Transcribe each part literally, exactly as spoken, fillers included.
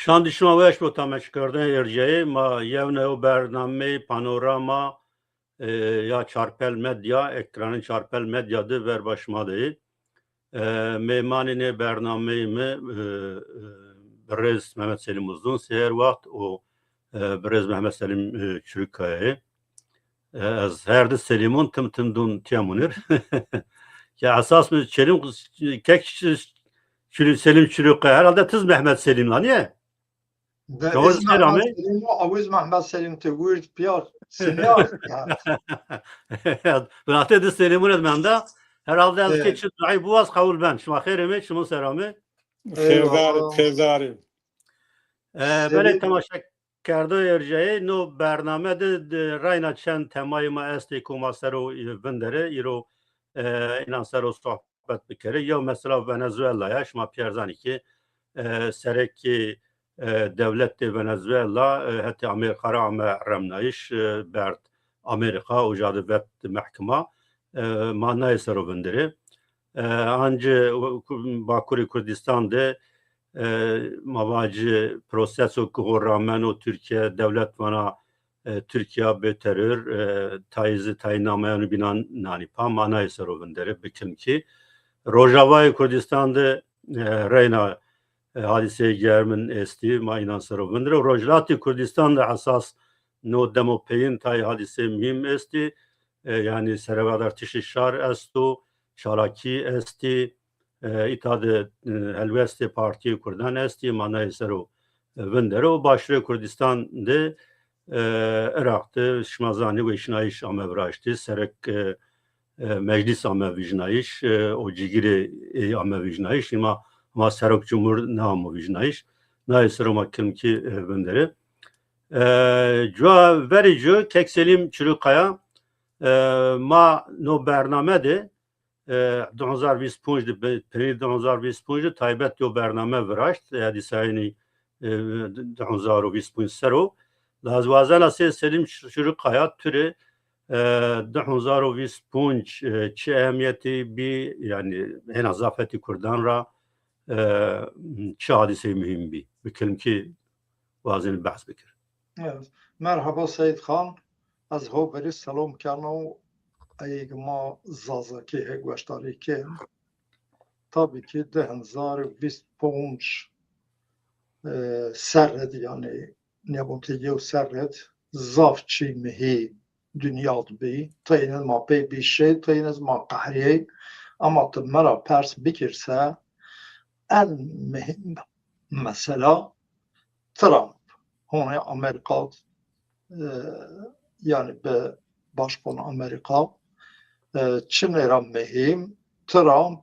Şandî şima weş bo, temaşekerdoxê erciyayê ma. Yewna yew bernameyê Panorama, e, ya Çarpel Medya, ekranê Çarpel Medya de verba şima de yê. E, mêmanê nê bernameyê mi, e, e, birêz Mehmet Selîm Uzun sê her wext û, e, birêz Mehmet Selîm, e, Çurîkkaya yê. E, ez her di Selîmûn tim tim dûn tîya munir. Ke esas mi Çelîm, kek Çelîm, Selîm Çurîkkaya. Herhalde tiz Mehmet Selîm la, nîye? De, Çawiz ez Mehmet Selîm o, awiz Mehmet Selîm ti wird piyar, simyar. Binatê di Selîmûn ed menda. Herhalde ez ke çi duayî biwaz qewul ben. Şima xêr êmê, çimun ser amê. Xêrdar, xêrdarî. E, belê, temaşekerdoxê erciyayê, no bername de, de reyna çend temayê ma estê ku ma ser o, e, vinderê, îro, e, înan ser o sohbet bikerê. Yew mesela Venezuela ya, şima pîyer zanî ki, e, serekê, e, dewletê Venezuela, e, hetê Amerîka ra ame remnayîş, e, berd Amerîka, uca de vet mehkima, e, ma nayê ser o vinderê. E, ancî Bakurê Kurdîstan de, e, ma vacî proseso ki ho rameno Tirkîye, dewlet vana, e, Tirkîya bê teror, e, tayî zî tayînameyan û bînan nanî pa, ma nayê ser o vinderê, bi kilmkî. Rojavayê Kurdîstan de, e, reyna, e, hadîseyê germin estî, ma înan ser o vinderê. Rojhilatê Kurdîstan de esas no demo peyîn tayê hadîseyê muhîm estî. E, yanî serevadartişê şar esto, çalakî estî, e, îta de, e, helwestê partîyê kurdan estî, ma nayê ser o, e, vinderê. Û Başûrê Kurdîstan de, e, Iraq de şima zanî weşînayîş ame viraştî, serek, e, e, meclîs ame vîjnayîş, e, û cigîrê ey ame vîjnayîş, îma, îma serok cumhur neamo vîjnayîş. Nayê ser o ma kilmkî, e, vinderê. E, cuwa verê cu kek Selîm Çurîkkaya, e, ma no bername de, e, di hezar vîst û ponc de, be-, penî di hezar vîst û ponc de taybet yo bername viraşt, e, hadîsayênî, e, di hezar û vîst û ponc ser o. La ez wazena sê Selîm Çurîkkaya tu rê, e, di hezar û vîst û ponc, e, çi ehemîyetî bî, yanî hêna zafetî kurdan ra, e, çi hadîseyê muhîm bî? Bi kilmkî wazenî behs bikir. Evet. Merhaba Seyîd Xan. Ez ho verî selom keno ey ma Zazakî hê gueştarî kên. Tabî ki di hezar û vîst û ponc, e, serre di, yanî nêbûntê yew serre di zaf çî muhî dinya di bî. Teyne ma pey bî şê, teyne ma qehrîyê. Ama ti mi ra pers bikir se en muhîm mesela Trump, honê Amerîka, e, yanî bi başkon Amerîka, e, çinê ra muhîm, Trump,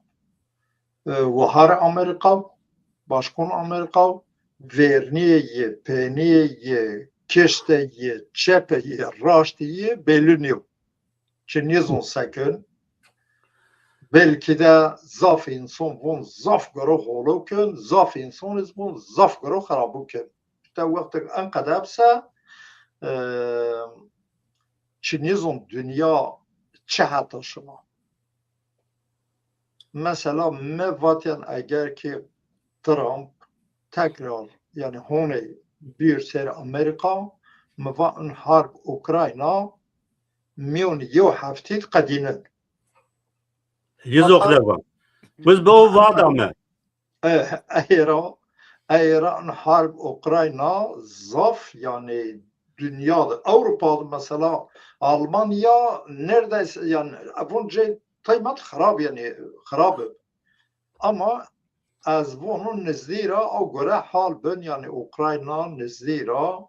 e, wahar Amerîka, başkon Amerîka, vernîyê yê, pênîyê yê, kişte yê, çepe yê, raştî yê belî nîyo. Çi nêzon se kin. Belkî de zaf însan von zaf guro holo kin, zaf însan iz von zaf guro xirabo kin. Îşte wextek enqede bise, e, çi nêzon dinya çi heta şima. Mesela mi vatîyen eger ki Trump tekrar, yanî honê bîr ser Amerîka, mi va in harb Ukrayna mîyon yew heftî qedînin. Yiz o qeder va. Biz bi o va da me. E, ey ra, ey ra in harb Ukrayna zaf, yanî dinya de, Ewropa de mesela Almanya neredeyse, yanî evon cê teymat xirab, yanî xirab ib. Ama ez vono nizdî ra ew gore hal bin, yanî Ukrayna nizdî ra,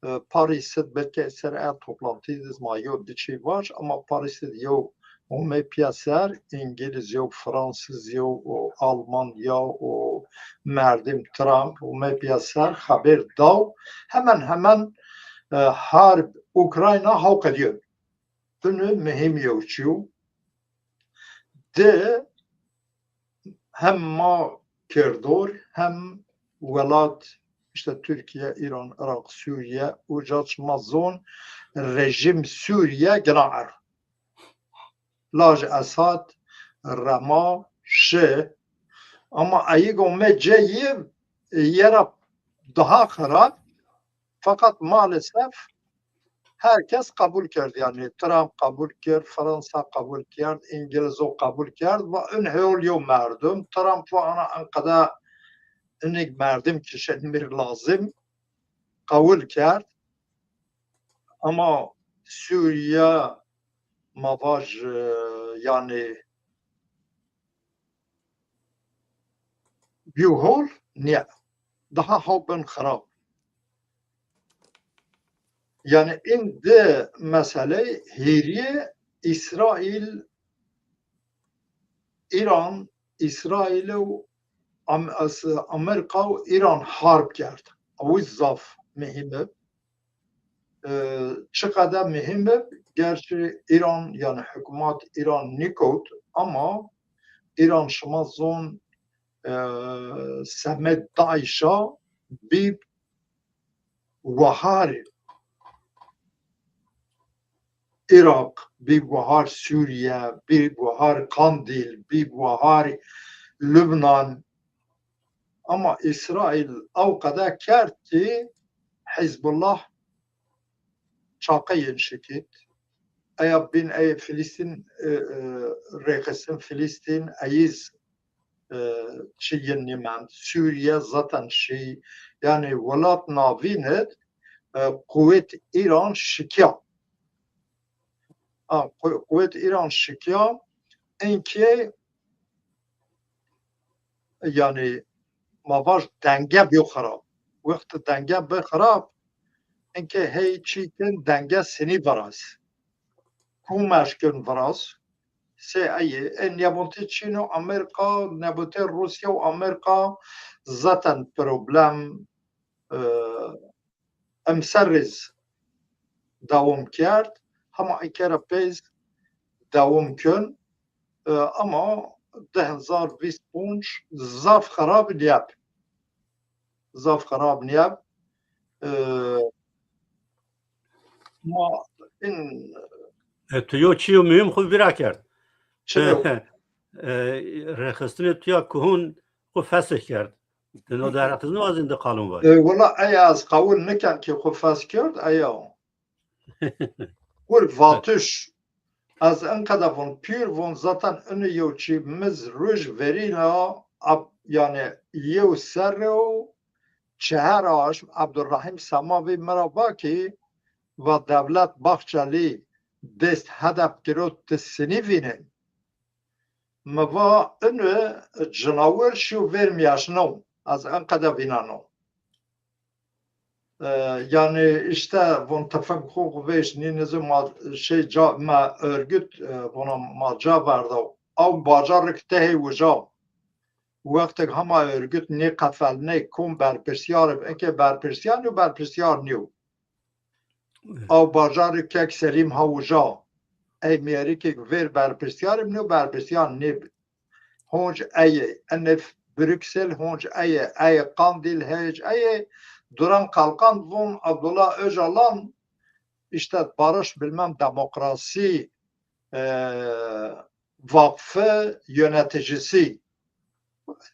e, Parîs id belkî ser e toplantî de ma yew di çî vaj, ama Parîs id yew ome pîya ser, Îngilîz yew, Fransîz yew, û Alman yew, û merdim Trump ome pîya ser, xeber daw, hemen hemen, e, harb Ukrayna haw qedîyo. Ino muhîm yew çîyo. Di, hem ma kerdor hem welat, îşte Tirkîye, Îran, Iraq, Sûrîye, uca çi ma zon rejîm Sûrîye gina erd. Laj Esad rema şi, ama eyîg ome cê yî, yê ra daha xirab. Feqet maalesef her kes qebul kerd. Yanî Trump qebul kerd, Fransa qebul kerd, Îngilizo qebul kerd. Va in hol yew merdim. Trump va ana enqede inik merdim ki şelimir lazim qebul kerd. Ama Sûriye ma vaj, e, yanî bî hol nîye. Daha ha bin xirab. Yanî in di meseley hêrîye Îsraîl, Îran, Îsraîl û Am-, as-, Amerîka û Îran harb kerd. Ew zaf muhîm e. E, çiqede muhîm e, gerçî Îran, yanî hikûmet Îran nîkewt, ama Îran şima zon, e, semed DAIŞ'a bî wahar Îraq, bî wahar Sûriye, bî wahar Qandîl, bî wahar Lubnan. Ama Îsraîl ew qede kerd ki Hizbullah çaqeyên şikit. Eya bin ey Filistîn, e, e, rêxistin Filistîn, eyiz, e, çi yin nîmend. Sûriye zaten şî, yanî welat navîn id, e, quwet Îran şikiya. A, qu-, quwet Îran şikiya, inkê yanî ma vaj denge bîyo xirab. Wext denge bi xirab, inkê hey çî kin denge sinî viraz. Kumeş kin viraz. Se ey, e, nebûtê Çîn û Amerîka, nebûtê Rûsya û Amerîka zaten problem, e, emser rêz dewam kerd. Hema îkera peyz dewam kin. E, ama di hezar vîst û pênc zaf xirab nîyeb. Zaf xirab nîyeb. E, ma in E, tu yo çîyo muhîm xwu vîra kerd. Çi yo? E, rêxistinê tu ya kuhun xwu fesih kerd. Ti no derheqîz niwazîn di qalon vaj. E, wela ey ez qewil niken ki xwu fes kerd, eya. Kur vatiş. Ez enqede von pîr von zaten inu yew çî miz ruj verîna ab-, yanî yew serre û çehar aşm Abdurrahîm Semavî mi ra va ki va Devlet Bahçelî dest hedef girot ti sinî vînên. Mi va inu cinawir şîyo vêr mîyaşno. Ez enqede vîneno. E, yanî îşte von tefeng xo xo vêş nî nizo ma şey ca ma örgüt, e, vona ma ca verda. Ew bacarik tehê uca. Wextek hema örgüt nê qefelnê kom berpirsiyar ib, eke berpirsiyar nîyo, berpirsiyar nîyo. Ew bacarik kek Selîm ha uca. Ey mêrikek vêr berpirsiyar ib, nîyo berpirsiyar nêb. Honc ey ê, enê Brüksel honc ey ê, ey ê Qandîl hêc ey ê, duran qalqan von Abdullah Öcalan, işte barış bilmem demokrasi, e, vakfı yöneticisi.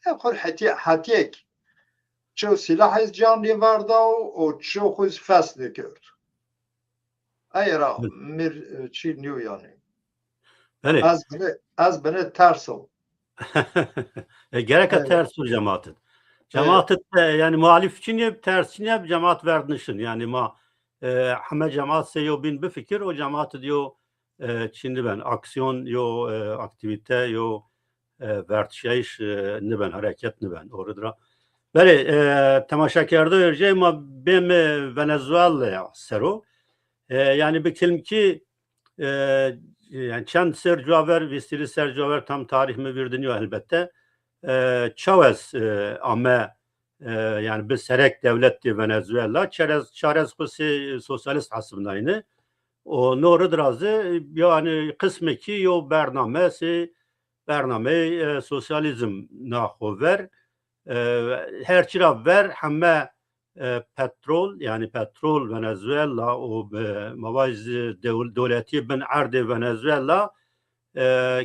Xur hetiye-, hetiyek. Çew silah iz can nêverda û çew xu iz fes nêkerd. Ey ra mir, e, çî nîyo yanî. Belê. Ez binê, ez binê ters o. E, gereka ters o cemaat id. Cemaat id, e, yanî muhalif çin yeb, ters çin yeb, cemaat verdinişin. Yanî ma, e, heme cemaat sey yo bîn bifikir, o cemaat id yo, e, çin niben, aksiyon yo, e, aktîvîte yo, e, vertişayîş, e, niben, hereket niben. Orid ra. Belê, e, temaşakerdo ercey ma bêm, e, Venezuela ser o. E, yanî bi kilmkî, e, yanî çend ser cuwa ver, vîstîrî ser cuwa ver, tam tarîh mi vîr di nîyo elbette. E, çaw ez, e, ame, e, yanî bi serek dewlet di Venezuela, çerez, çarez xwu sey sosyalist hesibnayne. O no rid ra zî, yanî qismekî yo bername, sey bernameyê, e, sosyalîzm na xo ver. E, her çî ra ver heme, e, petrol, yanî petrol Venezuela û, e, ma vaj zî dewl-, dewletî bin erdê Venezuela, e,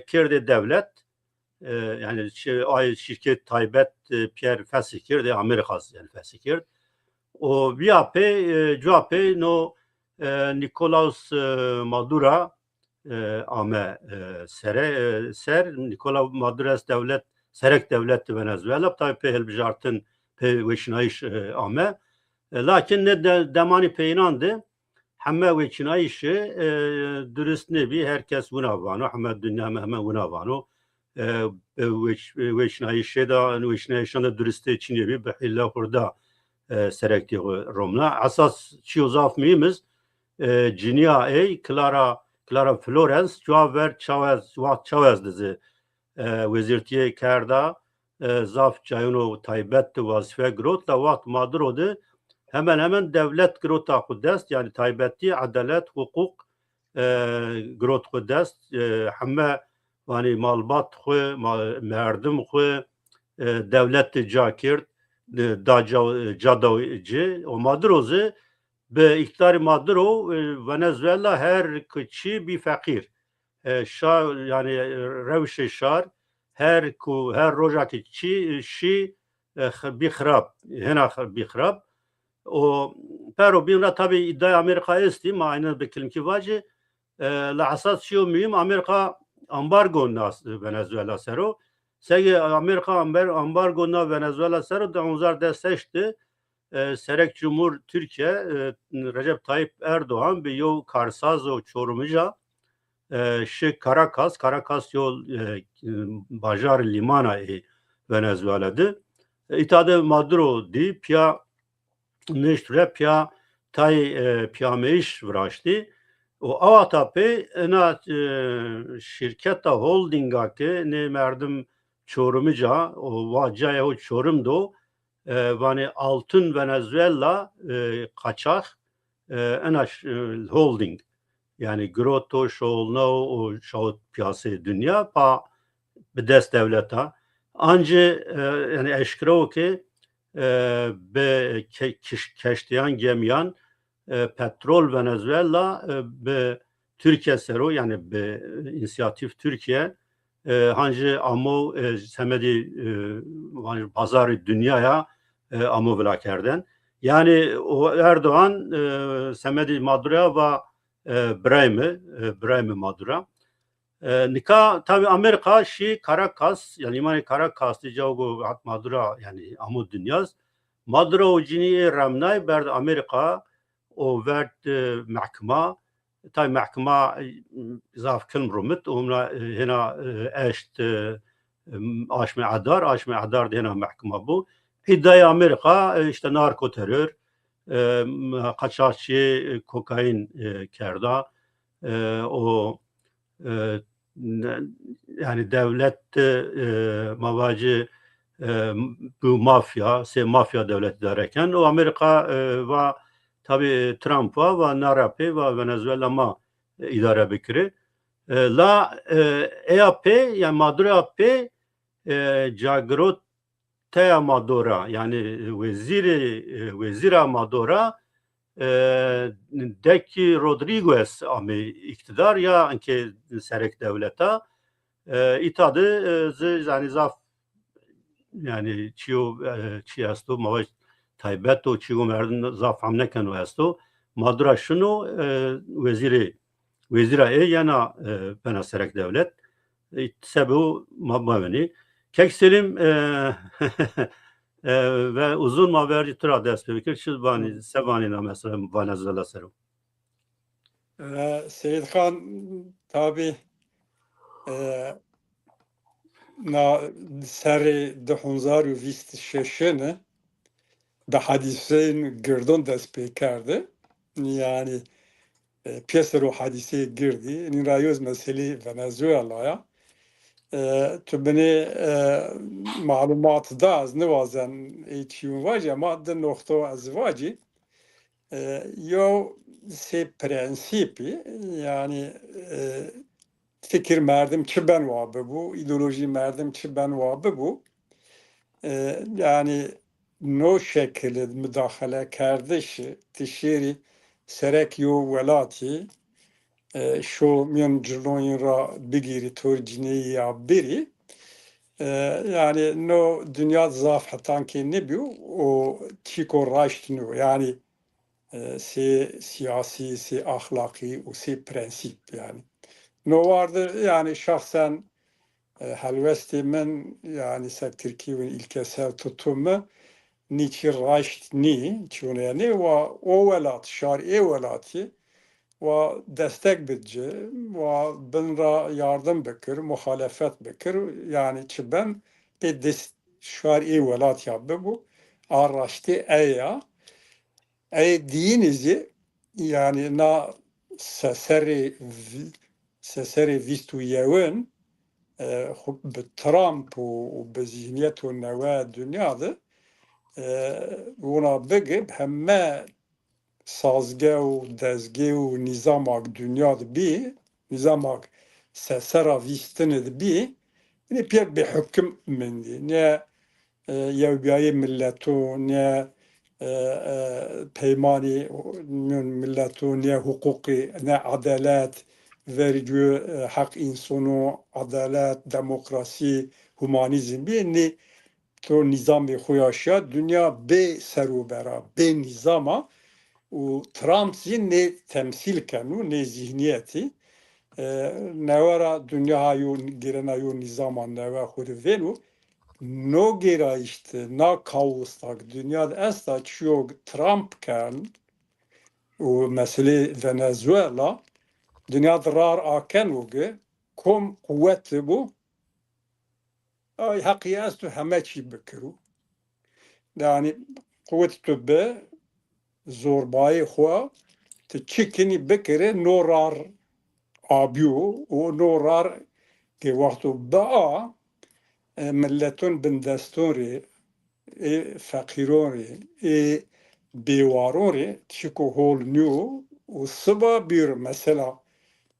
kerdê dewlet. E, yanî şi-, ay şîrket taybet, e, pîyer fesih kerdê, Amerîka zî yanî fesih kerd. O viya pey, e, cuwa pey no, e, Nikolaus, e, Madura, e, ame, e, sere, e, ser. Nikola Madura est dewlet, serek dewlet di Venezuela. Tabi pê hilbijartin, pê weçînayîş, e, ame. E, lakin ne de, demanî peyînan de heme weçînayîşî, e, durist nêbî. Her kes wina vano, heme dinya heme, heme wina vano. E, e, weç-, e, weçînayîşê de, weçînayîşan de duristê çinê bî, bi hîle hurda, e, serektî xwu romna. Esas çîyo zaf muhîm iz, e, cinîya ey, Clara, Clara Florence, cuwa ver çawa ez, waxt çawa ez di zî, e, wezîrtîyê kerda, e, zaf cayûno taybet di wazîfe girot, la waxt Maduro di hemen hemen dewlet girota xwu dest, yanî taybetî edalet, huqûq, e, girot xwu dest, e, heme, vanî, malbat xwu, ma-, merdim xwu, e, dewlet di ca kerd, e, da ca, ca da ci. O Maduro zî, bi îqtîdarê Maduro, e, Venezuela her ku çî bî feqîr. E, şar, yanî, e, rewşê şar her ku, her roja ki çî, e, şî, e, x-, bî xirab, hêna x-, bî xirab. O pero bîn ra tabî îdaya Amerîka estî, ma aynen bi kilimkî vacî. E, la esas çîyo muhîm, Amerîka ambargo nas Venezuela ser o. Seke Amerîka amber-, ambargo na Venezuela ser o, di hezar des heşt de, e, Serek Cumhur Türkiye, e, Recep Tayyip Erdoğan bi yew karsazo Çorumija, e, şi Caracas. Caracas yew, e, bajar lîmana ê Venezuela di. E, îta de Maduro dî, pîya nişt re, pîya tay, e, pîyameyîş viraştî. Û awata pey ena, e, şîrketa holdînga ke nê merdim Çorumija, o wa cayê ho Çorum do, e, vanê Altın Venezuela, e, kaçak, e, ena ş-, e, holdîng. Yanî girot o, şoxulna o, o şawit pîyaseyê dinya, pa bi dest dewleta. Ancî, e, yanî eşkera o ke, e, bi ke-, kiş-, keştîyan, gemîyan, e, petrol Venezuela, e, bi Tirkîye ser o, yanî bi înîsîyatîf Tirkîye, e, hancî amo, e, semedî, e, hancî bazarê dinyaya, e, amo vilakerden. Yanî o Erdoğan, e, semedî Maduraya va, e, birayê mi, e, birayê mi Madura. E, nika tabî Amerîka şî Caracas, yanî lîmanê Caracas de, cawo go hat Madura, yanî amo dinyaz. Madura û cinî ê remnay berd Amerîka, o verd, e, mehkima. Tay mehkima, e, zaf kilm rumit, omra, e, hêna, e, eşt, e, aşmê edar, aşmê edar de hêna mehkima bu. Îdayê Amerîka, e, işte narkoterör, e, qaçaxçîyê, e, kokaîn, e, kerda. E, o, e, ne-, yanî dewlet, e, ma vacî, e, bu mafya, sê mafya dewlet îdare ken. O Amerîka, e, va, tabî, e, Trump va, va na ra pey va Venezuela ma, e, îdare bikirê. E, la, e, eya pey, yanî Madura pey, e, cagirot teya Madura, yanî wezîrê, e, wezîra Madura, e, Deki Rodriguez amê îktîdar ya inkê serek dewleta. E, îta de, e, zi, yanî zaf, yanî çîyo, e, çî esto, ma vaj taybet o, çîyo merdim zaf fehm nêkeno esto. Madura şino, e, wezîrê, wezîra ê yena, e, bena serek dewlet. E, sebe o ma, ma venî. Kek Selîm, e, e, ve uzun ma vercî tu ra dest pê bikir. Çi vanî, se vanî na mesela Venezuela ser o? E, Seyîd Xan, tabî, e, na serê di hezar û vîst û şeşine bi hadîseyên girdon dest pê kerde. Yanî, e, pêser o hadîseyê girdî. Nîn ra yo zî meselê Venezuela ya. E, tu binê, e, malumat da, ez niwazen ê çîyûn vajî, ama di noxto ez vajî. E, yew sê prensîpî, yanî, e, fikir merdim çi ben wa bibû, îdeolojî merdim çi ben wa bibû, e, yanî no şekilî mudaxele kerdişî, ti şêrî serek yo welatî, e, şo mîyan cilonî ra bigîrî, tor cinîyî ya birî, E, yanî no dinya zaf hetan kê nêbîyo û çîko raşt nîyo. Yanî e, sê sîyasî, sê axlaqî û sê prensîp yanî. No war de yanî şexsen e, helwestê min yanî ser tirkî vin ilkesel tutum mi nî çî raşt nî, çîyo nî yanî wa o welat, şar ê welatî wa destek bid ci, wa bin ra yardim bikir, muxalefet bikir, yanî çi ben pê dest şar ê welat ya bibo, a raştî ey ya. Ey diyînî zî, yanî na seserê vî-, seserê vîst û yewin, e, xu-, bi Trump û, û bi zîhnîyeto newe dinya de, e, wina bigi heme sazge û dezgê û nîzamak dinya de bî, nîzamak sesera vîstinê de bî, inî pîyer bêhukim mendî. Ne e, yewbîyayê mileto, ne e, e, peymanê mîyon mileto, ne huqûqî, ne edelet, verî cû, e, heq însono, edelet, demokrasî, humanîzm bî, nê to nîzamê xo ya şiya, dinya bê serûbera, bê nîzama û Trump zî nê temsîl keno, nê zîhnîyetî. E, newe ra dinya ha yo, gêrena yo nîzama newe xo de vêno. No gêrayîş de, na kaostak dinya de esta, çîyo Trump kerd û meselê Venezuela, dinya de rar akeno ke kom quwet bo, ay heqî esto heme çî bikiro. Yanî quwet tu bi, zorbayê xo, ti çi kinî bikirê, no rar abîyo û no rar ke wexto bia, e, mileton bindeston rê, ê feqîron rê, ê bêwaron rê çîko hol nîyo û siba bîr mesela,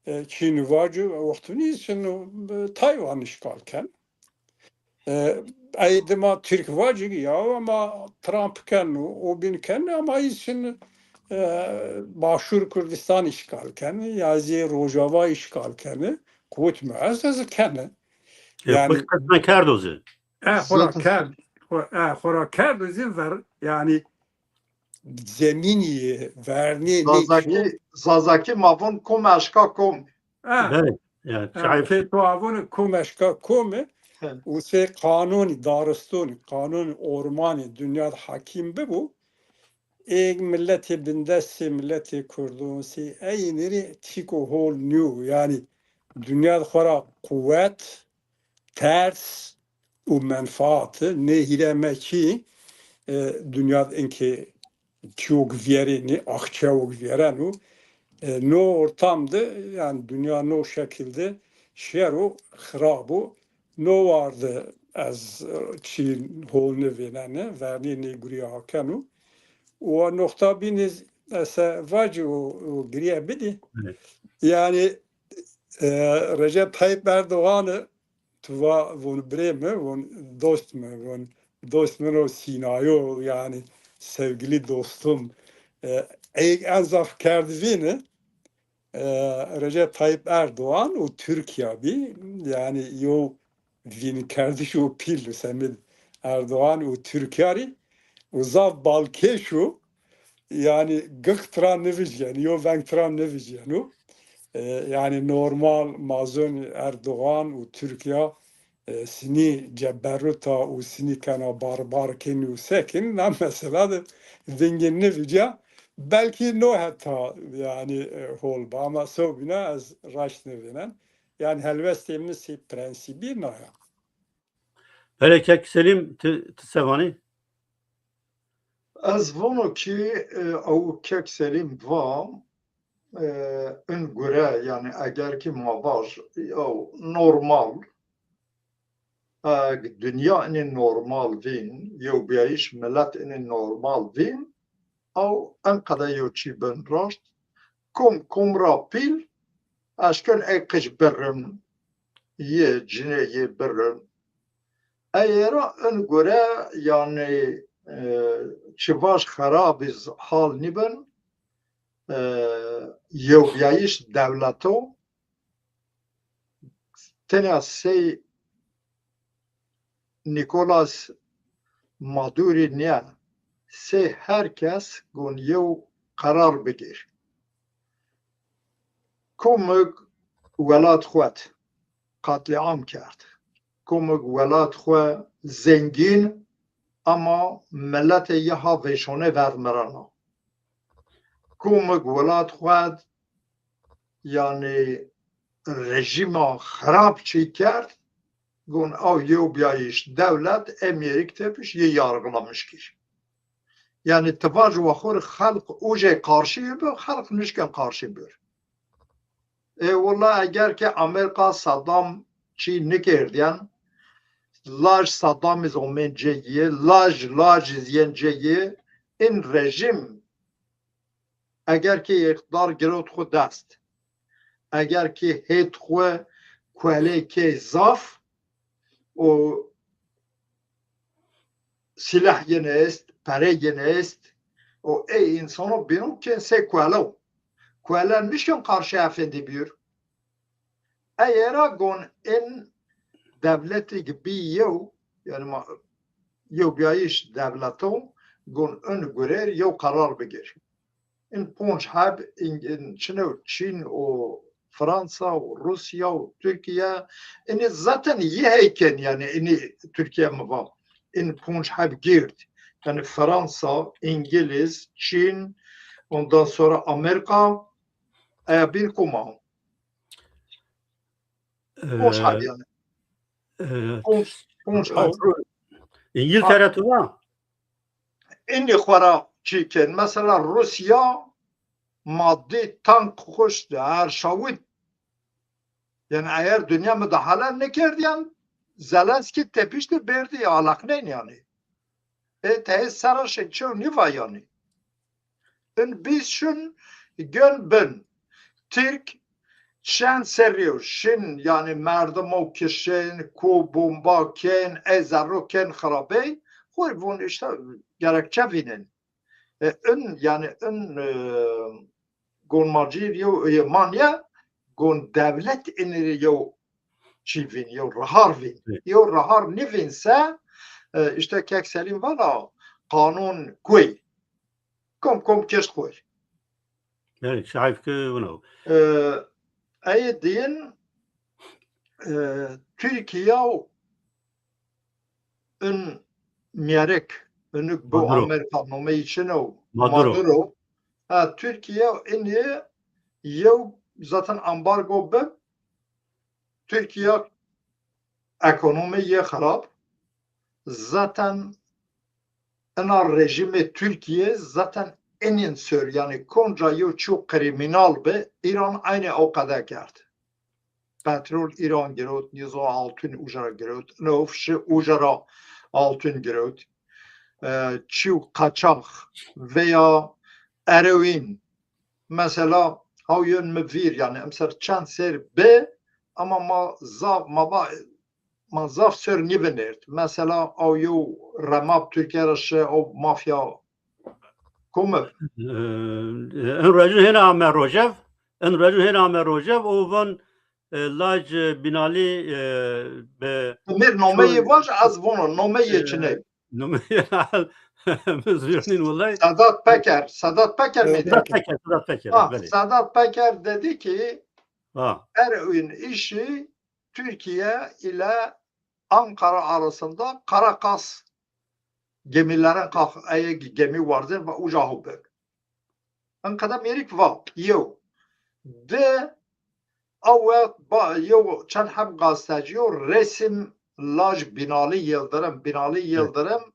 e, çîn vaco wexto nî çin, e, Taywan îşgal ken. E, ey dima Tirk vacî ya ama Trump keno, o bîn keno ama î çin, e, Başûr Kurdistan îşgal keno, ya zî Rojava îşgal keno. Quwet mi ez, ez keno. E, yanî xo qisme kerdo zî. E, xora kerd, xo-, e, xora kerdo zî ver, yanî zemînî, vernî, nê Zazakî, çî Zazakî ma von kom eşka kom. E, Belê, yanî, e, çayê ke tu avûn kom eşka kom e, He. Û sey qanûnî daristonî, qanûnî ormanî dinya de hakîm bibo, ê miletê bindestê miletê Kurdon sey eynî rê çîko hol nîyo. Yanî dinya de xora quwet, ters û menfaat nê hîrê me çî, e, dinya de inkê çîyok vîyerênî, axçewok vîyereno. E, no ortam de, yanî dinya no şekil de şero, xirab o. No war de ez, e, çî hol nêvênenî, vernî nê gurîya akeno. Û noqta bînî ez se vacî û, û girîye bidî. Evet. Yanî, e, Recep Tayyip Erdoğanî tu va von birê mi, von dost mi, von dost min o Sînayo, yanî sevgili dostum. E, ey en zaf kerd vînî, e, Recep Tayyip Erdoğan û Tirkîya bî. Yanî yo vînkerdiş û pîl semêd Erdoğan û Tirkîya rî û zaf balkêş o. Yanî gix tira nivijyeno, yo veng tira nivijyeno. E, yanî normal ma zonî Erdoğan û Tirkîya, e, sinî ceberuta û sinî kena barbar kenî û sekin, na mesela de vingê nivijya, belkî no heta yanî, e, hol ba ama sewbîna ez raşt nivênen. Yanî helwestê mi sey prensîbî na ya. Belê kek Selîm, ti, ti se vanî? Ez vono kî, e, ew kek Selîm va, e, in gure, yanî eger kî ma vaj, ew normal, e, dinya inî normal vîn, yewbîyayîş milet inî normal vîn, ew enqede yew çî bin raşt, kom kom ra pîl, eşken ey qij birin, yê cinê yê birin. Ey ra in gure, yanî, e, çi vaj xerabî z-, hal nîbin, e, yewbîyayîş dewleto, tenya sey Nicolas Maduri niya, sey her kes gon yew qerar bigir. Komig welat xwet qatliam kerd. Komig welat xwe zengîn ama miletê yi ha vêşonê ver mirena. Komig welat xwet, yanî, rejîma xirab çî kerd, gon aw yewbîyayîş dewlet, emîyerik tepiş, yê yargılamış kir. Yanî ti vaj wa xo rê xelq ujê qarşî bi, xelq nişken qarşî bir. E, wela eger ke Amerîka Saddam çî nikerdîyen, laj Saddam iz omên cegîye, laj, laj iz yên cegîye, in rejîm eger ke îqtidar girewt xwu dest, eger ke hêt xwu kueley key zaf û sîlah yin est, perey yin est û ey însano bîno kên sey kuelo. Kuele nişken qarşî efendî bîr. Ey ra gon in dewletî ki bî yew, yanî ma, yewbîyayîş dewleto gon in gurer yew qerar bigir. In ponc heb, in, in çine, Çîn û Fransa û Rûsya û Tirkîye, inî zaten yi heyken, yanî inî Tirkîye mi va. In ponc heb gird. Yanî Fransa, Îngiliz, Çîn, ondan sonra Amerîka, eya bîn koma. Ponc heb yanî. Ponc, ponc heb. İngiltere tu va? Inî xwara çî kên. Mesela Rûsya maddi tank xuşt, her şawit. Yanî eger dinya midahale nikerdîyen, Zelenskî tepiştî berdî alaqnên yanî. E, teyê sera şin çew nîva yanî. In bîz şin gön bin. Tirk çend serrî yo şin, yanî merdimo kişên, ku bomba kên, ey zerro kên xirabey, xo rê von îşte gerekçe vînên. E, in, yanî in, e, gonmacî yew, e, manya, gon dewlet inî rê yew çî vîn, yew rihar vîn. Yew rihar nivîn se, e, îşte kek Selîm vana, qanûn kuy. Kom kom kişt xo rê. Belê, şahîf ki wino. E, ey din, e, Tirkîya û in mîyerek, inuk bi Amerîka nomeyî çin o, Maduro. Maduro. Ha, Tirkîya inî yew zaten ambargo bi, Tirkîya ekonomî yê xirab. Zaten ina rejîmê Tirkîye zaten enên ser, yanî konca yew çîyo krîmînal bi, Îran eynî o qede kerd. Petrol Îran girewt, nîzo altun uca ra girewt, newf şi uca ra altun girewt. E, çîyo qaçax veya eroîn, mesela, haw yön mi vîr, yanî emser çend ser bi, ama ma zaf, ma va, ma zaf ser nîvinêrt. Mesela, aw yew remab Tirkîye ra şi, o mafya kom bi. E, in rejûn hêna ame rojev, in rejûn hêna ame rojev, o von, e, laj, e, Binalî, e, bi... Emir, nomeyê vaj, ez vono, nomeyê çiney. Numê mi zûrnîn wellay. Sedat Peker, Sedat Peker miydi? Sedat Peker, Sedat Peker, ha, belê. Sedat Peker dedi ki, ha, en önemli işi Türkiye ile Ankara arasında Karakas gemilerin kalk, ey gemi vardır ve uca hubek. In qede mêrik va, yew. Di, a wext ba, yew çend heb gazetecîyo resim laj Binali Yıldırım, Binali Yıldırım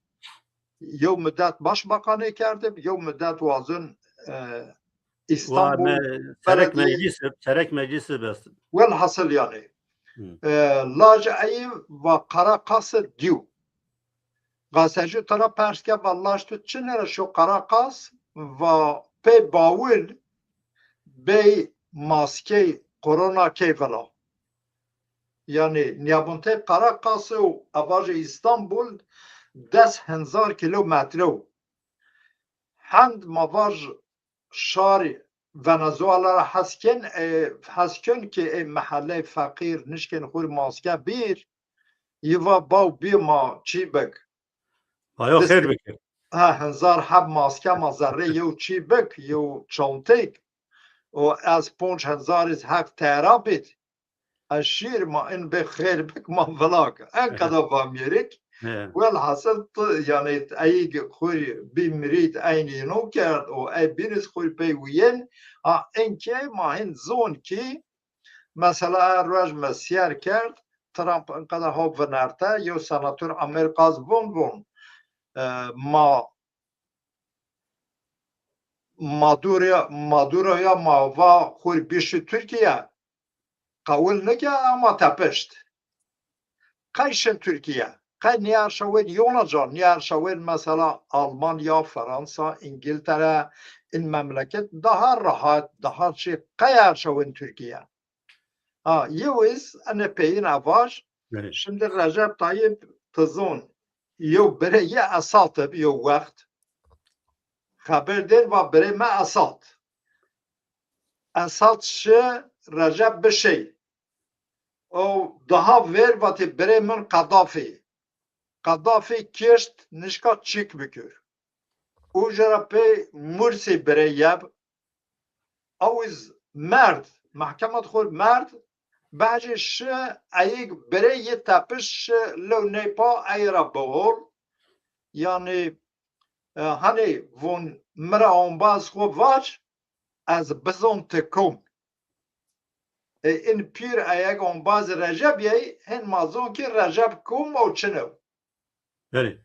yew müddet başbakanê kerdib, yew müddet wazin, e, Îstanbul, me-, çerek belediyê meclisi, çerek meclisi bes. Welhasil yanî. Hı. E, laj ey va Karakasî dîw. Gazetecî tera pers ke, va laj tu çinê ra şo Karakas? Va pê bawul bey maskey korona key vila. Yanî nîyabuntey Karakasî û a vajê Îstanbul des hezar kîlometre o. Hend ma vaj şarî Venezuela ra hes kên, e, hes kên ki ê mehelley feqîr nişkên xwu rê maske bîr. Yi va baw bî ma çî bik. Ayo xêr bikir. Ha, hezar heb maske ma zerrê yew çî bik, yew çanteyk. O ez ponc hezar iz heq tera bît. Ez şîr ma in bê xêr bik ma vilak. En qeda va mîrik. He. Welhasil ti, yanî, eyîg xwir bî mirîd eynî no kerd û ey bîriz xwir pey wîyên. Ha, inkê ma hin zon kî mesela e roj me sîyer kerd, Trump inqeda ho vinerte, yew senator Amerîka zi von von, e, ma Maduro ya, Maduro ya ma va xwir bîşi Tirkîye, qewil nike ama tepişt. Qey şin Tirkîye? Qey nîyerşa wên yona ca, nîyerşa wên mesela Almanya, Fransa, Îngiltere, in memleket daha rahat, daha çi, qey erşa wên Tirkîye? Ha, yew iz ene peyîn a vaj. Evet. Şimdi Recep Tayyip ti zon, yew birê yi Esad ib, yew wext xeber dên va birê me Esad. Esad şi, Recep bişey. O daha ver vatê birê min Qedafî. Qedafî kişt, nişka çîk bikir. Uca ra pey Mursî birê yeb. Awiz merd, mehkemat xo merd, behcê şi eyig birê yi tepiş şi lew neypa ey ra bihol. Yanî, e, hanî von mi ra ombaz xo vac, ez bizon ti kom. E, in pîr eyeg ombaz Receb yey, hin ma zon ki Receb kom o çin ew. Belê.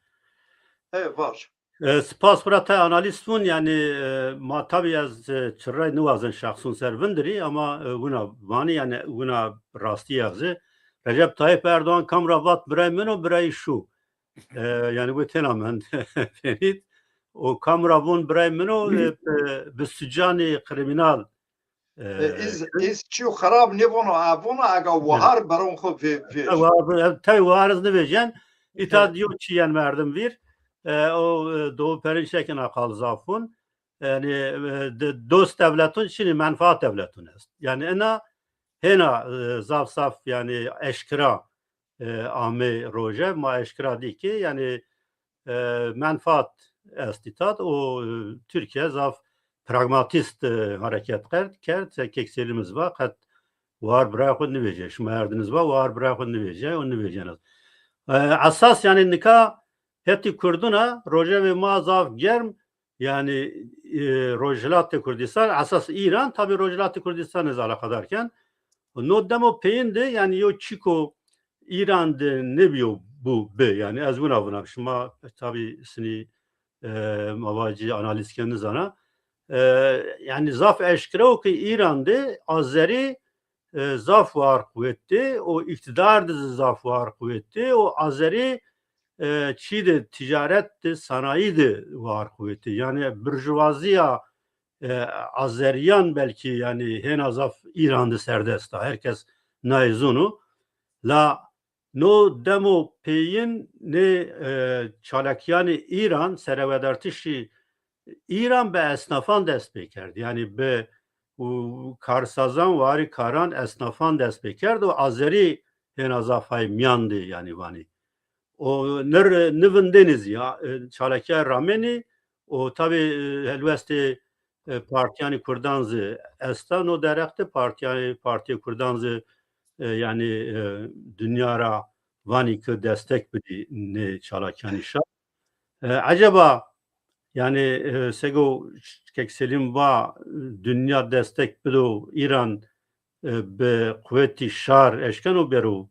E, vaj. E, spas bira te analîst vun, yanî, e, ma tabî ez, e, çirrey niwazin şexsun ser vindirî, ama, e, wina vanî, yanî wina rastî ez ê. Recep Tayyip Erdoğan kam ra vat birey min o, birey şû. E, yanî bu tena mend. Fehmît. O kam ra vun birey min o, e, bi, bi sucanî krîmînal. E, e, iz, iz çîyo xirab nêvono, a vono ega wahar beron xo vê, vê. Wahar, e, tey wahar iz nivêjen. Îta diyo çîyen merdim vîr. E, o, e, Doğu Perinçekîn aqal zaf vun. Yanî, e, de, dost devletun çinî, menfaat devletun est. Yanî ina hêna, e, zaf zaf, yanî eşkira, e, amê roje, ma eşkira dî ki, yanî, e, menfaat est îta d û, e, Tirkîye zaf pragmatîst, e, hareket kerd, kerd. Se Kek Selîm iz va qet war birayê xwu nivêje. Şima herdiniz va war birayê xwu nivêje û nivêjena. E, esas yanî nika hetî Kurdun a, rojevê ma zaf germ, yanî, e, Rojhilatê Kurdistan, esas Îran, tabî Rojhilatê Kurdistan iz eleqedar ken. No demo peyîn de, yanî yo çîko Îran de nêbîyo bu bi. Yanî ez wina vina. Şima tabî sinî, e, ma vacî analîz ken nizana. E, yanî zaf eşkera o ki Îran de Azerî, e, zaf war quwetli, o îktidar de zaf war quwetli, o Azerî, e, çî de, ticaret de, sanayî de war quwetli. Yanî burjuvaziya, e, Azerîyan belkî, yanî hêna zaf Îran de serdest a. Her kes nayê zonu. La no demo peyîn nê, e, çalakîyanê Îran, serewedartişî Îran bi esnafan dest pê kerd. Yanî bi û karsazan, warî karan esnafan dest pê kerd û Azerî hêna zaf hay mîyan de, yanî vanî. O nir nivindênî zî ya, e, çalakîya ramenî û tabî, e, helwestê, e, partîyanê Kurdan zî esta. No dereq de partîyanê, partîyê Kurdan zî, e, yanî, e, dinya ra vanî ki destek bidî nê çalakîyanê şar. E, eceba, yanî, e, sego Kek Selîm va, dinya destek bido Îran, e, bi quwetî şar eşkeno bero,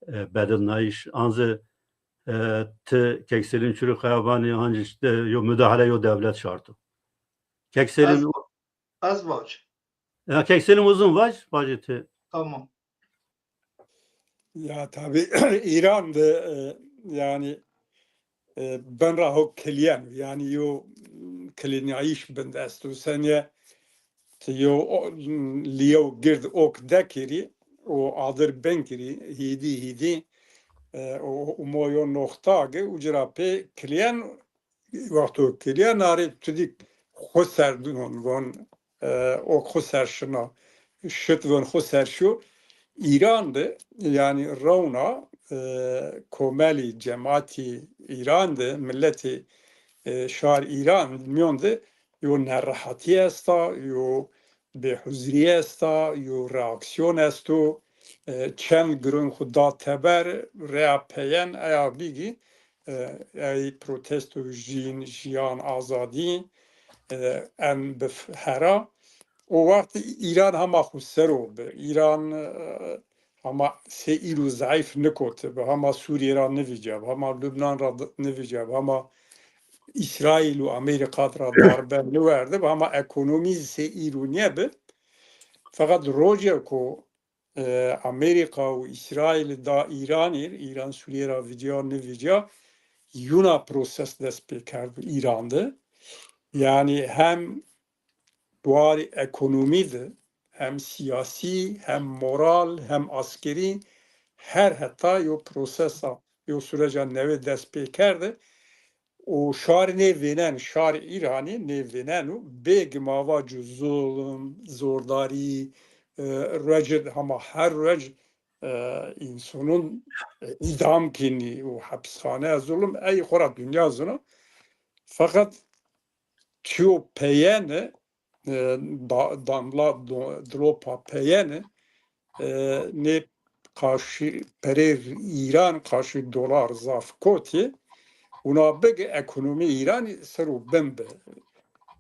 e, bedilnayîş. An zî, e, ti Kek Selîm Çurîkaya vanî ancî de yo mudahale yo dewlet şart o. Kek Selîm. Ez, ez vac. Ya Kek Selîm uzun vac, vacê ti. Tamam. Ya tabî Îran de, e, yanî, e, ben ra ho kilîyen, yanî yo kilînayîş bin dest û senîye ti yo o, lîyew gird ok dekirî û adir ben kirî, hîdî hîdî, e, û, û mo yo noxta gi, uci ra pê kilîyen, wexto kilîyen arê tu dî xwu ser von, von, e, ok xwu ser şina, şit von xwu ser şo. Îran de, yanî rewna, e, komelî, cematî Îran de, miletê, e, şar Îran mîyon de yo nerehatî esta, yo bêhuzurî esta, yo reaksîyon esto. E, çend giron xwu da teber, reya peyen eya bîgî, e, ey protesto jîn, jiyan, azadî, e, en bi f-, hera. O wext Îran hema xwu ser o bi. Îran, e, hema sey îro zayîf nikotib, hema Sûrîye ra nivîcab, hema Lubnan ra d-, nivîcab, hema Îsraîl û Amerîka ra darbe niwerdib, hema ekonomî zî sey îro nêbi. Feqet rocê ku, e, Amerîka û Îsraîl da Îranî, Îran Sûrîye ra vîcîya nivîcîya, yuna proses dest pê kerd Îran de. Yanî hem warê ekonomî de, hem sîyasî, hem moral, hem askerî, her heta yo prosesa, yo sureca newê dest pê kerde. Û şar nêvênen, şar Îranî nêvênen û bêgima vacu zulm, zordarî, e, ruec, hema her ruec, e, însonon, e, îdam kenî û hepisxane zulm, ey xora dinya zona. Feqet çiyo peyene, e, da-, damla do-, dilopa peyene, e, nê qarşî perê Îran qarşî dolar zaf kotî, wina bigi ekonomî Îranî ser û bin bi.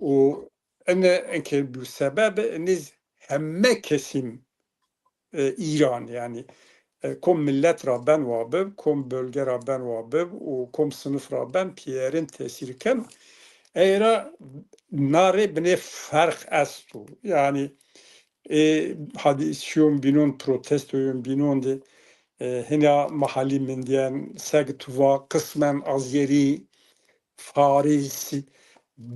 Û ene enke bu sebeb, ene heme kesîm, e, Îran, yanî, e, kom milet ra ben wa bib, kom bölge ra ben wa bib û kom sinif ra ben pîyerin tesîr ken. Ey ra na rê binê ferq esto. Yanî, e, hadîsîyon bînon, protestoyon bînon de, e, hina mahalî mindîyen, seg tu va, qismen Azerî, Faris,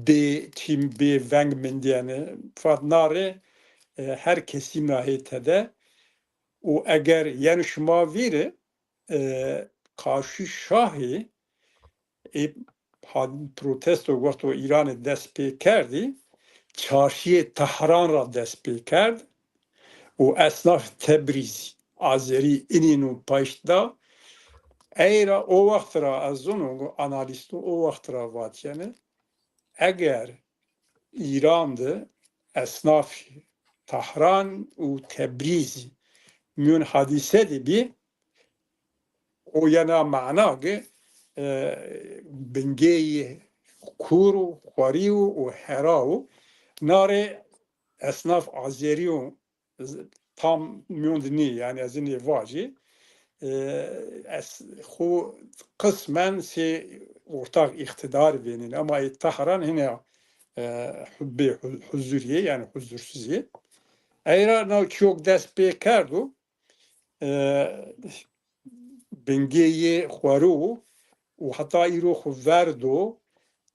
bê çîm, bê veng mindîyene. Fat na rê, e, her kesîm ra hê tede. Û eger yeno şima vîre, e, qarşî şahî, e, ha-, protesto wexto Îranê dest pê kerdî, çarşîyê Tehran ra dest pê kerd û esnaf Tebrîz, Azerî inîn û payîş da. Ey ra o wext ra ez zono, analîston o wext ra vatîyene, eger Îran de esnafî Tahran û Tebrîzî mîyon hadîse de bî, o yena mana ki, e, bingeyî kûr û xwerî û, û hera û na rê esnaf Azerî û z-, tam mîyon de nî, yanî ez nê vajî. E, ez xwu qismen sê ortax îqtîdar vênîn, ama ê Tahran hîna, e, hu-, bê hu-, huzurî yê, yanî huzursuz yê. Ey ra na çîyok dest pê kerdo, e, bingê yê xwero û heta îro xwu verdo,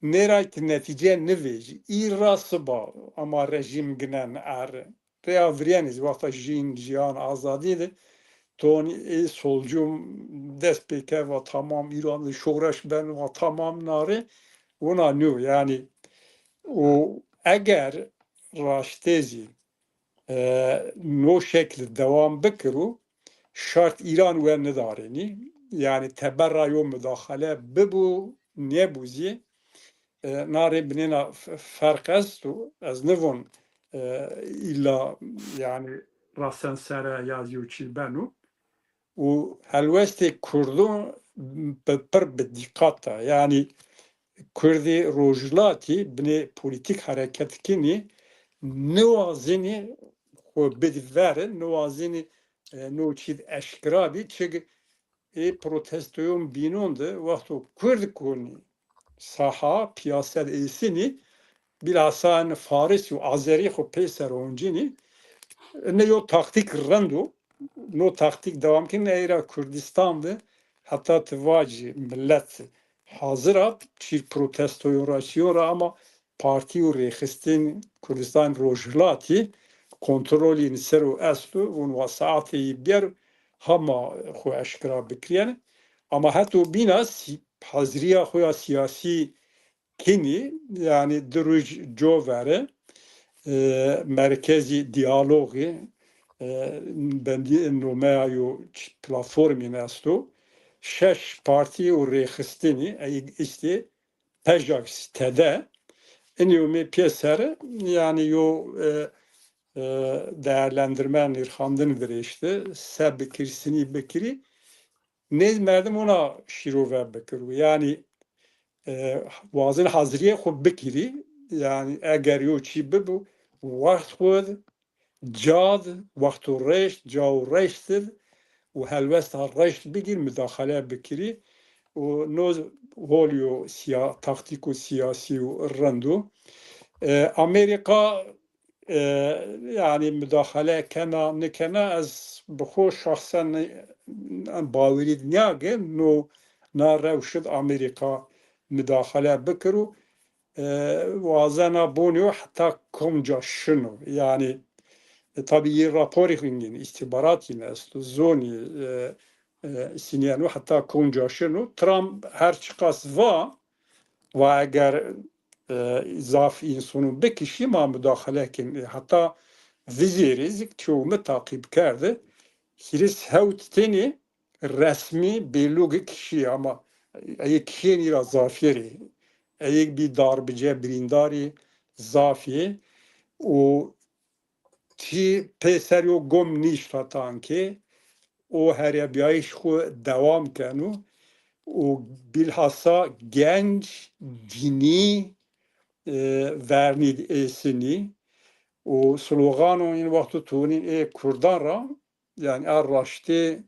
nêray ti netîce nivêjî. Î ra siba ama rejîm ginen erre. Rêya virîyenê zî wexta jîn, jiyan, azadî de tonî ê solcû dest pê kerd va tamam, Îran de şoreş ben va tamam, na rê wina nîyo. Yanî û eger raştê zî, e, no şekil dewam bikiro, şart Îran we nidarênî. Yanî teber ra yo mudaxele bibo, nêbo zî, e, na rê binêna f-, ferq esto. Ez nivon, e, îlla, yanî, rasensere ya zî yo çî beno. Û helwestê Kurdo bi, pir bi dîqat a. Yanî Kurdê rojhilatî binê polîtîk hereket kinî, niwazenî xwu bidî ver, niwazenî, e, no çî eşkera bî. Çik ê protestoyon bînon de wexto Kurd konî saha, pîyase de êsinî, bîlhasa en Faris û Azerî xwu peyser oncînî. Ene yo taktîk rind o. No taktîk dewam kenî, ey ra Kurdistan de heta ti vacî milet hazir a, çîr protestoyon ra, çîyon ra, ama partî û rêxistin Kurdistan Rojhilatî kontrolîn ser o esto, vûn wa saetê yî bîyer hema xwu eşkera bikirîyene. Ama heto bîna sî-, hazirîya xwu ya sîyasî kinî, yanî di roj co vere, e, merkezî diyalogî, e, bendî nomeya yo ç-, platformîn esto. Şeş partî û rêxistinî, ey îşte PJAK tede. Inî yo mi pêser, yanî yo, e, e, değerlendirme nirxandin virêşti. Se bikir, sinî bikirî. Nêz merdim ona şîrove bikir. Yanî, e, wazin hazirîyê xwu bikirî. Yanî eger yo çî bibo, wext xwu di, ca di, wexto reşt, cawo reşt di û helwesta reşt bigîr, mudaxale bikirî. Û no holî yo siya-, taktîko siyasî û rind o. E, Amerîka, e, yanî mudaxale kena, nikena, ez bi xo şexsen, e, bawerî nîyagin, no na rewşid Amerîka mudaxale bikiro. E, wazena bonî yo heta komca şino. Yanî, e, tabî yê raporî xingin, îstîbarat yîn esto, zonî, e, e, sinîyeno heta komca şino. Trump her çiqas va, va eger, e, zaf însonû bikişî ma mudaxale kin. E, heta vizêrî zik çew mi taqîb kerdi. Hîris hewt tenî resmî bêlûgî kişî ama ey kişênî ra zafîyerî. Ey bî darbice, birîndarî zafî û çî pêser yo gom nîşta tankê û herebîyayîş xwu dewam keno û bîlhasa genc, cinî, e, vernî di êsinî û sloganon în wexto tonîn ê kurdan ra, yanî a raştê,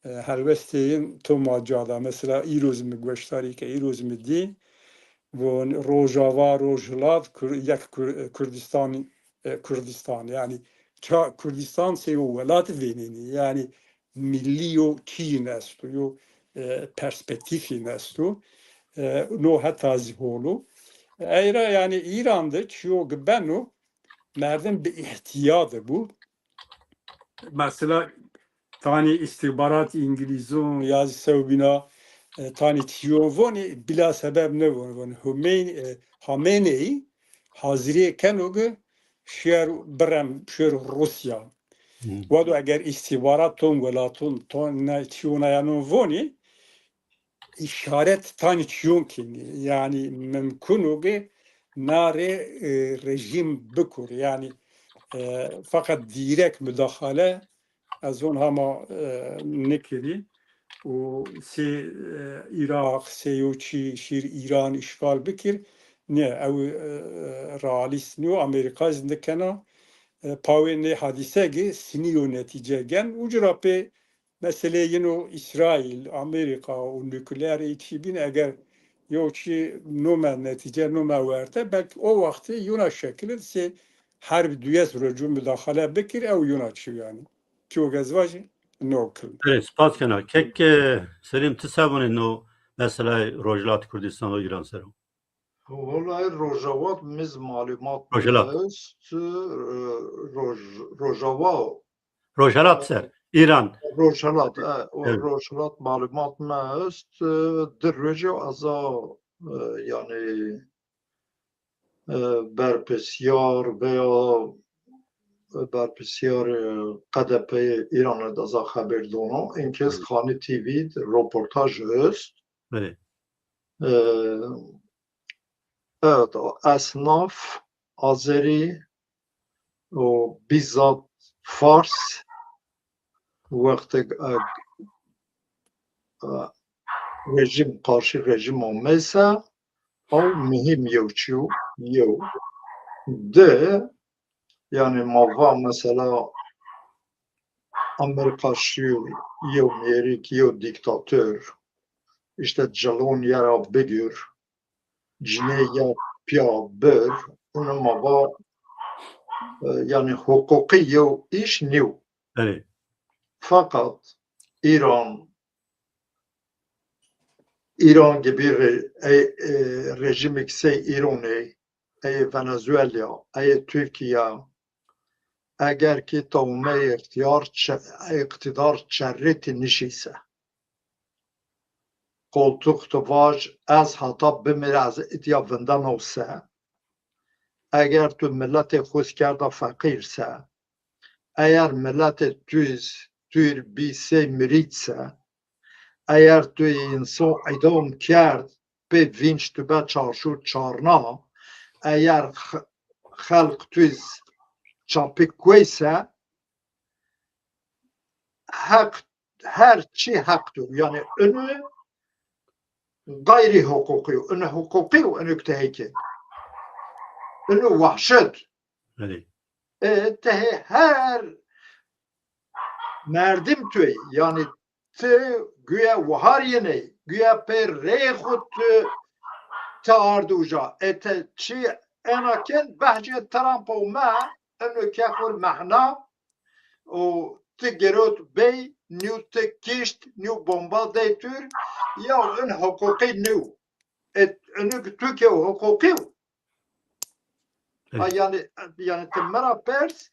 e, helwestê yin toma ca da. Mesela îro zî mi goştarî ke, îro zî mi dî, von Rojava, Rojhilat, Kur-, yek Kur-, Kurdistan, e, Kurdistan. Yanî ça Kurdistan sey yo welat vênenî. Yanî millî yo çî yin esto, yo, e, perspektîf yin esto. E, no heta zî hol o. Ey ra yanî Îran de çîyo ki beno, merdim bi îhtîya de bû. Mesela tanî îstîxbarat Îngilîzon ya zî sewbîna, e, tanî çîyon vonî, bila sebeb nêvon, von Humeyn-, e, Hameneî hazirîye keno ki şêr birem, şêr Rûsya. Wado eger îstîxbarat ton welaton, ton ne çîyona yanon vonî, îşaret tanî çîyon kenî. Yanî mimkun o ki na rê, e, rejîm bikur. Yanî, e, feqet dîrek mudaxale ez von hema, e, nikerî. Û sê, e, Îraq, sê yo çî şîr Îran îşxal bikir. Nê, ew, e, realîst nîyo, Amerîka zî nikena. E, pawê nê hadîse ki sinî yo netîce gen. Uci ra pê meseleyê yino Îsraîl, Amerîka û nukleer ê çî bîn, eger yo çî nome netîce, nome werte, belkî o wextê yona şekil id sê herb duyes rocu mudaxale bikir, ew yona çî yanî. Çîyo ke ez vajî, no kil. Belê, spas kena. Kek, e, Selîm, ti se vonî no meseleyê Rojhilat Kurdistan û Îran ser o? Wellahî Rojava mi zî malûmat Rojhilat. Est, e, Roj-, Rojava. Rojhelat ser, Îran. Rojhelat, e, o Evet. Rojhelat malûmat mi est, e, di rojê ez a, e, yanî, e, berpirsiyar veya berpirsiyar, e, K D P'yê Îranê de ez a xeber dono. În kes Xanî T V de roportaj est. Belê. E, Evet, o esnaf Azerî û bîzat Fars wextê, e, e, rejîm qarşî rejîm omeyse, ew muhîm yew çîyo, yew. Di, yanî ma va mesela Amerîka şîyo yew mêrik, yew dîktator, îşte cilon ye ra bigir, cinê ya pîya bir, ino ma va, e, yanî huqûqî yew îş nîyo. Belê. Feqet Îran, Îran gibi re-, e, e, rejîmêk sey Îranê, ey Venezuela, ey Tirkîya, eger ki tawmey îxtîyar çe-, îqtîdar çerrêtî nişîse, koltuk tu vaj, ez hata bimir ez îtya vindeno se, eger tu miletê xwu kerda feqîr se, Eğer milletê tu, tu bî sey mirîd se, eğer tu însan îdam kerd, pê vînc tu be çarşû çarna, eğer x-, xelq tu çapik kuey se, heq, her çî heq tu. Yanî inu gayrî huquqî yo, inu huquqî yo, inu tehê ke. Inu wahşet. Belê. E, tehê her merdim tu yê. Yanî ti güya wahar yenê, güya pê rê xu tu, ti ard uca. E, ti çi ena ken, behcê Trump û me, inu ke xu mehna, û ti girot bey, nîw ti kişt, nîw bomba dey tur, ya in huquqî nîw. E, inu ki Türkiye huquqî yo. A, Evet. yanî, yanî ti mi ra pers,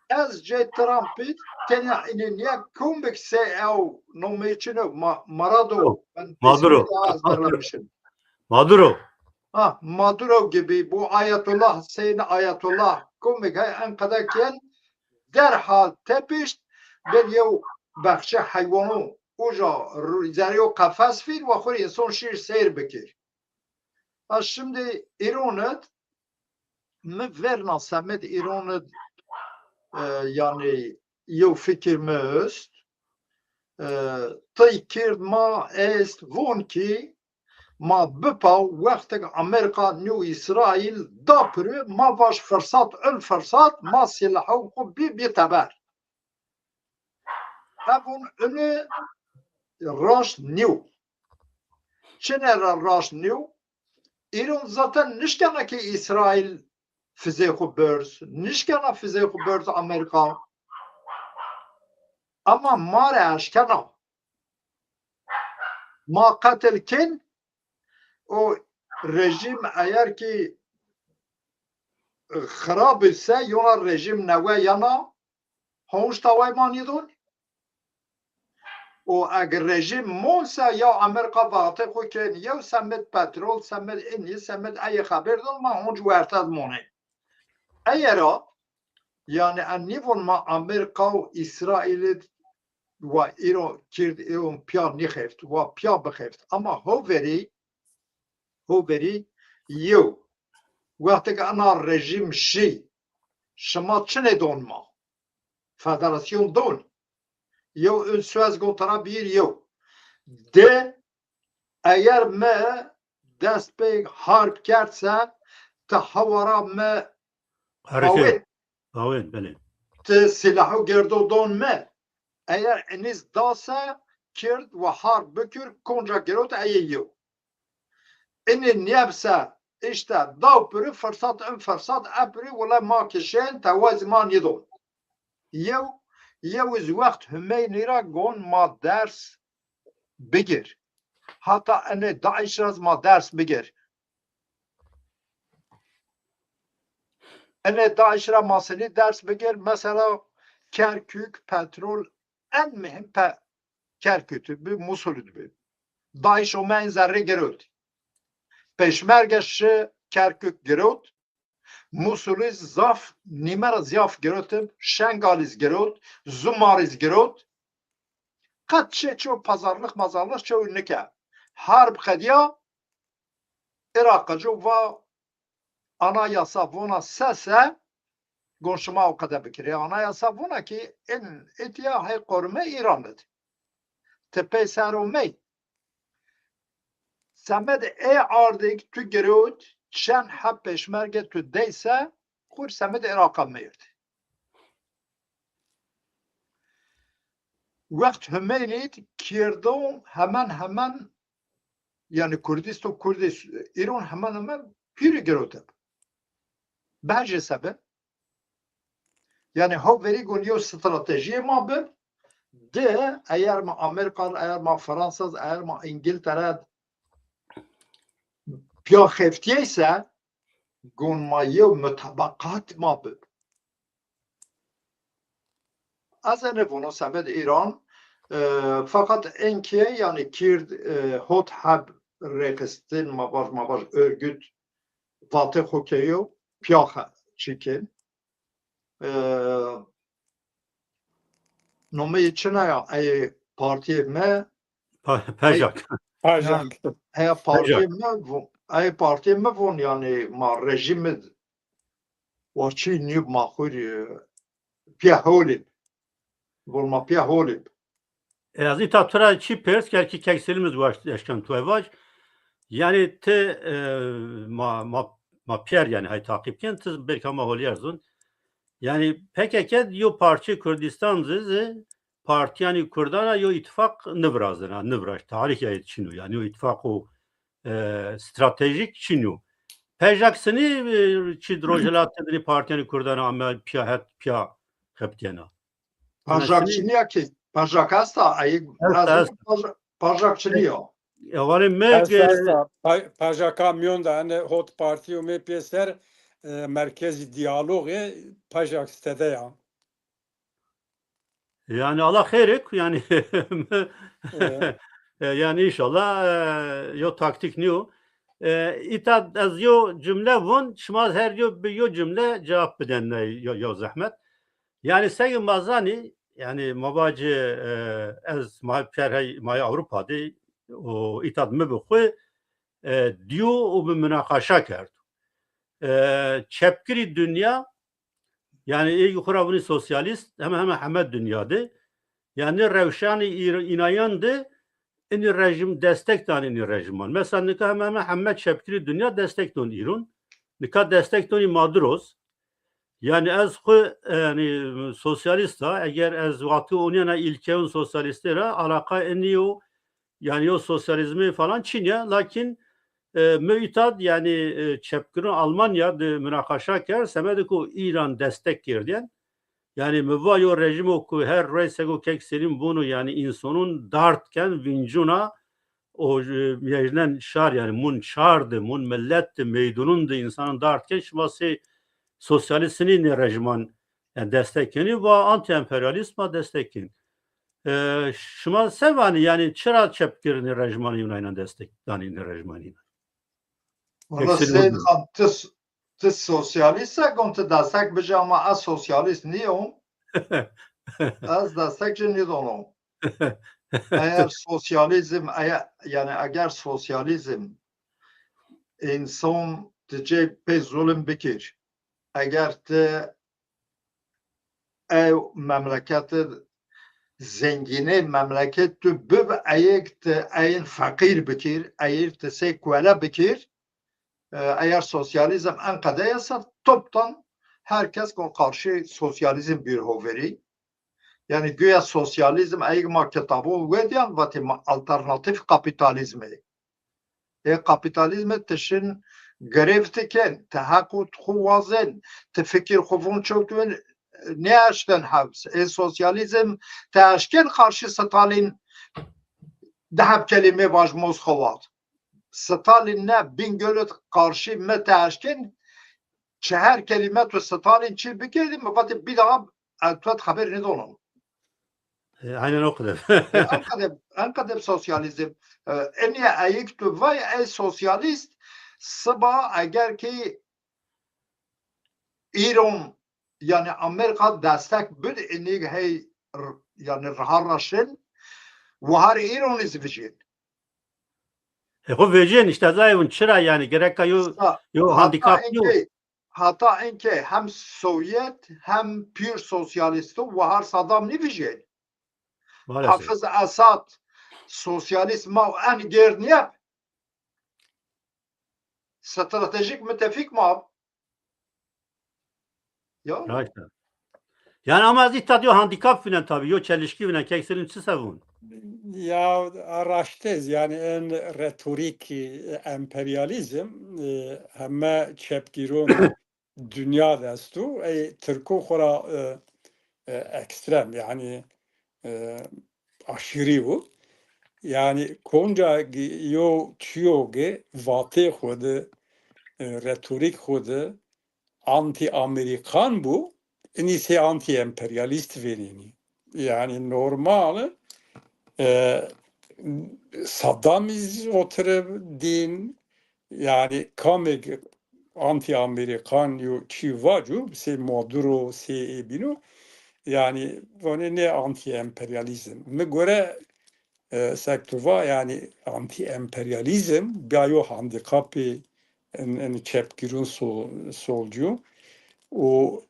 ez cê Trumpî tenya înî nîya kombik se ew nomeyê çin o, Ma-, Marado. Yok, Ben Maduro. Tesvîrê ez derlemişim. Maduro. Ha, Maduro gibi, bu Ayetullah, Hüseyin Ayetullah, kombik hay en qede ken derhal tepişt, bir yew bexçe heywanû uca ru-, zerrîyo qefes fîr, wa xu rê însan şîr seyr bikir. Ha, şimdi Îronid, mi verna semed Îronid, e, yanî yew fikir mi est, e, tey kird ma est von ki ma bipa wextek Amerîka nîw Îsraîl da piri, ma vaj firsat, il firsat, ma sîlaho xu bî, bî teber. Evon ini raşt nîyo. Çine ra raşt nîyo? Îron zaten nişkena ki Îsraîl fizê xu berz, nişkena fizê xu berz Amerîka. Ama ma rê eşkena. Ma qetil kin, o rejîm eger ki xirab ise, yona rejîm newe yana, honc taway ma nîdon. O eg rejîm monse ya Amerîka vatê xu ken, yew semed petrol, semed inî, semed eyê xeber don, ma honc werte monê. Eye ra, yanî en nîvon ma Amerîka û Îsraîlî wa îro kird, îro piya nîxeft, wa piya bixeft. Ama ho verî, ho verî yew. Wextê ke ena rejîm şî, şima çinê don ma? Federasyon don. Yew ün suez gon tera bîr yew. De, eger mi dest pê harb kerd se, ti hawara mi Hareket. Awên. Awên, belê. Ti sîlaho girdo don mi. Eger iniz da se, kird wa harb bikir, konca girot eye yew. Ini niyebse, işte, daw piri, firsat, in firsat, e piri, wele ma kişên, tewazî ma nîdon. Yew, yew iz wext Hümeynî ra gon ma ders bigir. Hata enê DAIŞ ra zî ma ders bigir. Enê DAIŞ ra ma senî ders bigir? Mesela Kerkük, petrol, en muhîm pe-, Kerkük bi, Musul bi. DAIŞ ome en zerrê girot. Pêşmerge şi Kerkük girot. Musulî zaf, nîme ra zîyaf girot, Şengalî zî girot, Zumarî zî girot. Qet çê ço pazarlix mazarlix ço nike. Harb qedîya, Iraqijû va anayasa vona se se, gon şima o qede bikirê. Anayasa vona ki in îtya hey qorime Îran id. Ti pey ser o mey. Semed ê ardêk tu girot, çend heb pêşmerge tu dey se, xur semed Îraqa meyird. Wext Hümeynî Kîrdon hemen hemen, yanî Kurdistan, Kurdis-, Îran hemen hemen pîrî girot ib. Bence sebe. Yanî ho verî gon yew stratejîyê ma bi. Di, eger ma Amerîka, eger ma Fransa, eger ma Îngiltere piya xeftîyey se, gon ma yew mutabaqat ma bi. Ez ene vono sebed Îran, e, feqet enkê, yanî Kîrd, e, hot heb rêxistin, ma vaj, ma vaj örgüt vatê xo keyo, piya xe-, çikin. E, nomeyê çina ya, ey partiyê mi, Pa- Pejak. Pajak. Heya partiyê mi von, ey partiyê mi von, yanî ma rejîmî wa çî nîb, ma xwirî piya holîb. Von ma piya holîb. E, ez îta tu ra çî pers ker ki kek Selîm iz waşt eşken tu evaj. Yanî ti e, ma, ma, ma piyer yanî hay taqîb ken, ti belka ma holîyer zon. Yanî P K K yo parçê Kurdistan zi, zi partiyanî Kurdan ra yo îtîfaq nivirazena, niviraş. Tarîh ya çin o. Yanî yo îtîfaq o e, stratejîk çin o. Pejak sinî e, çi di Rojhelatê dinî partiyanî Kurdan ame piya het piya xebitîyena. Pajak çinîya ki, pajak esta, ayık lazım pajak çinîya. Ewanê mi pajaka miyon de, hani Hot Parti û M P S R e, merkezî diyalogê pajak stede ya. Yani Allah xeyr ek, yani e, yani inşallah e, yo taktik niyo. E, îta ez yo cümle vun, şima her yo bi yo cümle cevap biden yo, yo zehmet. Yani segi mazani, yani ma vacî e, ez ma piyer hey ma Avrupa de o îtad mi bi xwu e, diyo û bi münaqaşa kerdo. E, çepgirî dünya, yani ê xwu ra vunî sosyalist, heme heme heme dünya de. Yani rewşanî înayan de inî rejim destek dan inî rejiman. Mesela nika heme heme heme çepgirî dünya destek don îron. Nika destek donî ma diroz. Yani ez xwu yani sosyalist a, eger ez wextî onîyena îlkeyon sosyalistê ra alaqa enî yo, yani yo sosyalizmê falan çin ya, lakin e, mi îtad yani e, çepkirin Almanya de münaqaşa kerd, semedê ku Îran destek kerdîyen. Yani mi va yo rejîmo ku her rey sego kek Selîm vûno yani însanun dard ken vîncuna o e, miyecnen şar yani mun şar de, mun millet de, meydunun de însanun dard ken, şima sey sosyalistini ne rejiman yani destek kenî, va anti-emperyalist ma destek kenî. E, şima se vanî, yani çira çepkirinî rejimanê Yunaynan destek danî ne rejimanî? Valla Seyîd Xan, ti, ti sosyalist se gon ti destek bije ama ez sosyalist nîyom. Ez destek ci nîdono. Eger sosyalizm, eger, yani eger sosyalizm însan ti cê pê zulm bikir, eger ti ew memleketi zengînê memleket tu bibi eyêk ti eyin feqîr bikir, eyir ti sey kuele bikir, e, eger sosyalizm enqede yese toptan herkes kon qarşî sosyalizm bir hoverî. Yani güya sosyalizm eyêk ma kitabon wediyan vatê ma alternatîf kapîtalîzmê. Ê kapîtalîzmê ti şin grev ti ken, ti heq û ti xwu wazen, ti fikir xwu vûn çewt win, nêeşken hewz. Ê sosyalîzm ti eşken qarşî Stalîn di heb kelîmê vaj moz xwu vat. Stalîn ne Bingöl qarşî mi ti eşken çi her kelîme tu Stalîn çî bikerdî, mi vatê bî daha ez tu et xeber nêdonon. E, aynen o kadar. Enqede, enqede sosyalizm. E, enîye eyik tu vay ey sosyalist siba eger ki Îron yani Amerîka destek bid enîg hey yani raha raşin wahar Îron iz vijin. E, xo vejên işte zayvun çira yani gereka yo yo handikap yo. Hata enke hem Sovyet hem pür sosyalisto wahar Saddam nivijên. Hafız Esad sosyalist ma en gêrniyeb stratejik müttefik ma. Ya. Raşt. Yani ama ez îta yo handikap vinen tabi, yo çelişki vinen, kek Selîm çi se vun? Ya raştez yani en retorik emperyalizm e, heme çepgîron dünya de esto. Ey Tirko xora e, e, ekstrem yani e, aşîrî bû. Yani konca yo çiyo ge vatê xo de e, retorik xo de anti-Amerikan bû, inî sey anti-emperyalîst vênenî. Yani normal e, Saddam iz otirib dîn, yani kamêk anti-Amerikan yo çî vaco, sey Maduro, sey ê bîno, Yanî, vonê nê antî-emperyalîzm. Mi gore, e, sek tu va, yanî antî-emperyalîzm bîya yo handîkapê en, en çepgîrûn so-, solcî yo. Û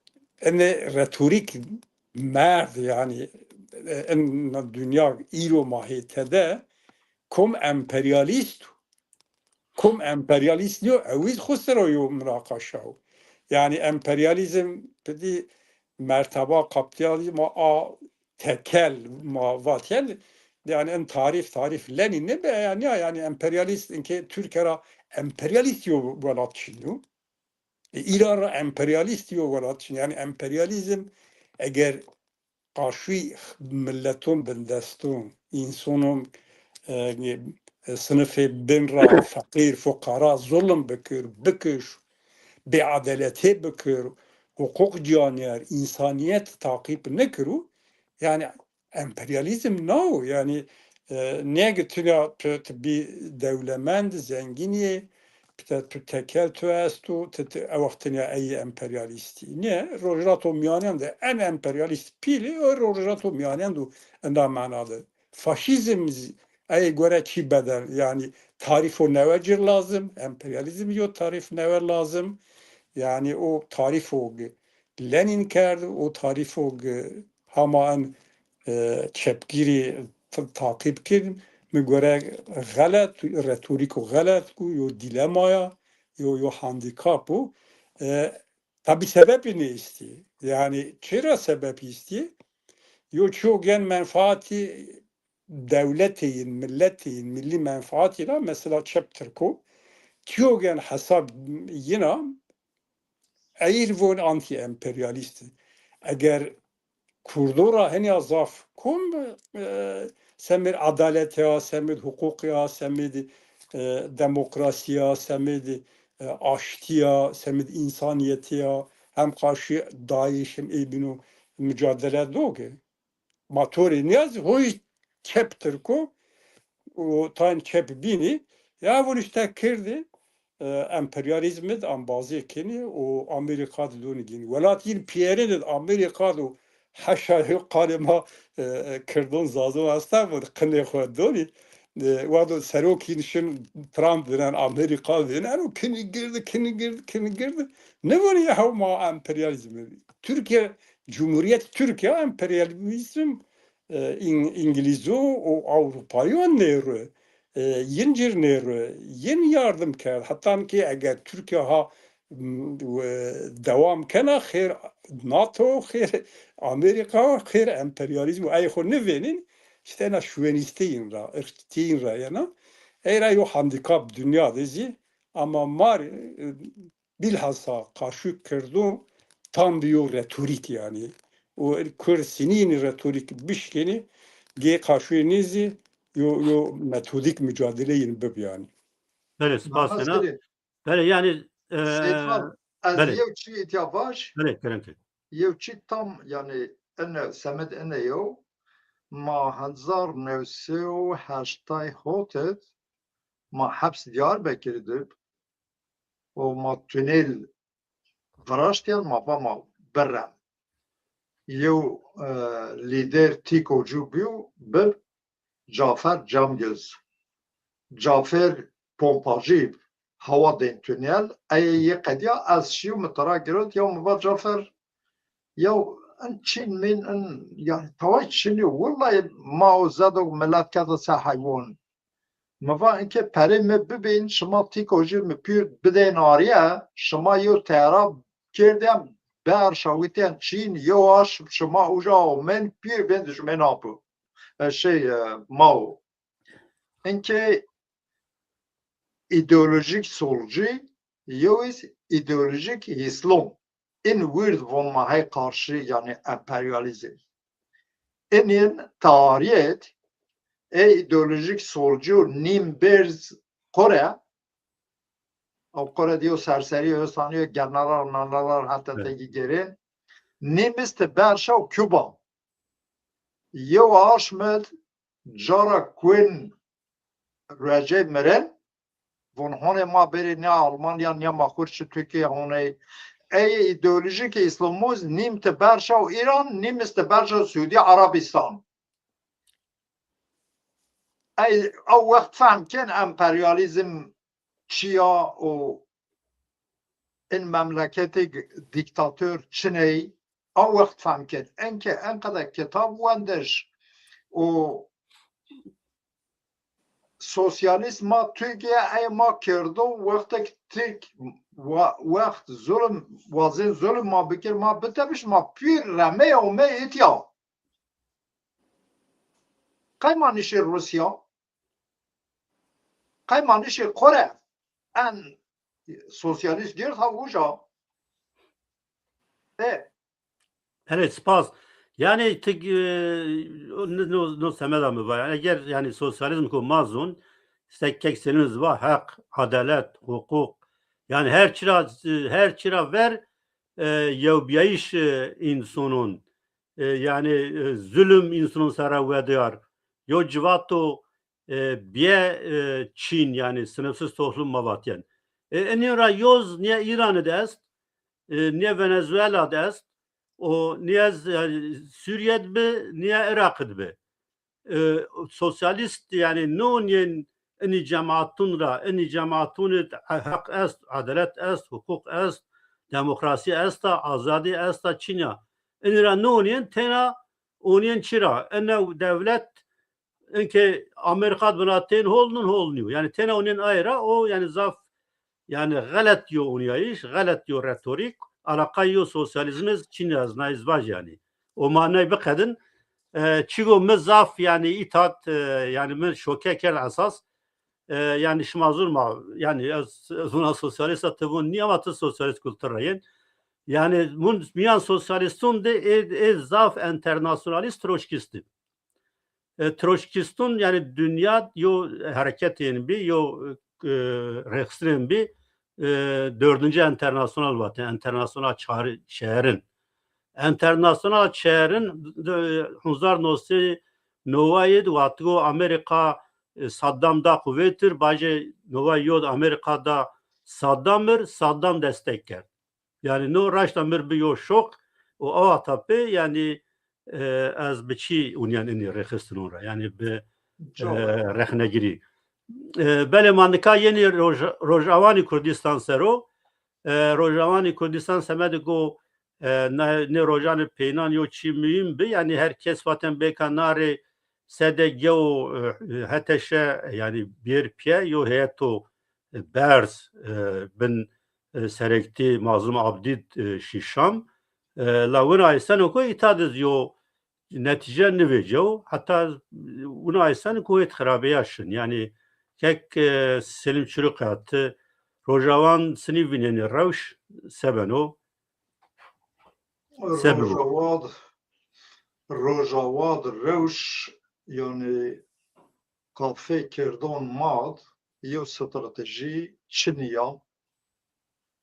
enê retorîk merd, yanî, e, en dinya îro ma hê tede kom emperyalîst, kom emperyalîst nîyo, ewîz xo sero yo munaqaşa o. Yanî emperyalîzm pidî merteba kapîtalîzm a tekel ma vatîyen, yanî en tarîf, tarîf Lenîn nêbe, yanî, yanî emperyalîst, inkê Tirkîya ra emperyalîst yo welat çin yo. E, Îran ra emperyalîst yo welat çin. Yanî emperyalîzm eger qaşûy mileton bindeston, însonon, e, e, sinifê bin ra feqîr, fuqara zulm bikir, bikiş, bêedaletê bikir, huquq cîyanîyer, însanîyet taqîb nikirû, yanî emperyalîzm na wo. Yanî, e, nêge tu ya tu, tu bî dewlemend, zengîn yê, tu, tu tekel tu esto, tu, tu, ew wext tenya ey emperyalîstî. Nê, Rojhilata Mîyanên de en emperyalîst pîlî, o Rojhilata Mîyanên de enda mena de. Faşîzm zî, ey gore çî bedel, yanî tarîfo newe cir lazim, emperyalîzm yo tarîf newe lazim. Yanî o tarîfo ge Lenîn kerd, o tarîfo ge hama en, e, çepgîrî t-, taqîb kir, mi gore xelet, retorîko xelet ku yo dîlema ya, yo, yo handîkap o. E, tabî sebebî nêestî. Yanî çira sebebî estî? Yo çîyo gen menfaatî dewletê yin, miletê yin, millî menfaatî ra, mesela çep tirko, çîyo gen hesab yina, ey von antî-emperyalîst. Eger Kurdo ra henya zaf kom, e, semêd edaletî ya, semêd huquqî ya, semêd, e, demokrasî ya, semêd, e, aştî ya, semêd însanîyetî ya, hem qarşî DAIŞ hem ê bîno mucadele do ke. Ma to rê nîyazî, ho yî çep tirko û tayn çep bînî, ya vun îşte kirdî, e, emperyalîzmî di embazî kenî û Amerîka di donî gênî. Welat yin pîyerin di Amerîka do heşa yo qalê ma, e, e, kirdon zazon esta vun qinê xo donî. E, wado serok yin şin Trump vinen, Amerîka vinen û kinî girdi, kinî girdi, kinî girdi. Nivunî ya hew ma emperyalîzmî. Tirkîye, Cumhuriyet Tirkîye emperyalîzm e, Îng-, Îngilîzo û Ewropayo nêro. E, yin cir nêro. Yin yardim kerd. Heta ki eger Tirkîya ha, m, we, dewam kena, xêr NATO, xêr Amerîka, xêr emperyalîzm û ey xo nivênîn, îşte ena şuvenîstê yin ra, irqçîtî yin ra yena. Ey ra yo handîkap dinya de zî, ama ma rê, e, bîlhasa qaşû kirdon tam bi yo retorîk yanî. Û kurd sinî yin retorîk bişkenî, gê qaşûyê nê zî yo, yo metodîk mucadele yin bib yanî. Belê, spas kena. Belê, yanî, e, Seyfan, ez belê. Yew çî îtya vaj. Belê, kerem ke. Yew çî tam, yanî, ene, semed ene yew. Ma hezar new sey û heştay hot id ma heps Diyarbekirî di û ma tunêl viraştîyen, ma va ma birren. Yew, e, lîder tîko cû bîyo, bi Cafer Cemgöz. Cafer pompajî, hewa dên tunel, ey yê qedîya, ez şîyo mi tira girot, yew mi va Cafer, yew in çîn mîn in, yanî taway çinî, wullayî ma û zedok milet kete se heywan. Mi va, inkê perê mi bibîn, şima tîko jî mi pîr bidên arîye, şima yew teyara kerdîyen, berşa witîyen çîn, yew aşm şima uca omên, pîr bên dijmên apo. E, şey, e, ma o. Inkê îdeolojîk solcî, yew îs îdeolojîk îslom. In wird von ma hey karşı, yani emperyalizm. Inin tariyet e ideolojik solcu nim berz Kore, o Kore diyo serseri, o saniyo general, nanalar, hatta evet. Teki gerin. Nim ist berşa Küba. Yo aşmed cara kuin Recep Miren, von honê ma berê ne Almanya, ne ma xur çi Türkiye honê, ey îdeolojîkê îslamoz nîm ti berşa Îran, nîm ti berşa Siûdî Arabîstan. Ey, ew wext fehm ken emperyalîzm çi ya û in memleketê dîktator çiney, ew wext fehm ken. Enke enqede kitab wendiş û sosyalîst ma Tirkîye ey ma kerdo, wextek Tirk wa-, wext zulm, wazên zulm ma bikir, ma bitebiş, ma pîr remey omey îtya. Qey ma nişê Rûsya? Qey ma nişê Kore? En sosyalîst gird ha uca. E, Erê, spas. Yanî ti, e, no, no, no semeda mi va. Yanî eger, yanî, sosyalîzm ku ma zon, îşte kek Selîm zî va, heq, edalet, huqûq, yanî her çira, her çira ver, e, yewbîyayîş, e, însonon, e, yanî, e, zulm însonon sera wediyar, yo civato, e, bîye, e, çîn, yanî sınıfsız toplum ma vatîyen. E, inî ra yoz nîye Îranî de est, e, nîye Venezuela de est, o nîye z-, yanî Sûrîye de bi, nîye Iraqî de bi. E, sosyalîst, yanî, nonîyên inî cemaatûn ra, inî cemaatûn id heq est, edalet est, huqûq est, demokrasî esta, azadî esta, çin ya. Inî ra nonîyên, têna onîyên çi ra? Ene dewlet, inke Amerîka de bina tên hol nun, hol nîyo. Yanî têna onîyên aye ra, o, yanî, zaf, yanî, xelet yo onîyayîş, xelet yo retorîk, alaqay yo sosyalîzmî zî çin ya, ez nay zî vaj yanî. O ma nay biqedin, e, çigo mi zaf, yanî, îtat, e, yanî, mi şoke kerd esas. E, yanî şima zûn ma, yanî ez, ez vûna sosyalîst a, ti vûn nî, ama ti sosyalîst kultur ra yên. Yanî vûn mîyan sosyalîstûn de ê, ê zaf enternasyonalîst troşkîst î. E, troşkîstûn, yanî dinya yo hereketên bî, yo, e, rêxistinên bî, e, dördüncü enternasyonal vatên, enternasyonal çarî şerin. Enternasyonal çerin, e, hezar newsey neway id wextigo Amerîka, e, Saddam da quwêtir, bajê neway yo de Amerîka da Saddam ir, Saddam destek kerd. Yanî no raşta mi r bi yo şok û awa tapê, yanî, e, ez bi çî unîyen inî rêxistinon ra, yanî bi, e, rexnegirî. E, belê ma nika yenî Roj-, Rojawanî Kurdîstan ser o. E, Rojawanî Kurdîstan semedê go, e, na-, nê rojanê peynan yo çî muhîm bi, yanî her kes vaten bêka na rê sede gew, e, heteşe, yanî bêr pîye yo heyeto, e, berz, e, bin, e, serektî Mazlum Abdî, e, şî Şam. E, la wina eyseno ku îta de zî yo netîce nivêcew. Heta wina eyseno ku hêt xirabeya şin. Yanî kek, e, Selîm Çurîqe, ti Rojawan sinî vînenî rewş se beno? Se bibo? Rojava d-, Rojava d-, rewş, yanî, qafê kerdon ma d-, yew stratejî çinî ya.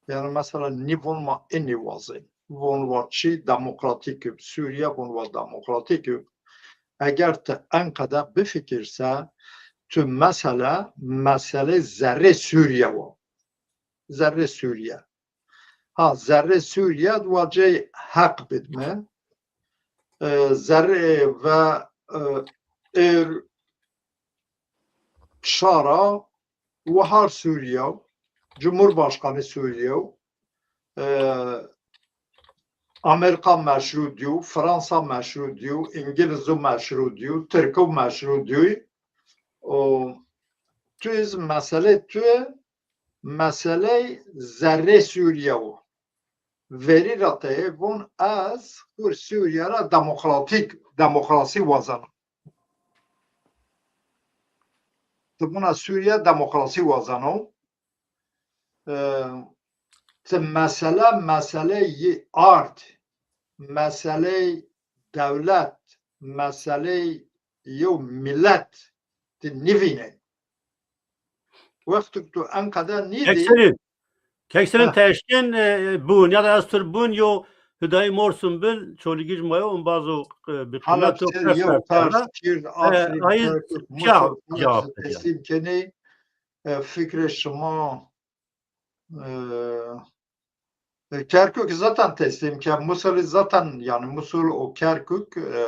Yanî, mesela, nî von ma inî wazên. Von wa çî demokratîk ib. Sûrîye von wa demokratîk ib. Eger ti enqede bifikirse, tu mesele, meselê zerrê Sûrîye wa. Zerrê Sûrîye. Ha, zerrê Sûrîye di wacey heq bidme. E, zerrê ve, e, êr şara wahar Sûrîye, Cumhurbaşkanı Sûrîye, e, Amerîka meşru diyo, Fransa meşru diyo, Îngilîzu meşru diyo, Tirku meşru diyo. O, tu iz mesele tu meseley zerrê Sûrîye wo. Verî ra teyê vûn ez xur Sûrîye ra demokratîk, demokrasî wazeno. Ti vûna Sûrîye demokrasî wazeno. E, ti mesele, meseley yi ard, meseley dewlet, meseley yew milet ti nivînê. Wextik tu enqede nîdî. Kek Selîm. Kek Selîm, ti eşkên, e, bûn ya da ez tur bûn yo Hudayî Morsun bin, Çolîgij ma yo, umbazo, e, bi qîmet o, yew pers kîr, e, Afrîn, Kerkuk, Misir, cevap teslîm kenî, e, fikrê şima, e, E, Kerkûk zaten teslîm ke, Musulî zaten, yanî Musul û Kerkûk, e,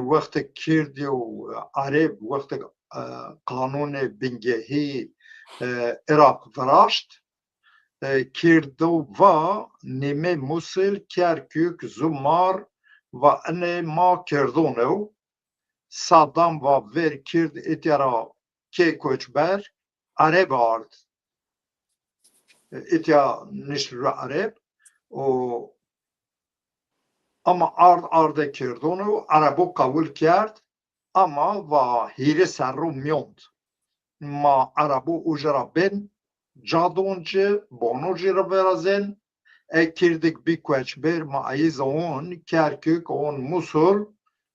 wextê Kirdî û Ereb, wextê, e, qanûnê bingehî, e, Iraq viraşt, e, Kirdo va nîmê Musul, Kerkûk, Zumar, va inê ma Kirdon ew. Saddam va ver Kird îtya ra kê koçber, Ereb ard. Îtya nişt ru Ereb û ama ard arde Kirdon û Erebo qewil kerd, ama va hîrê serro miyond. Ma Erebo uca ra bên, ca don ci, bono ci ra virazên, e Kirdik bî koçber, ma eyî zon, Kerkûk, on Musul,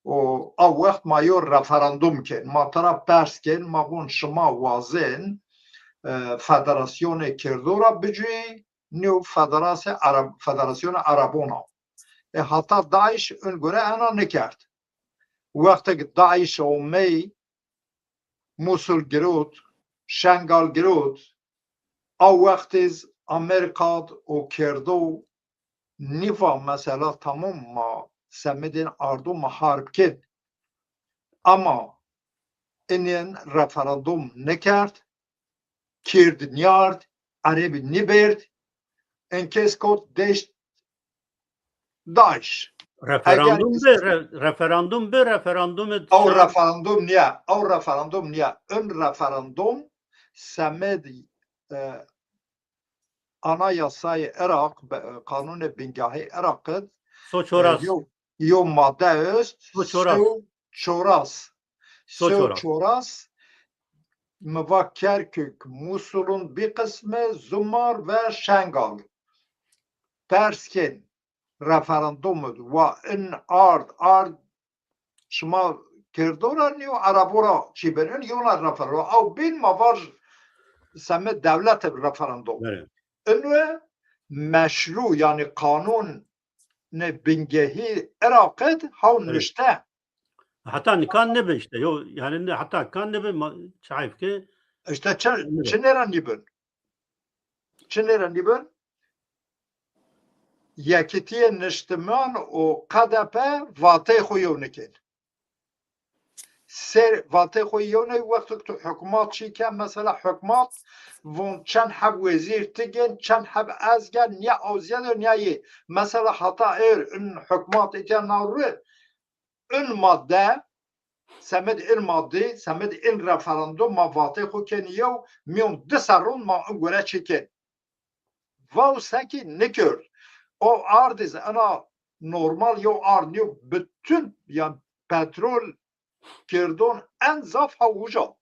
û a wext ma yo referandum kên. Ma tera pers kên, ma von şima wazên, e, federasyonê Kirdo ra bicuyî, nîyo federasê Ereb-, federasyonê Erebon a. E, hata DAIŞ in gore ena nikerd. Wextêk DAIŞ omey, Musul girot, Şengal girot, a wext iz Amerîka d û Kirdo nîva mesela tamam ma semedên ardo ma harb kên. Ama inên referandum nikerd, Kird nîyard, Erebî nîbêrd, in kes kot deşt DAIŞ. Referandum bi, re-, referandum bi, referandum. Ew referandum nîya, ew referandum nîya. In referandum semed, e, Anayasayê Iraq, be-, qanûnê bingehî Iraq id, so çoras, e, yo, yo madde est, so çoras. Sew çoras. So çoras. Mi va Kerkûk, Musulun bir qismi, Zumar ve Şengal. Pers kên referandum id, wa in ard, ard şima Kirdo ra nîyo, Erebo ra çî bin? In yona referandum. Ew bîn ma vaj seme dewlete referandum. Inu meşru, yanî qanûnê bingehî Iraq id haw nişte. Heta nikan nêbi îşte. Yo, yanî ne, heta kan nêbi ma-, çayf ke. Îşte çi, çi nêra nîbin? Çi nêra nîbin? Yekîtîyê Niştiman û K D P vateyê xo yew nikên. Ser vateyê xo yew ney, wexto tu hukmat çî ke, mesela hukmat von çend heb wezîr ti gên, çend heb ez gen, nîya awzîya de nîya yê. Mesela hata êr in hukmat îtya naw ri, in madde, semed in madde, semed in referandum ma vateyê xo kenî yew, mîyon di serron ma in gore çêkên. Vaw sekî nikerd. O ard iz ena normal yew ard nîyo, bütün, yan petrol Kirdon en zaf ha uca.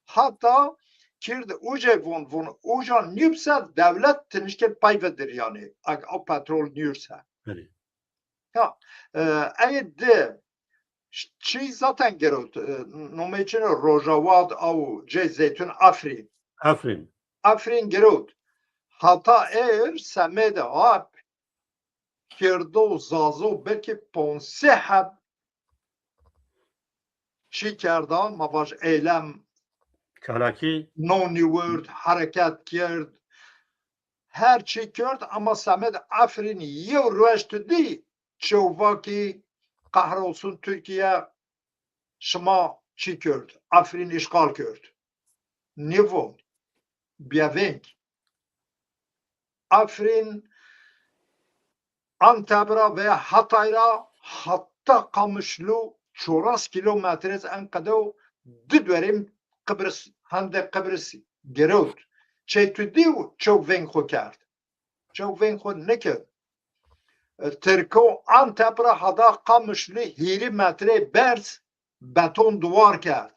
Hata Kird uca von, von uca nîyub se dewlet ti nişkên pay vedir yanî. Eg o petrol nîyur se. Belê. Ya, e, ey di ş-, çî zaten girewt, e, nomey çin o, Rojava d aw cê Zeytun, Afrîn. Afrîn. Afrîn girewt. Hata êr semêde ap Kirdo, Zazo belkî ponc sey heb çî kerda, ma vaj eylem, çalakî, no nîwird, hereket kerd, her çî kerd, ama semed Efrîn yew ruej tu dî, çew va kî kahrolsun Tirkîye, şima çî kerd, Efrîn îşxal kerd. Nêvon, bîya veng. Efrîn, Anteb ra veya Hatay ra hata Qamişlo çoras kîlometre ez enqede o di dwerên Qibris, hende Qibris girewt. Çey tu dî û çew veng xo kerd. Çew veng xo nêkerd. E, Tirko Antep ra hada Qamişli hîrî metre berz beton duwar kerd.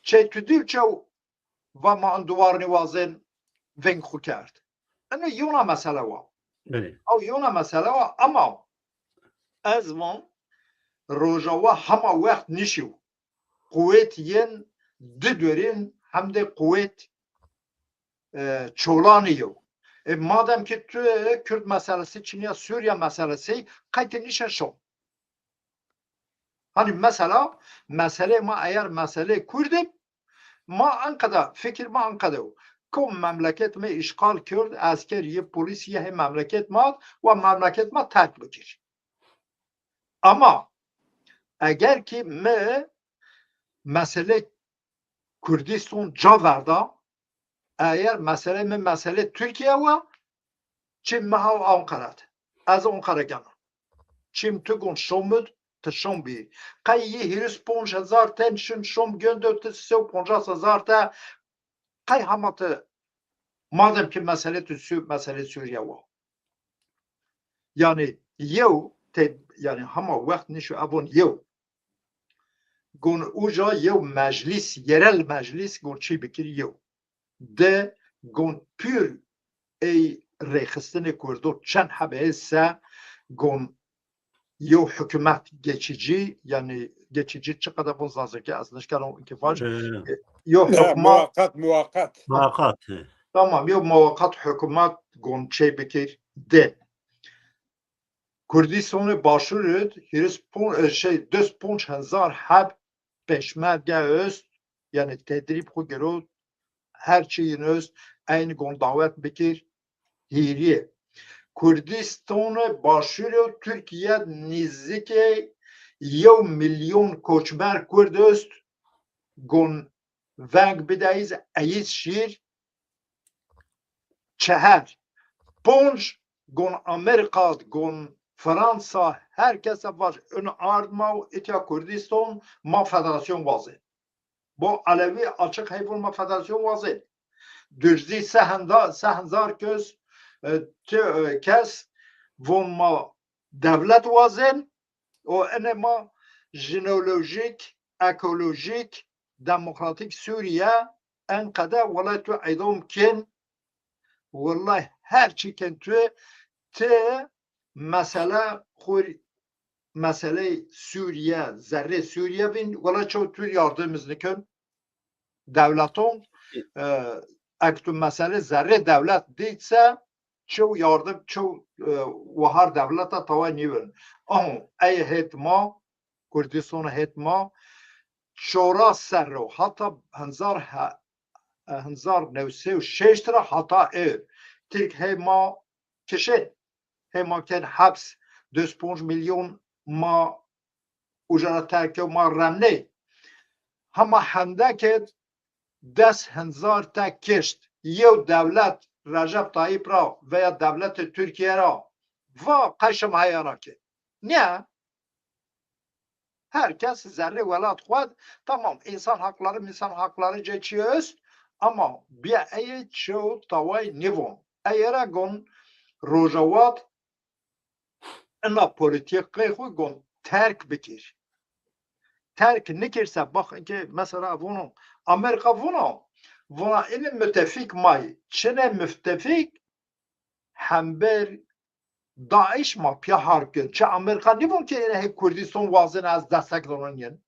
Çey tu dî û çew va ma in duwar nêwazên, veng xo kerd. Eno yona mesele wa. Belê. Ew yona mesele wa, ama ez van Rojawa hema wext nişîw. Quwêt yên di dwerên hemdê quwêt, e, Çolanî yo. E, madem ki tu Kurd meselesi çinîya, Sûriye meselesi, qey ti nîşe şo? Hanî mesela, meselê ma eger meselê Kurd ib, ma enqeda, fikir ma enqeda yo. kom memleket mi îşxal kerd, esker yê polîs yê hê memleket ma wa memleket ma terk bikir. Ama eger ki mi mesele Kurdistan ca verda, eger mesele mi mesele Türkiye wa, çim mi haw Ankara de. Ez Ankara gena. Çim tu gon Şomud, tu Şom bî. Qey yê hîris ponc hezar ten şin Şom göndo tu se û poncas hezar te qey hema tu madem ki mesele tu Sü-, mesele Suriye wa. Yani yew te, yani hema wext nişo evon yew. Gon uca yew meclis, yerel meclis gon çi bikir yew. De gon pür ey rêxistinê Kurdo çend hebe se gon yew hükümet geçici, yani geçici çi qada von zazakî ez nişkeno ki vaj. Yew hükümet muvaqqat, muvaqqat. Muvaqqat. Tamam, yew muvaqqat hükümet gon çê bikir de. Kurdistonê Başûrî hîris pon-, e, şey, des ponc hezar heb peşmerge est, yani tedrîb xwu girot, her çi yin est, eynî gon dawet bikir, hîrîye. Kurdistonê Başûrî Tirkîye nîzikê yew milyon koçber Kurd est, gon veng bideyîz, eyîz şîr, çeher, ponc, gon Amerîka, gon Fransa, her kese vaj, in ard ma û itya Kurdistan, ma federasyon wazên. Bo Elewî açiq hey von ma federasyon wazên. Durzî se henda-, se hezar kes, e, ti-, e, kes von ma dewlet wazên û ene ma jineolojîk, ekolojîk, demokratîk Sûrîye en qede wela tu îdam kên, wela her çi kên tu, ti mesele xur, meseley Sûrîye, zerrê Sûrîye vîn, wela çew tu yardim iz nikên. Dewleton, e, ek tu mesele zerrê dewlet dît se, çew yardim, çew, e, wahar dewleta taway nîvin. Aho, ey hêt ma, Kurdistan hêt ma, çoras serro, hata hezar he-, e, hezar new sey û şeşt ra hata ê, Tirk hey ma kişên, hey ma kên heps, des ponc milyon ma uca ra terk kerd, ma remnê. Hema hendek id des hezar te kişt. Yew dewlet Recep Tayyip ra veya dewletê Tirkîye ra va qey şima heya ra kê. Nîye? Her kes zerrê welat xwu d, tamam, însan hakları, însan hakları cê çî est, ama bîya ey çew taway nîvon. Ey ra gon Rojawat ina polîtîkê xwu gon terk bikir. Terk nikir se, bak, ke mesela vono, Amerîka vono, vona ini müttefik may. Çine müttefik hember DAIŞ ma pîya harb kên. Çi Amerîka nîvon ke êne hê Kurdistan wazên ez destek donon yen.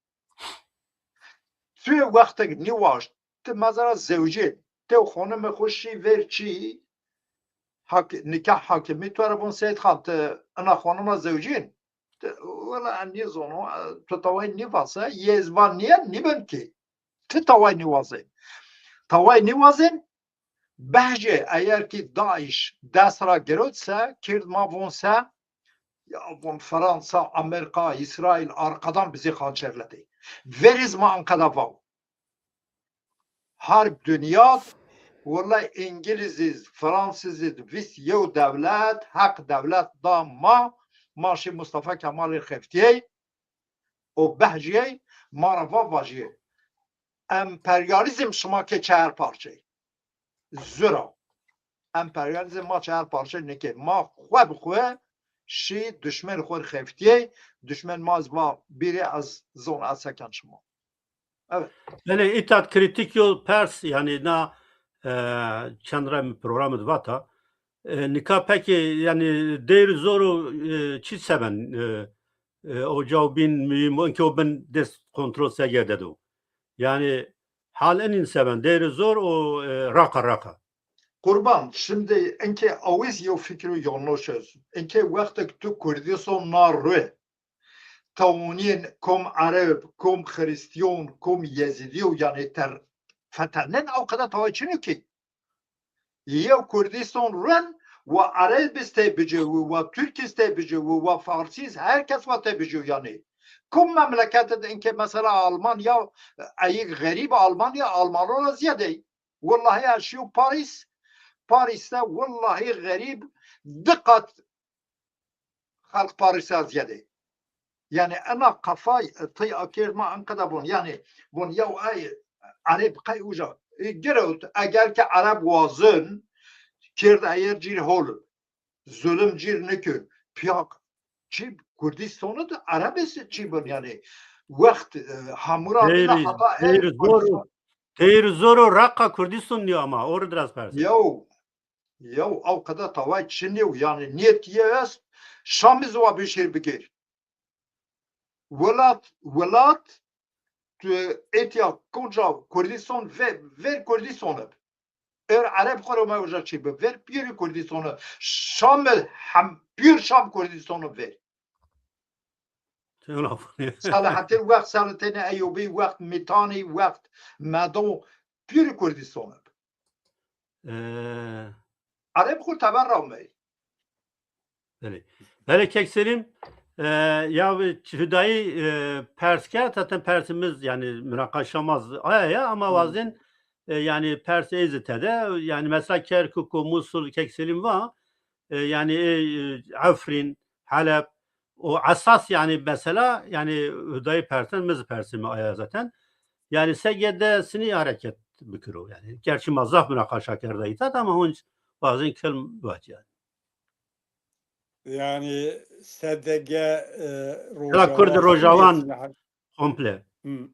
Tu wextek nîwaşt, ti mesela zewcî, tew xonimê xwu şî ver çî, hak-, nikah hakimî tu ra von Seyîd Xan, ti ina xonima zewcîn? Ti, wela ez nîzono, tu taway nîvase, yê ez van nîyen, nîben kî. Ti taway nîwazên. Taway nîwazên, Behcê, eger ki DAIŞ dest ra girot se, kird ma von se, ya von Fransa, Amerîka, Îsraîl arkadan bizi hançerledi. Verîz ma anqeda vaw. Harb dinya d, wela Îngilîzî d, Fransizî d, vîst yew dewlet, heq dewlet da ma, ma şî Mustafa Kemalî xeftîyey, o behcîyey, ma ra va vajîyê. Emperyalîzm şima ke çeher parçey. Zura. Emperyalîzm ma çeher parçe nêkê. Ma xwu bi xwu şî duşmen xwu rê xeftîyê. Duşmen ma ez va bîrê ez zon ez seken şima. Evet. Belê, îta d krîtîk yo pers, yanî na, e, çend rey mi programî de vata. E, nika pekî, yanî Dêr Zor o, e, çi seben, e, e, o caw bîn muhîm o, inkê o bin dest kontrol se gerdedo. Yanî hal enin seben Dêr Zor o, e, Raqa, Raqa. Qurban, şimdi inkê awiz yew fikru yanlış öz. Inkê wextek tu Kurdistan na rue, tawonîyên kom Ereb, kom Xirîstîyon, kom Yezîdîyo, yanî ter fetenen, o qeda taway çin o ki. Yew Kurdistan rind, wa Ereb iz tê biciwî, wa Tirk iz tê biciwî, wa Farsî iz, her kes wa tê biciwî yanî. Kum memleket id inkê mesela Almanya, eyî xerîb Almanya, Almanon ra zîyade. Wellahî ez şîyo Parîs, Parîs de wellahî xerîb di qat xelq Parîs ra zîyade. Yanî ena qefay, e, tey akêr ma enqeda von. Yanî von yew ay Ereb qey uca. E, girewt, eger ke Ereb wazin, kêrd eyer cîr hol. Zulum cîr nikir. Piyak çi Kurdistan id Ereb êsî çi bin yanî. Wext, e, hamura bina Teyr, hata teyr ey zor o. Teyr zor o, Raqqa Kurdistan nîyo ama. O ri dî ra ez persî. Yew, yew, ew qede taway çinî yo. Yanî nîyet ye est, Şam iz wa bişêr bigêr. Welat, welat, tu êtya konca Kurdistan ve-, ver Kurdistan ib. Er Ereb xo ro ma uca çî bi. Ver pîyorî Kurdistan ib. Şam hem pîyor Şam Kurdistan ib ver. Çi laf ya? Selahattîn, wext Selahattîn Eyûbî, wext Mîtanî, wext Medo, pîyorî Kurdistan ib. Ee, Ereb xo teber ra omey. Belê. Belê Kek Selîm, e, ya Hudayî, e, pers kerd, zaten persimiz, yanî münaqaşamız aya ya, ama Hmm. wazên, e, yanî pers êzî tede, yanî mesela Kerkûk û Musul Kek Selîm va, e, yanî, e, e, Efrîn, Heleb, o esas yanî mesela, yanî Hudayî persen, mi zî persîme aya zaten. Yanî S G D sinî hareket bikiro yanî. Gerçî ma zaf münaqaşa kerda îta de ama hunc wazên kilm vacî yanî. Yanî S D G, e, Ya da Kurd Rojawan Rojawan sinî har- komple. Hı.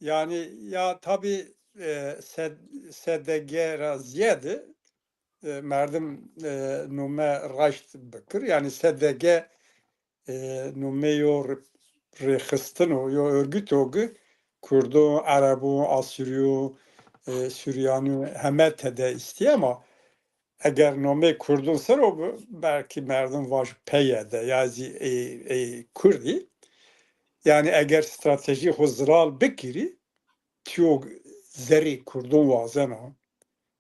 Yanî ya tabî, e, S-, S D G ra zîyade, e, merdim, e, nume raşt bikir. Yanî S D G, e, nume yo rê-, rêxistin o, yo örgüt o ki Kurdon, Erebon, Asûrîyon, e, Suryanîyon heme tede îstî ama eger nomê Kurdon ser o bi, belkî merdim vaj P Y D ya zî ê, ê Kurdî. Yanî eger stratejî xo zilal bikirî, tiyo zerrî Kurdon wazena,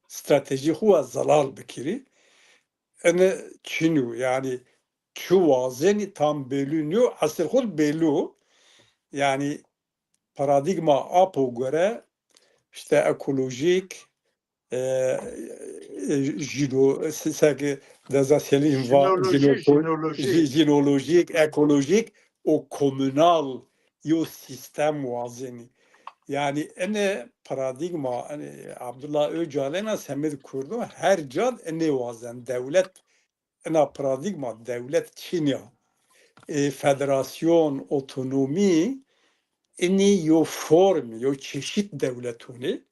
stratejî xo wa zilal bikirî, ene çin o. Yanî çi wazenî tam belû nîyo, esil xo belû o. Yanî paradîgma Apo gore, işte ekolojîk, e, e, jîno-, se-, seke Deza Selîm va, Jinolojî, jînoko-, jinolojî. Jî-, jînolojîk, ekolojîk û komunal yo sîstem wazenî. Yanî ene paradîgma, yanî Abdullah Öcalan'a semêd Kurdo her cad ene wazen. Dewlet ena paradîgma dewlet çin ya. E, federasyon, otonomî, inî yo formî, yo çeşit dewletonî.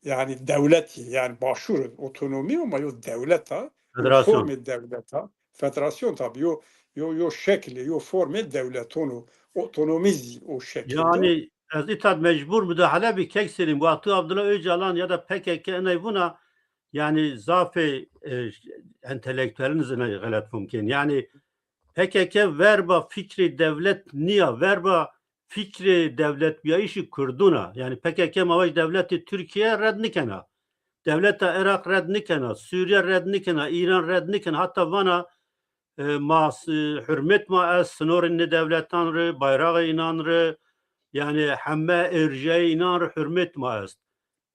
Yanî dewletî, yanî başûr otonomî ama yo dewlet a, yo Federasyon. Formê dewlet a. Federasyon tabî, yo, yo, yo şeklê, yo formê dewleton o. Otonomî zî o şekil de. Yanî ez îta d mecbur mudahale bî Kek Selîm. Wexto Abdullah Öcalan ya da P K K enay vuna, yanî zafê, e, entelektuelin zî ney xelet fom kên. Yanî P K K verba fikrê dewlet nîya, verba fikrê dewletbîyayîşî Kurdûn a. Yanî P K K ma vaj dewletê Tirkîye red nîkena. Dewleta Iraq red nîkena, Sûrîye red nîkena, Îran red nîkena. Heta vana, e, ma s-, hurmet ma est sinorê nê dewletan ri, bayrağê înan ri, yanî heme erjeyê înan ri hurmet ma est.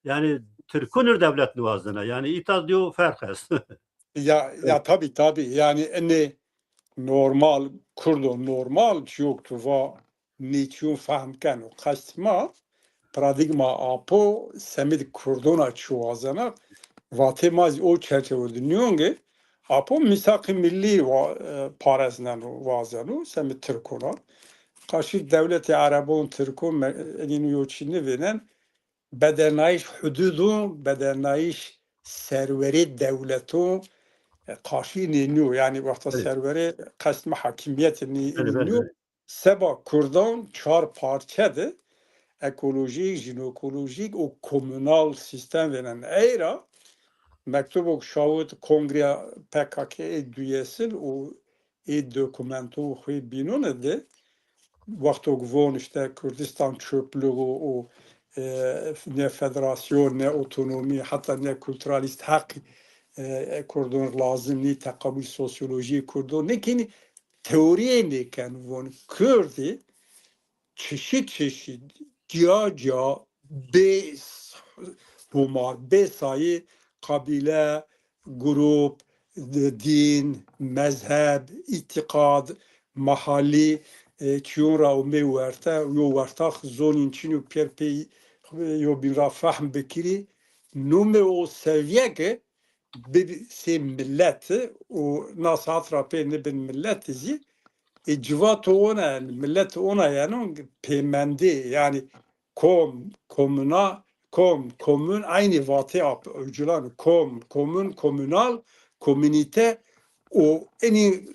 Yanî Tirkûn ir dewlet niwazena. Yanî îta diyo ferq est. Ya, ya tabî, tabî. Yanî inê normal, Kurdo normal çîyo ki tu va nêçîyon fehm keno. Qest ma, paradîgma Apo semêd Kurdona çi wazena. Vatê ma zî o çerçewe de nîyonge. Apo mîsaqê millî wa-, e, paresneno, wazeno, semêd Tirkona. Qarşî dewletê Erebon, Tirkon me-, enînû yo çî nivênen. Bedernayîş hudûdû, bedernayîş serwerê dewleto, e, qarşî nê nîyo. Yanî wexta Evet. serwerê qest mi hakimiyetê nê Evet, evet, nîyo. Evet. Seba Kurdan çar parçe de, ekolojîk, jînokolojîk û komunal sîstem vênen. Ey ra mektubok şawit kongreya P K K ê duyesil û ê dokumento xwê bînûne de, wexto ki von işte Kurdistan çöplüğü û, e, ne federasyon, ne otonomi, heta ne kulturalist heq, e, Kurdon lazim nî, teqabul sosyolojî Kurdon nêkenî, teorîye nêken von. Kurdî çeşit çeşit, cia cia, bê s-, humar, bê sayî, qabîle, grup, d-, dîn, mezheb, îtîqad, mahalî, e, çîyon ra omê werte, yo wertax zonîn çin û pêr pê, e, yo bîn ra fehm bikirî. Numê o seviye ke bi-, sê millet û na saat ra pê nibin millet zî, e, civato ona, yanî millet ona, yanî pêmendê, yanî kom, komuna, kom, komün aynî vatê ap, Öcalan, kom, komün, kommunal, komünite û enî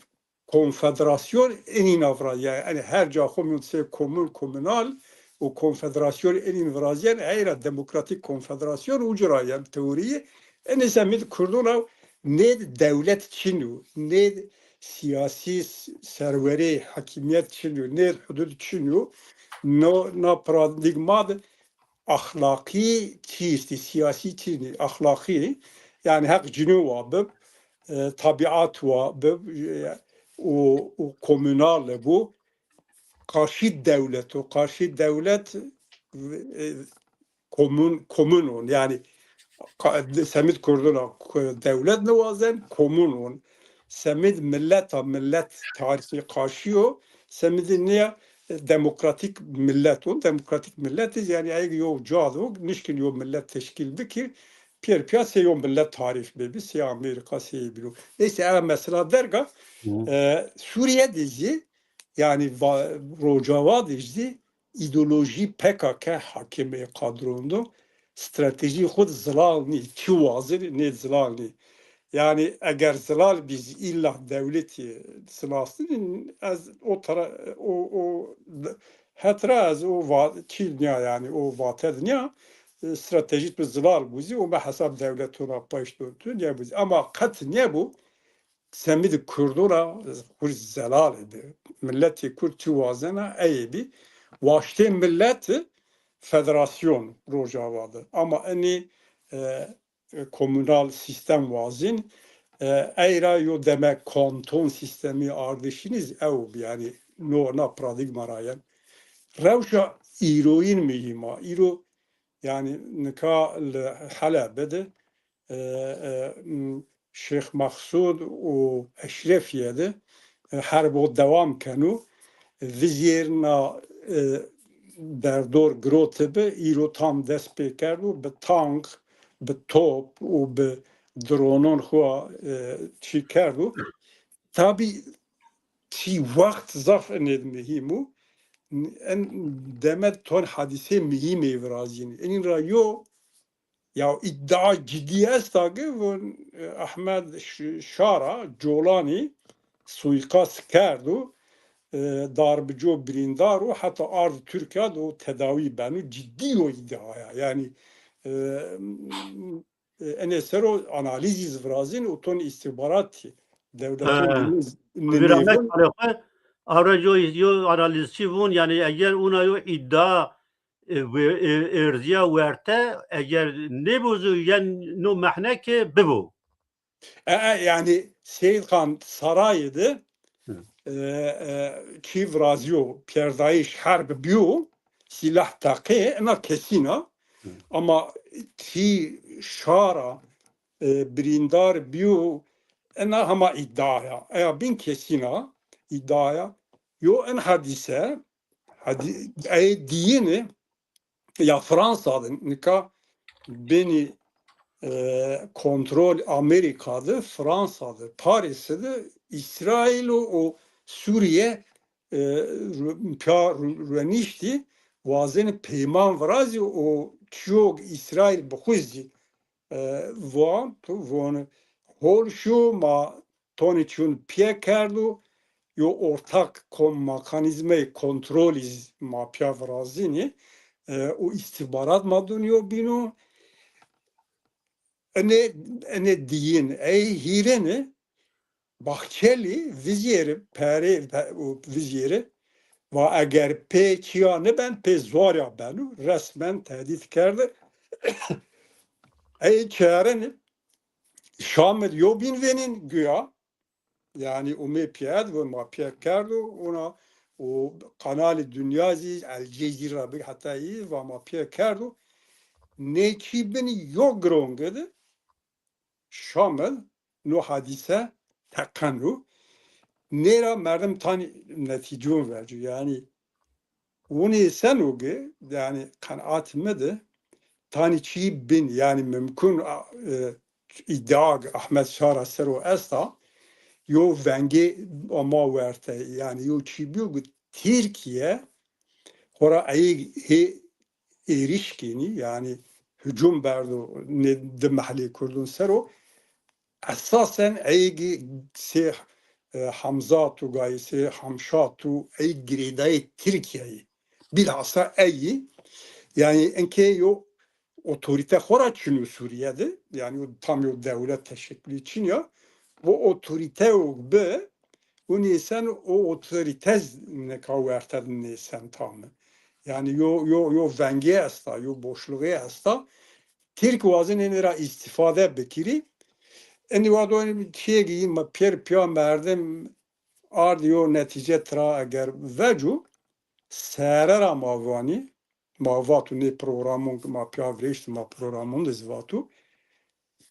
konfederasyon enîn a virazîyayî. Yanî her ca xo mîyon sey komün, komunal û konfederasyon enîn virazîyen, ey ra demokratîk konfederasyon uca ra, yanî teorîyî. Enê semîd Kurdon ra nê dewlet çin o, nê sîyasî s-, serwerê, hakîmîyet çin o, nê hudud çin o. No, na paradîgma de axlaqî çî estî, sîyasî çî nî, axlaqî, yanî heq cinî wa bib, e, tabîat wa bib, e, û, û komunal bu, qarşî dewlet o, qarşî dewlet, e, komun, komun on, yanî ka-, semîd Kurdon ra k-, dewlet niwazen, komun on. Semîd millet a, millet tarîfî qarşî yo, semîdî nîya, e, demokratîk millet o. Demokratîk millet iz, yanî ey yo ca de o, nişkin yo millet teşkîl bikir, pêr pîya sey yo millet tarîf bibî, sey Amerîka, sey bîro. Neyse, ev mesela derg a. Hı. E, Sûrîye de zî, yanî va-, Rojava de zî îdeolojî P K K hakim ê kadron do. Stratejî xwu de zilal nî, çi wazir nê zilal nî. Yanî eger zilal bî zî îlla dewletî sinasnî, ez o tara-, o, o d-, het ra ez o va-, çî nîya, yanî o vate de nîya, e, stratejî tu zilal bû zî, o me hesab dewlet tona paşt do tu nîya bû zî. Ama qet nîya bû, semîd Kurdo ra xwu zelal ê bi. Miletê Kurd çi wazena ey ê bî. Waştê milet federasyon Rojava de. Ama enî, e, e, komunal sîstem wazîn, e, ey ra yo demek kanton sîstemî ardişînî zî ew bî. Yanî no, na paradîgma ra yen. Rewşa îroyîn muhîm a. Îro, yanî nika li Helebê de, e, e, m, Şêx Mexsûd û Eşrefîye de, e, herbo dewam keno. Vizêrna, e, derdor giroti bi, îro tam dest pê kerdo, bi tank, bi top û bi dronon xwu, e, çî kerdo. Tabî çî wext zaf enê de muhîm û en demet ton hadîsê muhîmê virazînî. Enîn ra yo, ya îdia cidî esta ke von, e, Ehmed Ş-, Şara Colanî suîkast kerdo, e, darbico birîndar û heta ard Tirkîya de o tedawî beno. Cidî o îdiaya. Yanî, e, e, enê ser o analîzî zî virazîn û ton îstîxbaratî dewleton. He. Vîra mek xalê xwu, avra yo, yo analîzçî vûn, yanî eger una yo îdia, e, ve-, e, erzîya werte, eger nêbo zî yen no mehne ke bibo. E, e, yanî Seyîd Xan Sarayê de, e, e, çî virazîyo, pêrdayîş herb bîyo, sîlah teqê, ina kesîn a. Ama çî şara, e, birîndar bîyo, ina hema îdia ya. Eya bîn kesîn a, îdia ya. Yo in hadîse, hadî-, ey diyîne, ya Fransa de nika benî, e, kontrol Amerîka de, Fransa de, Parisî de, Îsraîl û, û Sûrîye, e, ru-, pîya ru-, rueniştî, wazenî peyman virazî û çîyog Îsraîl bi xwu zî, e, van, tu von hol şû, ma tonî çîyon pîye kerdo, yo ortak kon-, mekanîzmayê kontrolî zî ma pîya virazînî, e, û îstîxbarat ma dûn yo bîno. Enê, enê diyîn, ey hîrêne, Bahçelî vizêri, perê, pe-, û vizêri, Va eger pê çiya nibend, pê zwarya beno, resmen tehdît kerde. Ey çerenî Şamil yo bîn vênîn güya. Yanî umê piyed ve ma piye kerdo, ona o kanalê dinya zî, El Cezîre bi heta î va ma piye kerdo. Nê çî binî yo gironge de Şamil no hadîse teqeno. Nêra merdim tanî netîcon verco. Yanî winî seno ge, yanî qenaat mi de tanî çî bin, yanî mimkun a, e, îdia ge Ahmet Şara sero esta, yo vengê ama werte, yanî yo çî biyo ge Tirkîye xora eyê hê êrîş kenî, yanî hicûm berdo nê di mehlê Kurdun sero. Esasen eyê ge sê, e, Hamzat û gayê sê Hamşat û ey girêdayê Tirkîyeyî. Bîlhasa eyî, yanî inkê yo otorîte xora çin o Sûrîye de, yanî yo tam yo dewlet teşekkülî çin ya. Bu otorîte o bi, o nêsen o otorîte z-, nika werte de nêsen tam. Yanî yo, yo, yo vengê esta, yo boşluğê esta. Tirk wazin ênê ra îstîfade bikirî. Enî wa do çiyê ge ma pêr piya merdim ard yo netîce tira eger vecu, sere ra ma vanî, ma vatu nê programon ke ma piya virêşti, ma programon de zî vatu.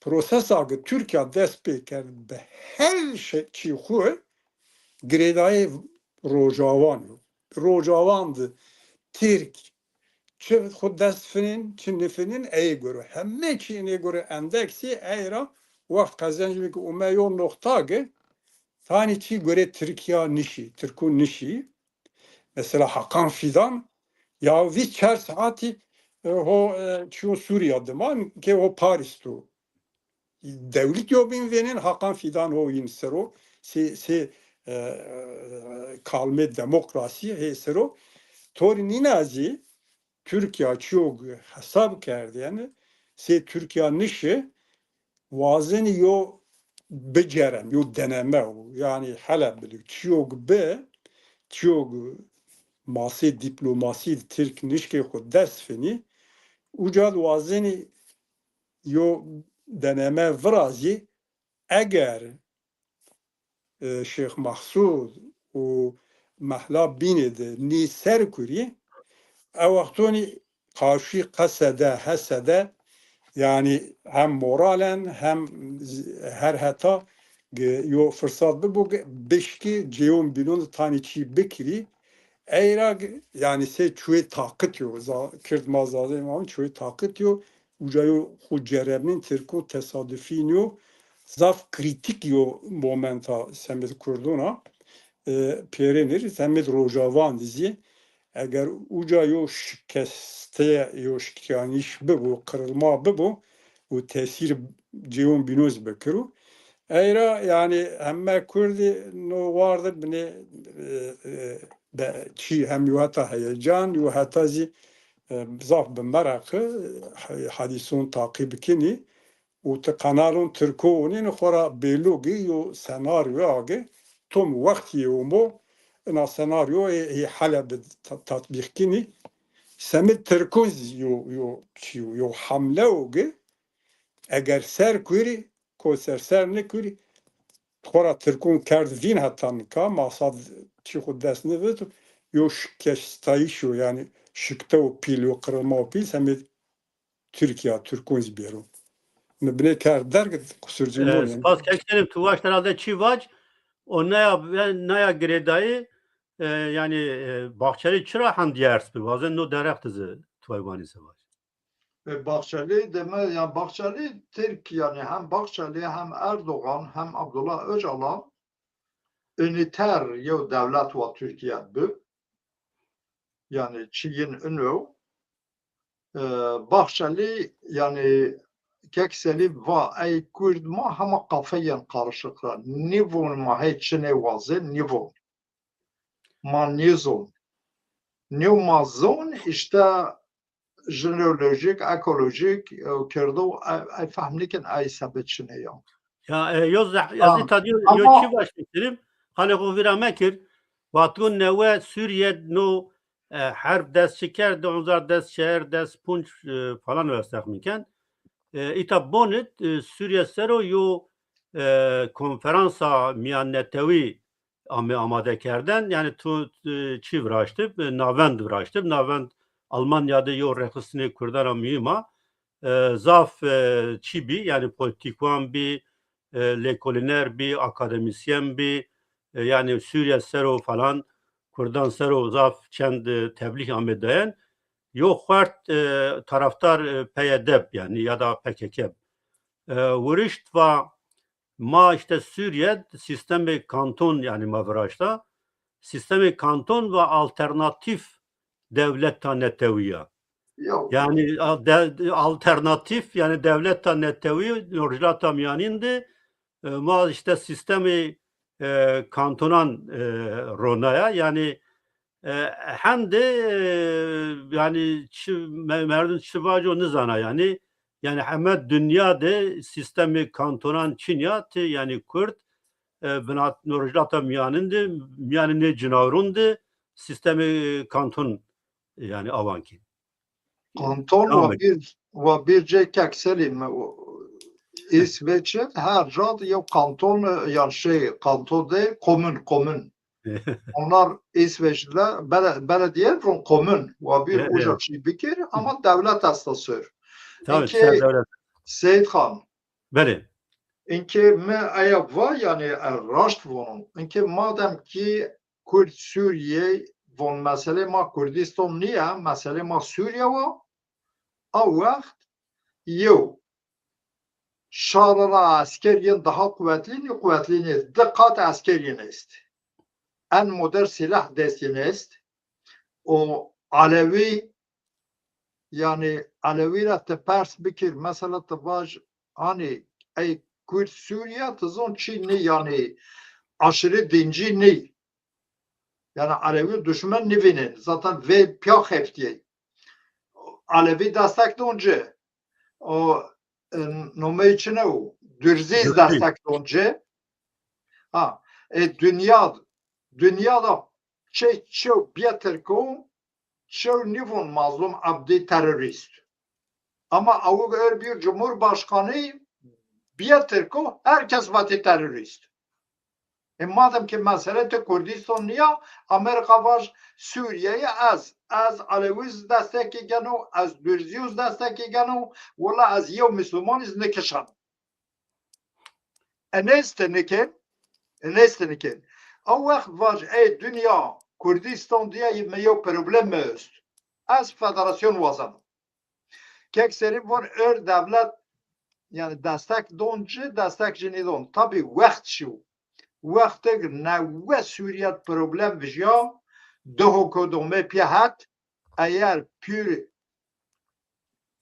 Prosesa ke Tirkîya dest pê kerd bi her şey çî xwu girêdayê Rojawan yo. Rojawan de Tirk çi xwu dest finên, çi nifinên ey goro. Heme çî ê gore endeksî ey ra wext qezenc bike ume yo noxta ke tanî çî gore Tirkîya nişî, Tirkû nişî. Mesela Hakan Fidan ya vîst çar saetî, e, ho, e, çiyo Sûrîya dima ke ho Paris to. Dewlet yo bîn vênên Hakan Fidan ho yin sero, sê, sê, e, kalmê demokrasî hê sero. Torî nîna zî Tirkîya çiyo hesab kerdêne, sê Tirkîya nişe, wazenî yo biceren, yo deneme o. Yanî hele bidî çiyo bi, çiyo masê dîplomasî de Tirk nişkê xwu dest finî, uca de wazenî yo deneme virazî, eger, e, Şêx Mehsûd û mehla bînê de nî ser kurî, e wextonî qaşî qesede, hesede, yanî hem moralen hem z-, her heta ge-, yo firsat bibo ge-, bişkî cêyon bînon de tanî çî bikirî. Ey ra ge-, yanî sê çuê taqit yo. Za-, Kird ma zazê ma çuê taqit yo. Uca yo xwu cerebnên Tirko tesadufî nîyo. Zaf krîtîk yo momenta semêd Kurdon a. E, pêrênir, semêd Rojawan de zî. Eger uca yo şikeste, yo şikyanîş bibo, qirılma bibo û tesîr cêyon bînoz bikiro. Ey ra, yanî, heme Kurdî no war de binê, e, e, be-, çî hem yo heta heyecan, yo heta zî, e, zaf bi meraqi, e, hadîson taqîb kinî. Û ti kanalon Tirko onîn xora bêlogî yo senaryo agi tom wext yê omo, ina senaryo ê, ê hele bi ta-, tatbîq kinî. Semê Tirkon zî yo, yo çî yo, yo hamle o gi, eger ser kurî, ko ser ser nikurî, xora Tirkon kerd vîn heta nika, masad çî xwu dest nivit, yo şikestayîş o, yanî şikte û pîl, yo qirılma û pîl, semê Tirkîya, Tirkon zî bêro. Mi binê kerd derg, qusurcî mo. E, spas Kek Selim, tu waşt herhalde çî vac, o naya, naya girêdayî, e, yanî, e, Bahçeli çira hend yers bi, wazen no derheq de zî tu ay vanî se vac. E, Bahçeli deme, yanî Bahçeli Tirk, yanî hem Bahçeli hem Erdoğan hem Abdullah Öcalan unîter yew dewlet wa Tirkîye bi. Yanî çi yin ino, e, Bahçeli, yanî Kek Selîm va, ey Kurd ma hema qafeyên qarişiq ra. Nîvon ma hey çinê wazên, nîvon. Ma nîzon. Nîyo ma zon, îşte jeneolojîk, ekolojîk, e, kirdo, e, ey fehm nikin, ey sebit çinê ya. Ya, e, yo zeh-, ez îta dîyo, yo çî baş bikirim. Halê xo vîra mekir. Wexto newe Sûrîye no, e, herb dest çi kerd, di hezar des, çer, des, punc, e, falan wes texmîn ken. E, îta bonit, e, Sûrîye ser o yo, e, konferansa mîyannetewî ame amade kerden. Yanî tu, e, çî viraştib, e, navend viraştib. Navend Almanya de yo rêxistinê Kurdan a muhîm a. E, zaf, e, çî bî, yanî polîtîkwan bî, e, lêkolîner bî, akademîsyen bî, e, yanî Sûrîye ser o falan, Kurdan ser o zaf çend, e, teblîg ame dayen. Yo xwert, e, tarafdar, e, P Y D b, yanî ya da P K K b. E, wirişt va ma îşte Sûrîye sîstemê kanton, yanî ma viraşta. Sîstemê kanton va alternatîf dewleta netewî ya. Yanî a-, de-, alternatîf, yanî dewleta netewî, Rojhilata Mîyanîn de, e, ma îşte sîstemê, e, kantonan, e, ronaya. Yanî, e, hem de, e, yanî çi me-, merdim çi vaco nizana yanî. Yanî heme dinya de sîstemê kantonan çin ya, ti yanî Kurd, e, binat Rojhilata Mîyanîn de, mîyanê nê cinawirûn de sîstemê kanton yanî awan kî. Kanton wa bir, wa bir cê kek Selîm, o, Îsveç, her ca de yew kanton, e, yan şey, kanton de komün, komün. Onlar Îsveçliler bele-, belediye von komün, wa bir uca çî bikir, ama devlet esta sor. Tabii, inkê ser devlet. Seyîd Xan. Belê. Inkê mi eya va, yanî, e, raşt vonon. Inkê madem ki Kurd Sûrîye von, meselê ma Kurdistan nîya, meselê ma Sûrîye wa. A wext yew şar ra esker yin daha quwetlî nî, quwetlî nî, di qat esker yin est. En modern sîlah dest yin est. O Alewî, yanî Alewî ra ti pers bikir, mesela ti vaj, hanî ey Kurd Sûrîye, ti zon çi nî, yanî aşırı dinci nî. Yanî Alewî duşmen nivînên. Zaten vê pîya xeftîyê. Alewî destek don ci. O, e, nomeyê çi ne o? Durzî destek don ci. Ha, e, dinya, dinya da çe çew bîye Tirko, çew nîvon Mazlum Abdî terorîst. Ama awig er bîyo Cumhurbaşkanî, bîye Tirko, herkes vatê terorîst. E, madem ki mesele ti Kurdistan nîya, Amerîka vaj Sûrîyeyê ez, ez Alewî zî destekê geno, ez Durzî zî destekê geno, wela ez yew Mislimanî zî nikişeno. Enê estê nikên, enê estê nikên. A wext vaj, ey dinya, Kurdistan diye mi yew problem mi est. Ez federasyon wazeno. Kek Serî von ör dewlet, yanî destek don ci, destek ci nîdon. Tabî wext şiyo. Wextig newe Sûrîye problem vijya, di hukudomê pîya het, eger pîr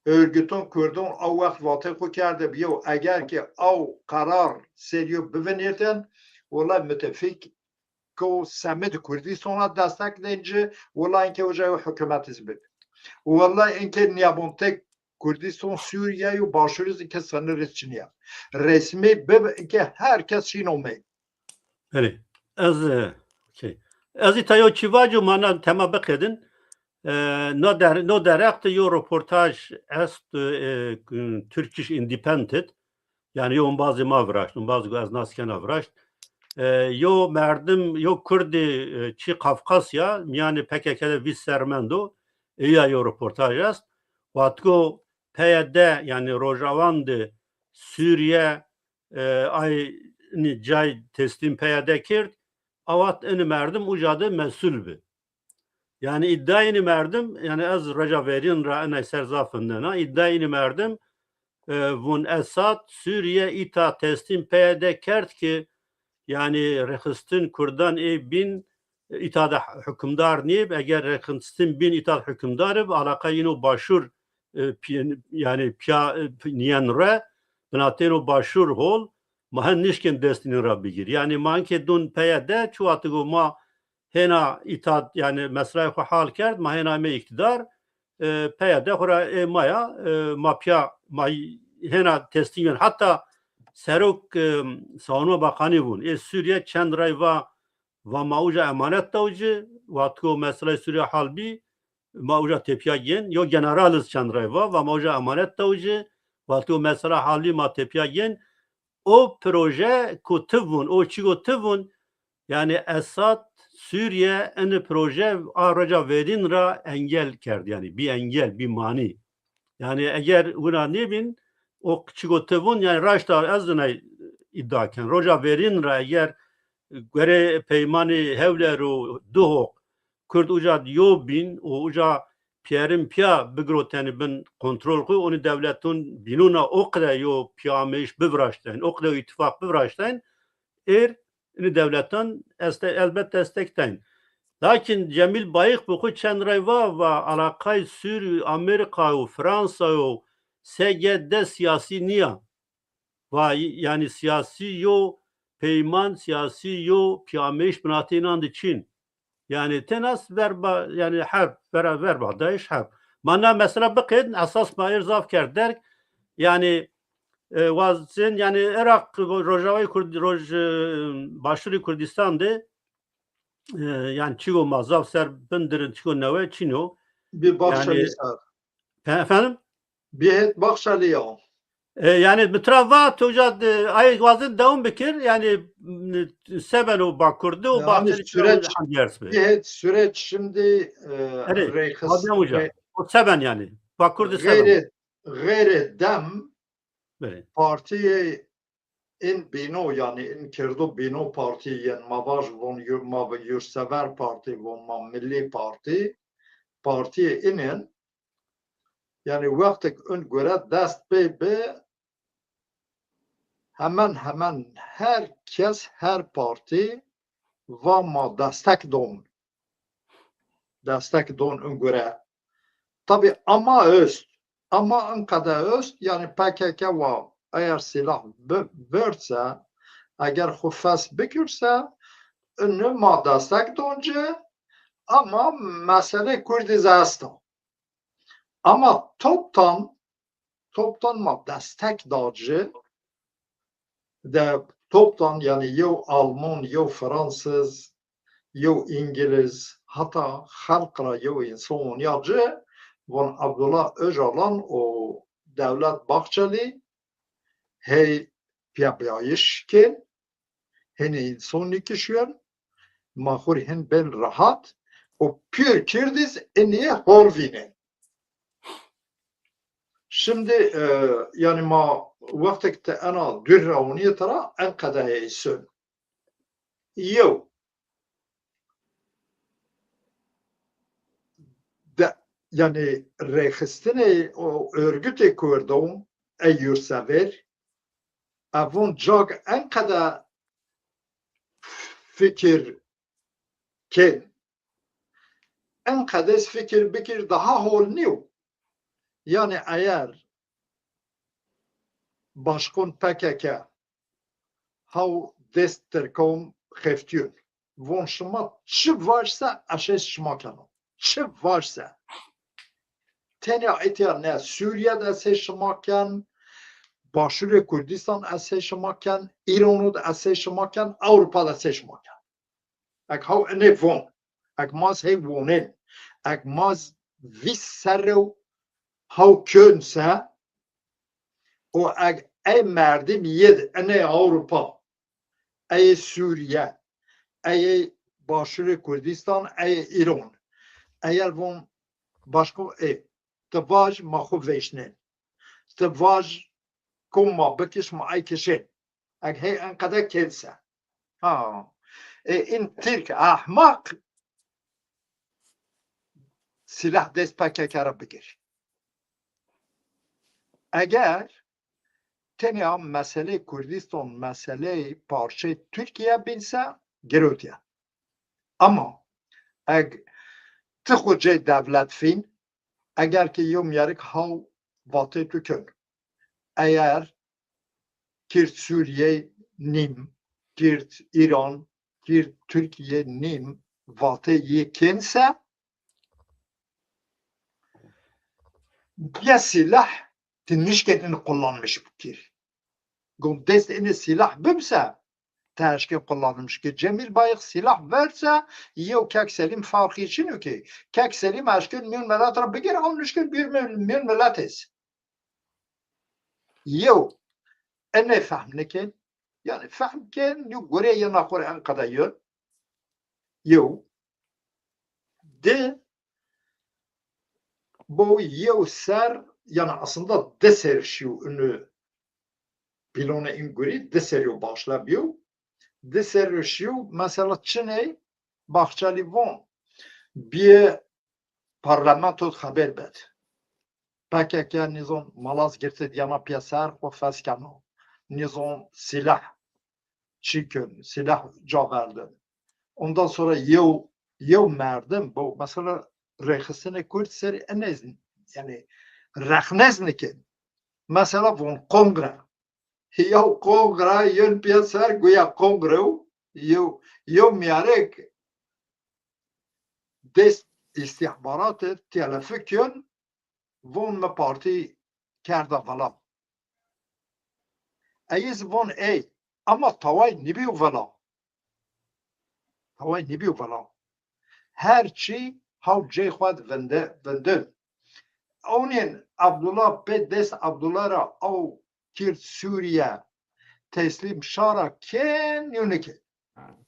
örgütun Kurdun a wext vatê xwu kerde bi yew, eger ki aw qerar serî yo bivinîrtin, wela mutefîk ko semid Kurdistana destek dên ci, wela inke uca yo hukûmet iz bib. Wela inke nîyabontek Kurdistan Sûrîye yo başûr iz inke sinir iz çinîya. Resmî bib inke her kes şîn omey. Belê. Ez, e, okey. Ez îta yo çî vaco, ma na tema biqedin. E, no der-, no derheq de yo roportaj est, e, Turkish Independent. Yanî yo embazê ma viraşt, embazê ku ez nas kena viraşt. E, yo merdim, yo kurdî, e, çî Kafkasya, mîyanê P K K de vîst serr mendo, eya yo roportaj est. Wextgo P Y D, yanî Rojawan de Sûrîye, e, ay, inî cay teslîm P Y D kerd, a wext inî merdim uca de mesul bi. Yanî îddiayê inî merdim, yanî ez reca verîn ra inay ser zaf vindena, îddiayê inî merdim, e, vun Esad Sûrîye îta teslîm P Y D kerd ki, yanî rêxistin Kurdan ê bîn, e, îta de hukimdar nîyeb, eger rêxistin bîn îta de hukimdar ib, alaqa yîn o başûr, e, pî-, yanî pîya, e, pî-, nîyen re, binatên o başûr hol, ma hen nişkên dest înî ra bigîr. Yanî ma inkê dun P Y D, çi wextig o ma hêna îta, yanî meseleyê xwu hal kerd, ma hêna ame îktîdar, e, P Y D xwu ra ê ma ya, e, ma pîya, ma hêna teslîm yen. Heta serok, e, Savunma Bakanî vun, ê Sûrîye çend rey va va ma uca emanet daw ci, wextiko mesela Sûrîye hal bî, ma uca tepîya gên, yo general iz çend rey va, va ma uca emanet daw ci, wextiko mesela hal bî ma tepîya gên. O proje ku ti vûn, o çîko ti vûn, yanî Esad Sûrîye ini proje a roca verîn ra engel kerd, yanî bî engel, bî manî. Yanî eger wina nêbîn, o çîko ti vûn, yanî raşta ez inay îdia ken. Roca verîn ra eger gorê peymanê Hewler û Duhok Kurd uca yo bîn û uca pîyerin pîya bigirotenî bin kontrol xwu, onî dewleton bînûna o qide yo pîyameyîş biviraştayn, o qide yo îtîfaq biviraştayn, êr inî dewletan este-, elbet destek dayn. Lakin Cemîl Bayik bi xwu çend rey va, va alaqay Sûrî, Amerîka û Fransa yo S G D siyasî nîya. Va, yanî siyasî yo peyman, siyasî yo pîyameyîş binatê înan de çin. Yanî tena verba, yanî herb, vera-, verba dayîş herb. Ma na mesela biqên, esas ma êr zaf kerd derg. Yanî, e, wazên, yanî Iraq, Rojavayê Kurd-, Roj-, e, Başûrê Kurdîstan de, e, yanî çîko ma zaf ser bindirin, çîko newe çin o. Bî Baxçelî. Yanî ser. Pe-, efendim? Bî hêt Baxçelî ya. E, yanî mi tira va, to uca de, ay wazên dewam bikir, yanî, m, se beno Bakur de û Yanî Baxçelî süreç, hangi yer be? Bî hêt süreç şimdi, e, Erê, rêxis-, wazên uca. Rê-, O se ben yanî. Bakur de se ben. Xeyrê, xeyrê dem Belê. Partiyê in bîno, yanî in kerdo bîno partî, yen ma vaj von yur-, ma ve yurtsever partî, von ma millî partî, partiyê inin, yanî wextek in gore dest pê bi, hemen hemen her kes, her partî va ma destek don. Destek don in gore. Tabî ama est. Ama in qede est, yanî P K K wa eger sîlah bi-, bird se, eger xwu fes bikir se, ini ma destek don ci, ama meselê Kurdî zî esta. Ama toptan, toptan ma destek da ci, de toptan, yanî yew Alman, yew Fransiz, yew Îngiliz, heta xelq ra yew însan ya ci, von Abdullah Ocalan û Devlet Bahçelî hey pîyabîyayîş kên, hinî însan nîkişîyen, ma xwu rê hin bên rehat û pîyor kirdîz inî hol vînên. Şimdi, e, yanî ma wextek ti ena dûr ra onîye tira en qede heysun. Yew, de, yanî rêxistinê o örgütê Kurdo, ey yurtsever, evon cag en qede fikir kên, en qede fikir bikir daha hol nîyo. Yanî eger başqon P K K haw dest Tirkan xeftîyon, von şima çi vaj se ez hê şima keno. Çi vaj se. Tenya etya ne Sûrîye de ez hê şima ken, Başûrê Kurdîstan ez hê şima ken, Îrano de ez hê şima ken, Ewropa de ez hê şima ken. Eg haw inê von, eg ma zî hey vonên, eg ma zî vîst serre û haw kön se û eg ey merdim yê di inê Ewropa, ey Sûrîye, ey Başûrê Kurdîstan, ey Îran. Eger von başka, ê, ti vaj ma xwu vêşnên. Ti vaj kom ma bikiş ma ey kişên. Eg hey enqede kên se. Ha. E, in Tirk ehmaq sîlah dest P K K ra bigir. Eger tenya meselê Kurdistan, meselê parçê Tirkîye bîn se, girewt ya. Ama eg ti xwu cey dewlet fîn, eger ki yew mîyerik haw vatê tu kön. Eger Kird Sûrîye nîm, Kird Îran, Kird Tirkîye nîm vatê yê kên se, bîye sîlah ti nişkên in kullanmiş bikir. Gon dest inê sîlah bibse, ti eşkên kullanmış ki. Cemîl Bayik sîlah verse, yew Kek Selîm farqî çin o ki. Kek Selîm eşkên mîyon milet ra bigir, ew nişkên bîr mîyon, mîyon milet ez. Yew, enê fehm nikên, yanî fehm kên, yew gorê yena xo rê enqede yön. Yew, di, bo yew ser, yanî aslında di ser şîyo inu pîlonê in gurî, di serî yo başla bîyo. Di serî yo şîyo, mesela çinê Bahçelî von, bîye parlamento xeber bed. P K K nîzon Malazgirtî dîyana pîyeser xo fes keno. Nîzon sîlah çî kön, sîlah ca verdin. Ondan sonra yew, yew merdim, bo mesela rêxistinê Kurd serî enez, yanî rexnez nikên. Mesela von kongre. Yew kongre yön pîyeser, guya kongre o, yew, yew mîyarek dest îstîxbaratî telefî kön, von mi partî kerda vila. Ey zî von ey, ama taway nîbîyo vila. Taway nîbîyo vila. Her çî haw cey xwu de vinde, vindin. Onên Abdullah pê dest Abdullah ra aw kîr Sûrîye, teslîm şa ra kên yo nikên.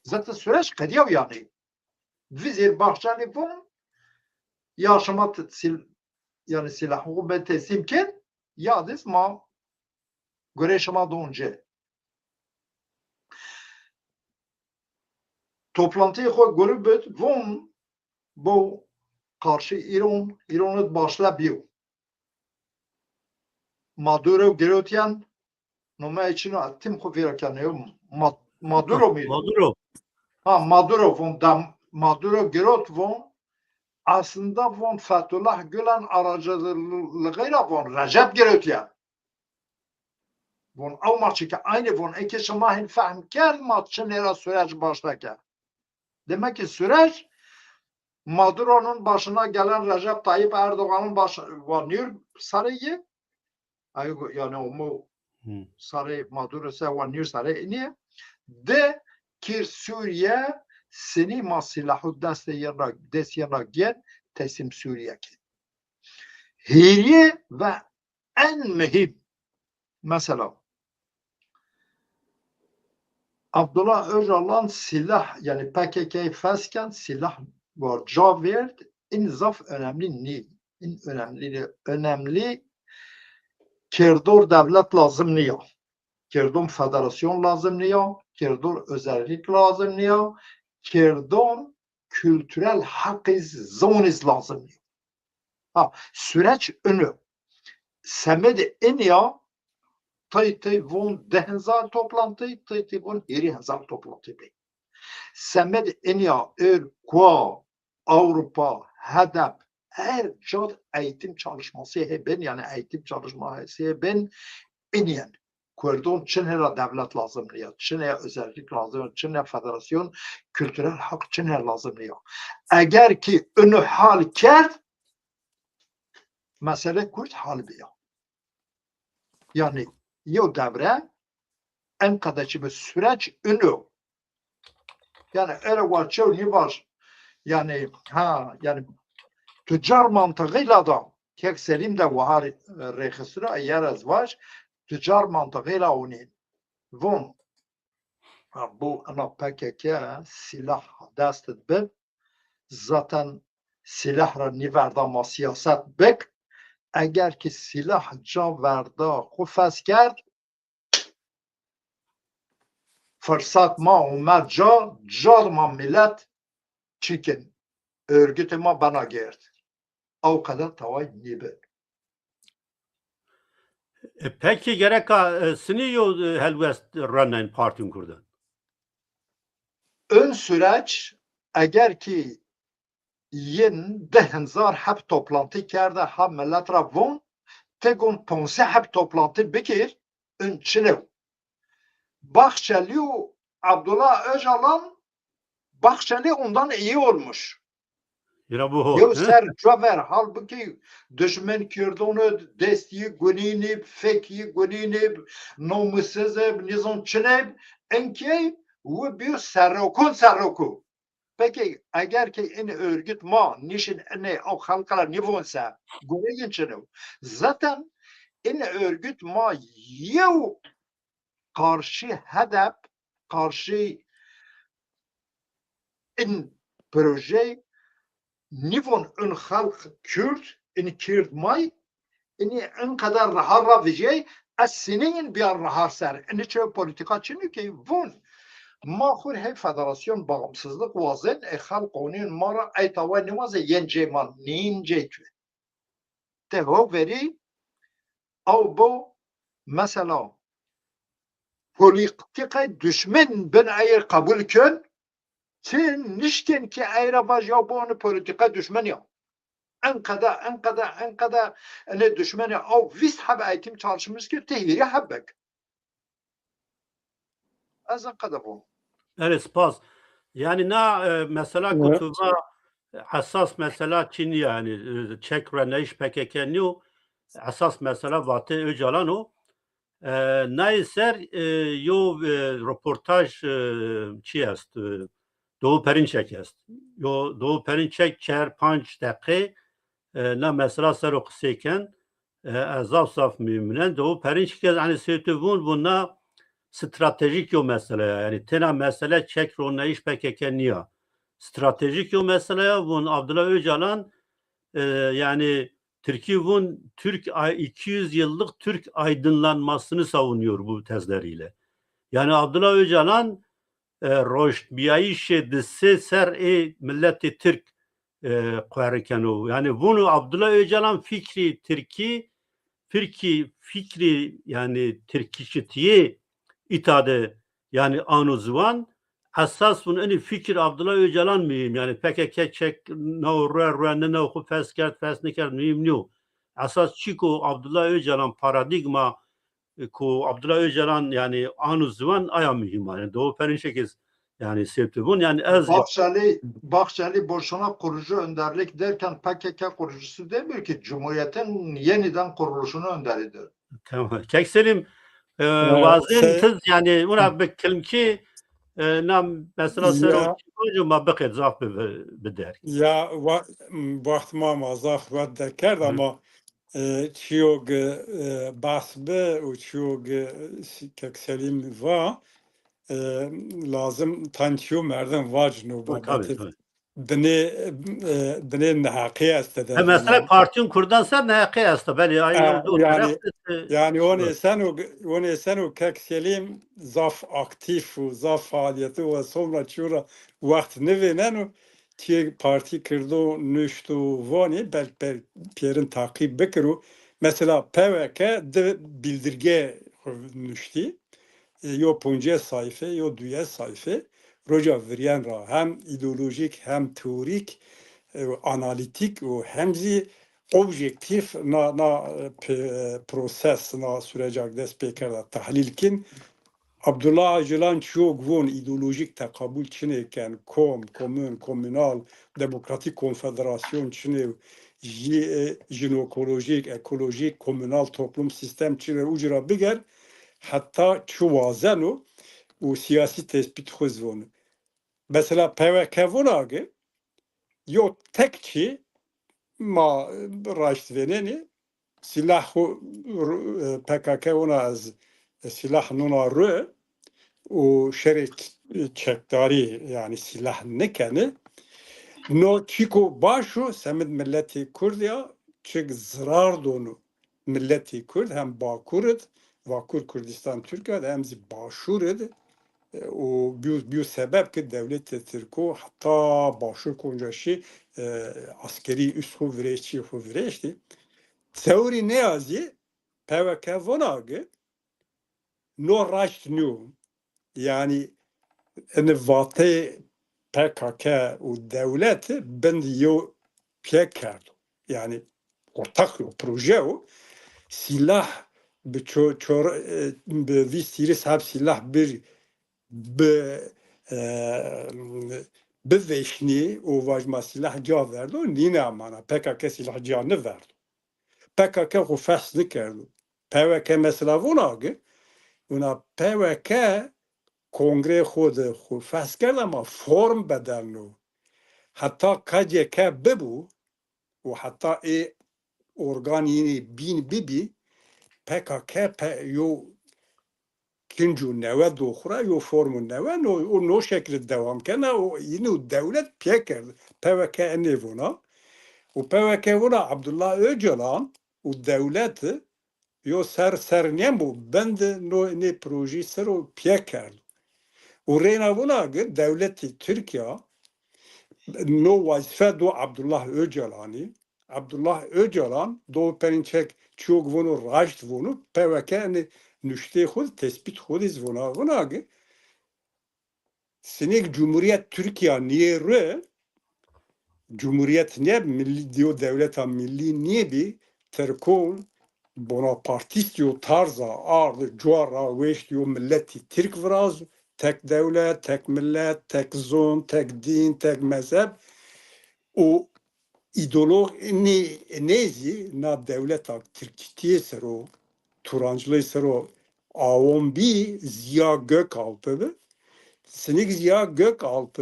Zaten süreç qedîyaw yanî. Vizêr Bahçelî von, ya şima t-, sil-, yanî sîlahû xwu bê teslîm kên, ya diz ma gurê şima don ci. Toplantîyê xwu gurî bid, von bo qarşî Îran, Îran id başla bîyo. Maduro girotîyen, nomeyê çin o, tim xwu vîra kenê. Ma-, Maduro mî? Maduro. Ha, Maduro von dam, Maduro girot von, aslında von Fethullah Gülen aracılığı ra von Recep girotîyen. Von ew ma çike aynı von eke şima hin fehm kerd ma çinê ra süreç başla ke. Demek ki süreç Maduro'nun başına gelen Recep Tayyip Erdoğan'ın baş-, wa nîr sarê yi. Ay, yani omo sarê Maduro se wa nîr sarê iniye. De kir Suriye, sinî ma silahû destê yena, dest yena gen, teslim Suriye ki. Hîrî ve en muhîm mesela, Abdullah Ocalan silah, yani P K K'yî fes kend, silah war ca vêrd, in zaf önemli nî. In önemli, önemli kerdor devlet lazim nîya. Kerdon federasyon lazim nîya, kerdon özellik lazim nîya, kerdon kültürel haq iz, zon iz lazim nîya. Ha, süreç ino. Semedê inya tay tay von di hezar toplantı, tay tay von hîrê hezar toplantı bê. Semedê inya ör kua Avrupa, HDP, her cad eğitim çalışması hê bên, yani eğitim çalışması hê bên, inyen. Kurdon çinê ra devlet lazim nîya, çinê ya özellik lazim, çinê ya federasyon, kültürel hak çinê lazim nîya. Eger ki unu hal kerd, mesele Kurd hal biya. Yani yew devre en qede çi bi süreç unu. Yani öyle wa çew nîvaj. Yani ha, yani tucar mantığıyla da Kek Selim de wahar rêxistina eyer ez vaj, tucar mantığıyla onin. Von, ha, bu ina P K K silah dest id bi, zaten silah ra nîverda ma siyaset bik. Eger ki silah ca verda xu fes kerd, fırsat ma omer ca, ca di ma millet çikin. Örgütê ma bena gêrd. Ew qede taway nîbi. E, peki gereka, e, sinî yo, e, helwest reneyn Partîn Kurdan? Ön süreç eger ki yin di hezar heb toplantı kerde ha millet ra von, ti gon ponse heb toplantı bikir, ön çinew. Bahçeli û Abdullah Öcalan, Bahçeli ondan iyi olmuş. Yew ser çaver, halbuki düşmen kirdon id, dest yi gunîn ib, fek yi gunîn ib, nomusiz ib, nizon çin ib, inkey wi bîyo serrokon serroko. Peki eger ki in örgüt ma nişin inê o xelq ra nîvon se, gureyên çin o. Zaten in örgüt ma yew qarşî hedef, qarşî in proje nîvon in xelq Kürd, in Kürd may, inî in qeder reha ra vijey, ez sineyên biyan reha ser. Inî çi politika çin o ki vun. Ma xur hey federasyon bağımsızlık wazên, e xelq onîn ma ra ey tawa nêwazê yên cê ma nîn cê ki. Te ho verî ew bo mesela polîtîkay duşmen bin ey qebul kin, ti nişkên ki ey ra vaj ya bo ini polîtîka duşmen ya. Enqede, enqede, enqede ini duşmenê ew vîst heb eğitim çalışmış ki ti hîrê heb bik. Ez enqede bo. Erê, spas. Yanî na, e, mesela ku tu va esas mesela çi nîya, yanî, e, çek ruenayîş P K K nîyo, esas mesela vatê Ocalan o. E, nayê ser, e, yo, e, roportaj, e, çi est, e, Doğu Perinçek est. Yo Doğu Perinçek çer panc deqe, e, na mesela ser o qisey ken, e, ez zaf zaf mîmnen. Doğu Perinçek ez, hani, sey tu vun, vun na stratejîk yo mesele ya. Yanî tena mesele çek ronayîş P K K nîya. Stratejîk yo mesele ya. Vun Abdullah Öcalan, e, yani Tirkî vun Türk ay-, iki yüz yıllık Türk aydınlanmasını savunuyor bu tezleriyle. Yani Abdullah Öcalan, e, roştbîyayîşê di sey ser ê miletê Tirk, e, querikeno. Yani vunu Abdullah Öcalan fikrî Tirkî, fikrî, fikrî yani Tirkîçitiyê îta de yani ano ziwan, esas vun inî fikir Abdullah Öcalan muhîm. Yani P K K çek naw rue, rue ninaw, xu fes kerd, fes nikerd muhîm nîyo. Esas çîko Abdullah Öcalan paradîgma, e, ku Abdullah Öcalan yani ano ziwan aya muhîm a. Yani Doğu Perinçek ez yani sey tu vun. Yani ez Bahçeli, Bahçeli boşuna kurucu önderlik derken P K K kurucusu demiyor ki, Cumhuriyet'in yeniden kuruluşunu önderidir. Tamam. Kek Selîm, e, wazên tiz, yani, wina bi kilimkî, e, na mesela ser o çî vajo ma biqêt zaf bi, bi, bi derg. Ya, wa-, m, waxt ma, ma zaf wet derkerd, ama, e, çîyo gi, e, behs bi û çîyo gi, e, Kek Selîm va, e, lazim tayn çîyo merdim vacno. Tabii, tabii. Binê, e, binê neheqî este de. He, mesela partîyên kurdan ser neheqî esta. Belê, ay, e, yanî, yanî onê seno, onê seno Kek Selîm zaf aktîf û zaf faalîyetî û sonra çîyo ra wext nivêneno. Tîyê partî kirdo, nuşto, vanê, belk, belk pêrin taqîb bikiro. Mesela P W K di bildirge xwu nuştî. E, yo poncês sayfe, yo duyes sayfe, roca viryen ra hem îdeolojîk hem teorîk, e, analîtîk û hem zî objektîf na, na, e, pe-, e, proses, na sureca dest pê kerda tehlîl kin. Abdullah Öcalan çîyo vun, îdeolojîk teqabul çinê ken, kom, komün, komünal, demokratîk konfederasyon çinê, jî-, e, jinokolojîk, ekolojîk, komünal toplum sistem çinê, uci ra biger, heta çi wazeno û siyasî tespît xwu zî vono. Mesela P W K vona ki, yo tek çî ma raşt vênenî, sîlah xwu, e, P K K vona ez, e, sîlah nona ru û şerê ç-, çekdarî, yanî sîlah nikeni. No çîko baş o, semid miletê Kurd ya, çik zirar dono miletê Kurd, hem Bakur id, Vakur Kurdistan Tirkîya de, hem zî Başûr id, e, û bîyo, bîyo sebeb ki dewletê Tirko heta Başûr konca şî, e, askerî üst xwu virêşt, çî xwu virêştî. Tewrî nêya zî P W K vona ki no raşt nîyo. Yanî ini vateyê P K K û dewlet bin di yew pîyek kerdo. Yanî ortak yo, proje yo. Sîlah bi ço-, çor-, e, bi vîst hîris heb sîlah bir bi, e, bivêşnî û vaj ma sîlah ca verdo, nîne amana. P K K sîlah ca niverdo. P K K xwu fes nikerdo. P W K mesela vona ki, vona P W K kongrê xo de xo fes kerd ama form bedelno. Heta K C K bibû û heta ê organî bîn bibî, P K K pe-, yo kinc û newe do xo ra yo form û newe no, û no şekilî dewam kena û yînî dewlet pîye kerd. P V K enê vona. Û P V K vona Abdullah Öcalan û dewlet yo ser ser nêbo bend no nê projî ser o pîye kerd. Û reyna vona ki dewletî Tirkîya no wezîfe do Abdullah Öcalanî. Abdullah Öcalan do Perinçek çîyo ki vono raşt vono, P V K enê nuşteyê xo de, tespît xo de zî vona, vona ki sinîk Cumhuriyet Türkiye nîyê ri, Cumhuriyet nîye, millî diyo, dewleta millî nîye bî, Tirkon, bonapartîst yo tarza ard, cuwa ra weşt yo milletî Tirk viraz, tek dewlet, tek millet, tek zon, tek dîn, tek mezheb. Û îdeolog nê, nê zî na dewleta Tirkîtîye ser o, Turancilîye ser o awon bî Ziya Gökalp bi. Sinîk Ziya Gökalp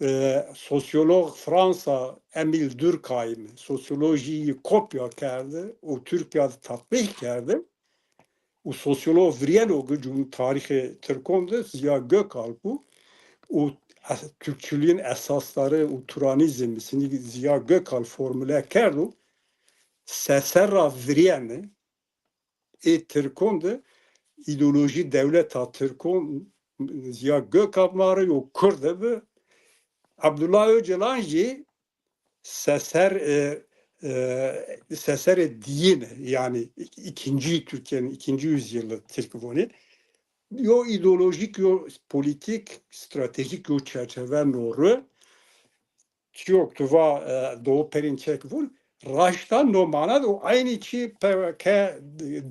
e, sosyolog Fransa Emil Durkheim sosyolojîyî kopya kerde û Tirkîya de tatbîq kerde. Û sosyolog virîyeno ki cum-, tarîxê Tirkon de Ziya Gökalp o û es-, Türkçülüğün esasları û Turanizm sinî Ziya Gökalp formule kerdo. Seser ra virîyene ê Tirkon de îdeolojî dewleta Tirkon Ziya Gökalp ma rê yo Kurd de bi. Abdullah Öcalan jî seser, e, e, seserê diyine, yani ik-, ikinci Türkiye'nin ikinci yüzyılı Tirk vonê. Yo ideolojik, yo politik, stratejik yo çerçeve no ri. Çîyo ki tu va, e, Doğu Perinçek vûn, raşta no mana de û eynî çî P V K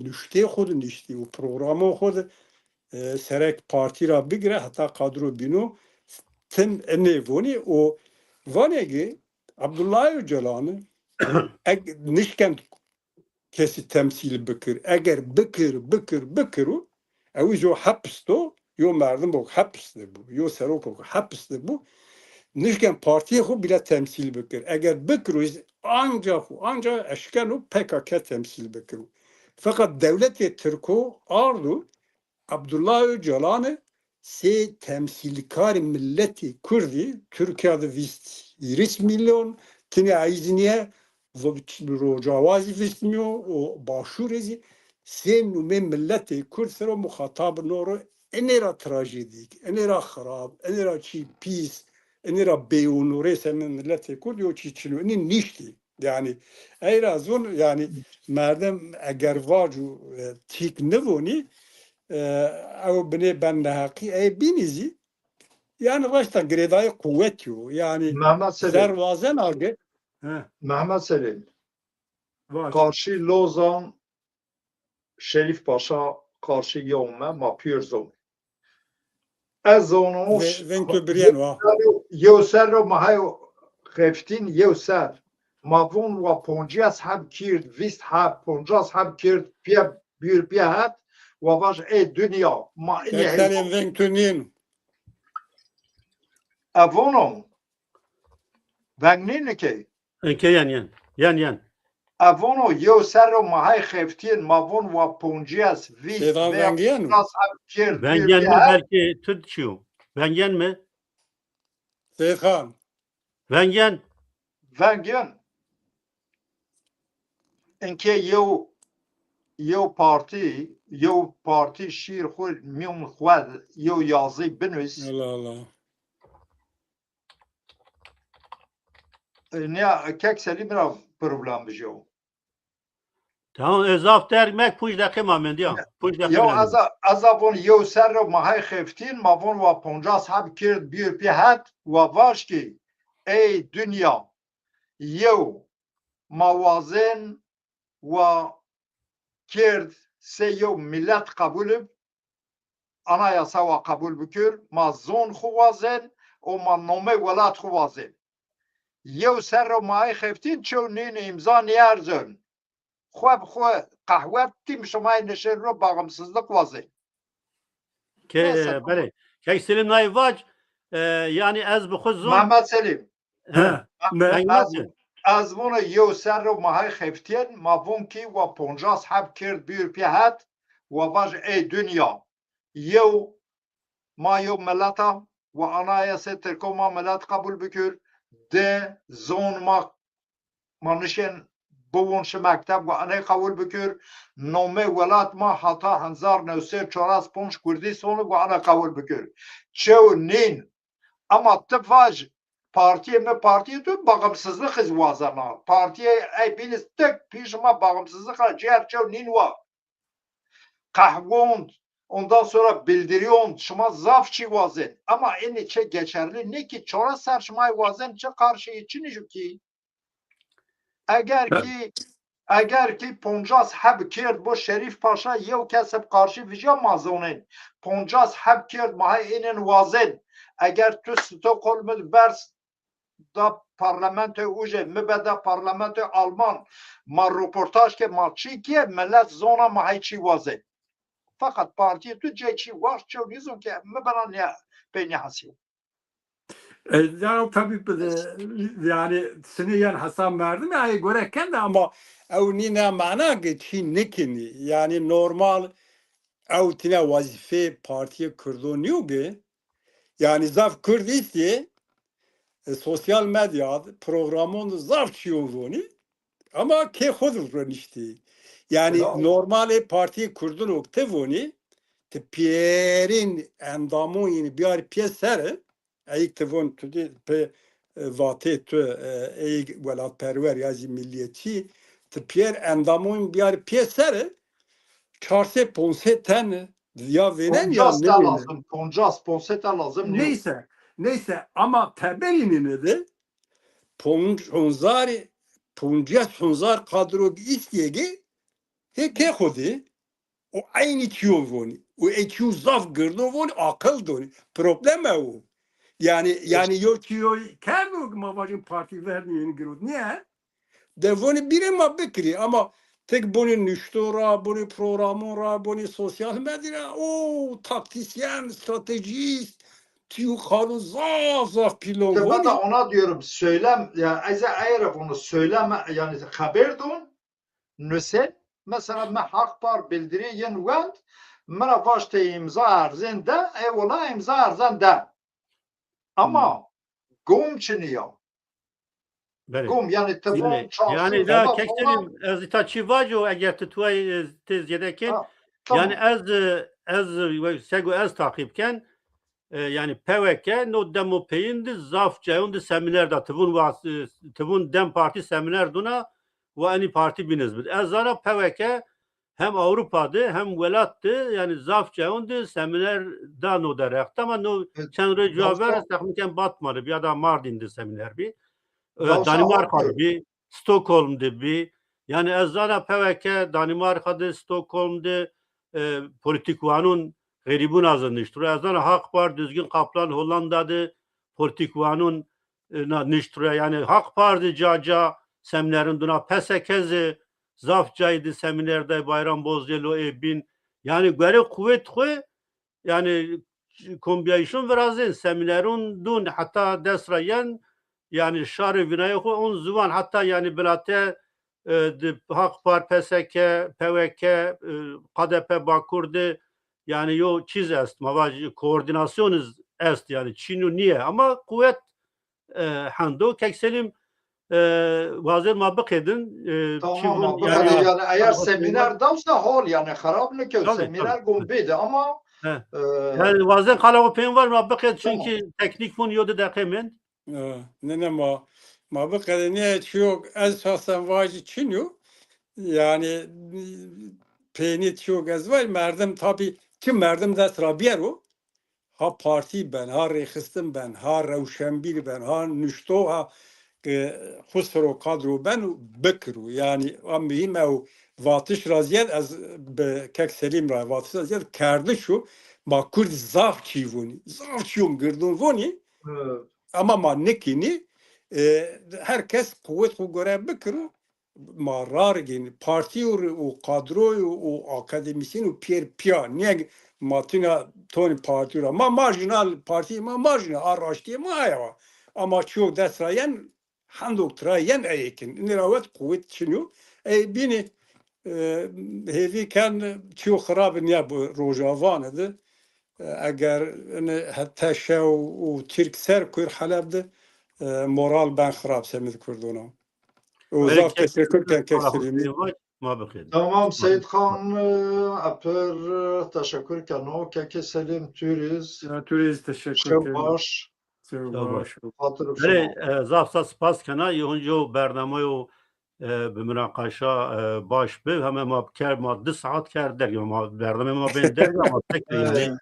nuştê xo de niştî û programon xo de, e, serek partî ra bigire heta kadro bîno tim enê vonî û vanê ki Abdullah Öcalan'ı eg-, nişken kesî temsîl bikir. Eger bikir, bikir, bikir û ew jo hepis do, yo merdim o hepis de bû, yo serok o hepis de bû. Nişken partiyê xo bîle temsîl bikir. Eger bikir û anca xo, anca eşkeno P K K temsîl bikir. Feqet dewletê Tirko ardo Abdullah Öcalan'ı sey temsîlkarê miletê Kurdî Tirkîya de vîst hîris milyon, tinê ey zî nîye, Rocawazî vîst milyon û Başûrê zî sey numê miletê Kurd ser o muxatab no ro, enê ra trajedîk, enê ra xirab, enê ra çî pîs, enê ra bêonorê ser miletê Kurd yo çî çin o. Enê niştî. Yani ey ra zon, yani merdem eger vacu, e, tîk nivonî, e, ew binê ben neheqî, ey bînî zî, yani raşta girêdayê quwet yo. Yani Mehmet Selim. Ser wazen age. He. Mehmet Selim. Vaş. Karşı Lozan Şerîf Paşa karşî yewme ma pîyor zonê. Ez zono Ve-, veng tu birîyeno, ha. Yew serro ma hay xeftîn yew ser. Ma von wa poncîyas heb kîrd, vîst heb, poncas heb kîrd, pîye bîr pîye het, wa vaj ey dinya, ma inî Tek hey serên veng tu nîn. E vono. Veng nîn ki? Eke yen yen. Yen yen. E vono yew serro ma hay xeftîn, ma von wa poncîyas, vîst, Seydan veng yen mi? Nas heb kîrd, Veng yen mi? Belkî tu çîyo. Veng yen mi? Seyxan. Veng yen. Veng yen. Inke yew, yew partî, yew partî şîr xwu mîyon xwu yew yazî binus. Allah Allah. E, nîya kek Selîm ra problem bijo. Tamam, e, zaf derg mek, ponc deqe ma mendî ya. Ponc deqe. Yo, mendî. Eza, eza von yew serro ma hay xeftîn, ma von wa poncas heb kîrd, bîr pî het, wa vaj ki, ey dinya, yew, ma wazên, wa kêrd sey yew milet qebul ib, anayasa wa qebul bikir, ma zon xwu wazên û ma nomey welat xwu wazên. Yew serro ma ey xeftîn çew nîn îmza nîerzon. Xwu bi xwu qehwet tîm şimay nişên ro bağımsızlık wazên. Ke, neyse, belê. Kek Selîm nayê vac, e, yanî ez bi xwu zon. Mehmet Selîm. He, he, ne? Ez, ez vûno yew serr o ma hay xeftîyen, ma vûn kî wa poncas heb kerd bîr pî het, wa vaj ey dinya. Yew, ma yew milet a, wa anayasê Tirko ma milet qebul bikir, di, zon ma ma nişên biwon şi mekteb, wa enê qewil bikir. Nomê welat ma heta hezar new sey çares ponc kurdî sonu, wa ena qewil bikir. Çew nîn. Ama ti vaj, partiyê mi, partiyê tu, bağımsızlık iz wazena. Partiyê ey bînis tek pîş ma bağımsızlık ra cêr çew nîn wa. Qehwon, ondan sonra bildiriyon, şima zaf çî wazên. Ama enê çe geçerli nê ki, çares serr şima wazên, çi qarşî çi nîjû kî. Eger ki, eger ki poncas heb kerd bo Şerîf Paşa, yew kes heb qarşî vijya ma zonên. Poncas heb kerd ma hay ênên wazên. Eger tu Stockholm bers da parlamentoy uje, mi be da parlamentoy Alman, ma roportaj ke, ma çî kê, milet zona ma hay çî wazên. Fakat partiyê tu cê çî waxt çew nîzon ke mi bena nê-, pey nêhesîyo. E, ya tabii, e, yani sinê yan hesab merdim ya, e, gore kende ama ew nîna mana ki çî nikinî. Yani normal ew tine wazîfê partiyê Kurdo nîyo ki. Yani zaf Kurd îstê, e, sosyal medya, programon zaf çîyon vonî. Ama kê xo de roniştî. Yani normalê partiyê Kurdun o ti vonî, ti pîyerên endamon yînî biyar pîye ser, eyk ti von tu dî pê, e, vatê tu, e, eyk welatperwer ya zî milliyetçî, ti pîyer endamon biyar pîye ser, çar sey ponc sey ten ya vênen ya nêvênen. Lazim, poncas, ponc sey ten lazim nîyo. Neyse, neyse, ama teberî nîne de ponc-, ponzar, poncas ponzar kadro îstîyegî hê kê xo de o eynî çîyo vonî. O ê çîyo zaf girdo vonî, aqil donî. Problem ew o. Yani, yani yo çîyo kerdo ma vajin partî vernîyên girot. Niye? De vonî bîrê ma bikirî ama tek bonî nuşto ra, bonî programon ra, bonî sosyal medya ra, o taktisyen, stratejîst, tîyo xalo zaf zaf pîlon. Te bata ona diyorum, söylem, ya ez ey ra vûno söylem, yani xeber don, nusên, mesela mi Haq Par bildirî yin wend, mi ra vaştê îmza erzên de, ey wela îmza erzen de. Ama gom çinî ya. Belê. Gom, yani ti von çar sey. Yani da kekterî ez îta çî vaco, eger ti tuay, e, tê zêde kên. Ha, tamam. Yani ez, e, ez, e, sego ez taqîb ken, e, yani P W K no demo peyin di zaf cayon di semîner da. Ti vun wa, e, ti vun DEM Partî semîner duna wa enî partî bîniz bid. Ez zana P W K hem Ewropa de hem welat de, yani zaf cayon de semîner da no de rext. Ama no çend roj cuwa ver, texmîn ken Batmanî bî ya da Mardîn de semîner bî. E, Danimarka de bî, Stockholm de bî. Yani ez zana P W K Danimarka de, Stockholm de, e, polîtîkwanon xerîbûn a zî nişt ro. Ez zana Haq Par, Düzgün Kaplan Hollanda de polîtîkwanon, e, na nişt ro. Yani Haq Par de ca ca semînerin duna, P S K zî zaf cayî de semîner day, Bayram Bozyelo ê bîn. Yani guerê quwet xwu, yani kombîyayîşon virazên, semîneron dun, heta dest ra yen, yani şarê vînayê xwu on ziwan, heta yani bilate, e, di Haq Par, P S K, P W K, e, K D P Bakur de, yani yo çîz est, ma vaj koordînasyon iz est, yani çîn û nîye ama quwet, e, hendo. Kek Selîm, e, wazên ma biqedin, e, tamam, çi ma vun, biqedin, yani eger semîner dawsa hol, yani xerab nikew, tabii, semîner tabii, gom bêde ama, he, e, yani wazên qala xo peyên vaj ma biqed, tamam, çunkî teknîk vun yo di deqe mend. E, ne, ne, ma, ma biqedin, ne, çiyo ez şahsen vajî çin yo. Yani peynî çiyo ez vaj, merdim tabii, çi merdim dest ra biyero, ha partî ben, ha rêxistin ben, ha rewşenbîr ben, ha nuşto, ha, e, xwu sero kadro ben û bikiro. Yani a muhîm ew vatiş ra ziyad, ez bi kek Selîm ra vatiş ra ziyad kerdiş o. Ma Kurd zaf çî vonî, zaf çîyon girdon vonî. Evet. Ama ma nikînî, e, her kes quwet xwu gore bikiro. Ma rargên partî û, û kadroy û, û akademîsyen û pîyer pîya. Nîye Ma tîna tonî partî ra. Ma marjinal partî, ma marjinal, a raştîye ma aya wa. Ama çiyo dest ra yen, hendo tira yen ey kin. Înî ra wet quwet çin yo. Ey bînî, e, hêvî ken çiyo xirab nîya bi Rojavane de. E, eger înî hete şew û Tirk ser kur Heleb de, e, moral ben xirab semid Kurdona. Û zaf teşekkür ken kek Silîmî. Ma bixêr. Tamam Seyîd Xan, e, epir teşekkür keno. Kekê Selîm, tu rîz. Ya, tu rîz teşekkür keno. Şew baş. Şew baş. Xatir û şima. Belê, e, zaf zaf spas kena. Yo, yo bernameyo, e, bi munaqaşa, e, baş bi. Heme ma ker, ma di saat ker derg. Ma bername ma bên derg ama tek yanî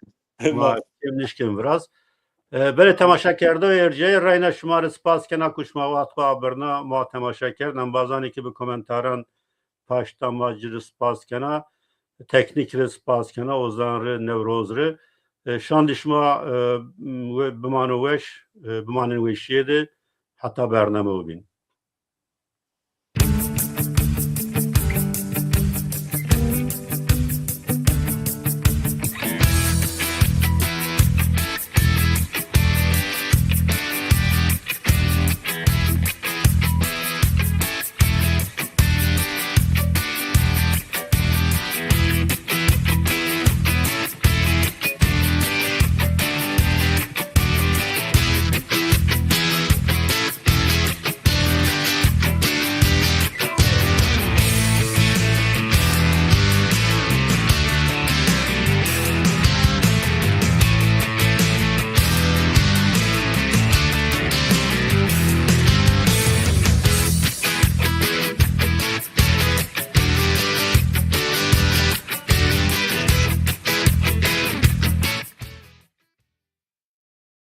ma kêm nişkên viraz. E, belê temaşekerdoyê erciyayê reyna şima rê spas kena ku şima wext xo abirna ma temaşe kerd. Embazanê ki bi komentaran paşta ma ci rê spas kena. Teknîk rê spas kena, Ozan rê, Newroz rê. E, şandî şima, e, we-, bimano weş, e, bimanên weşîye de heta bername bîn.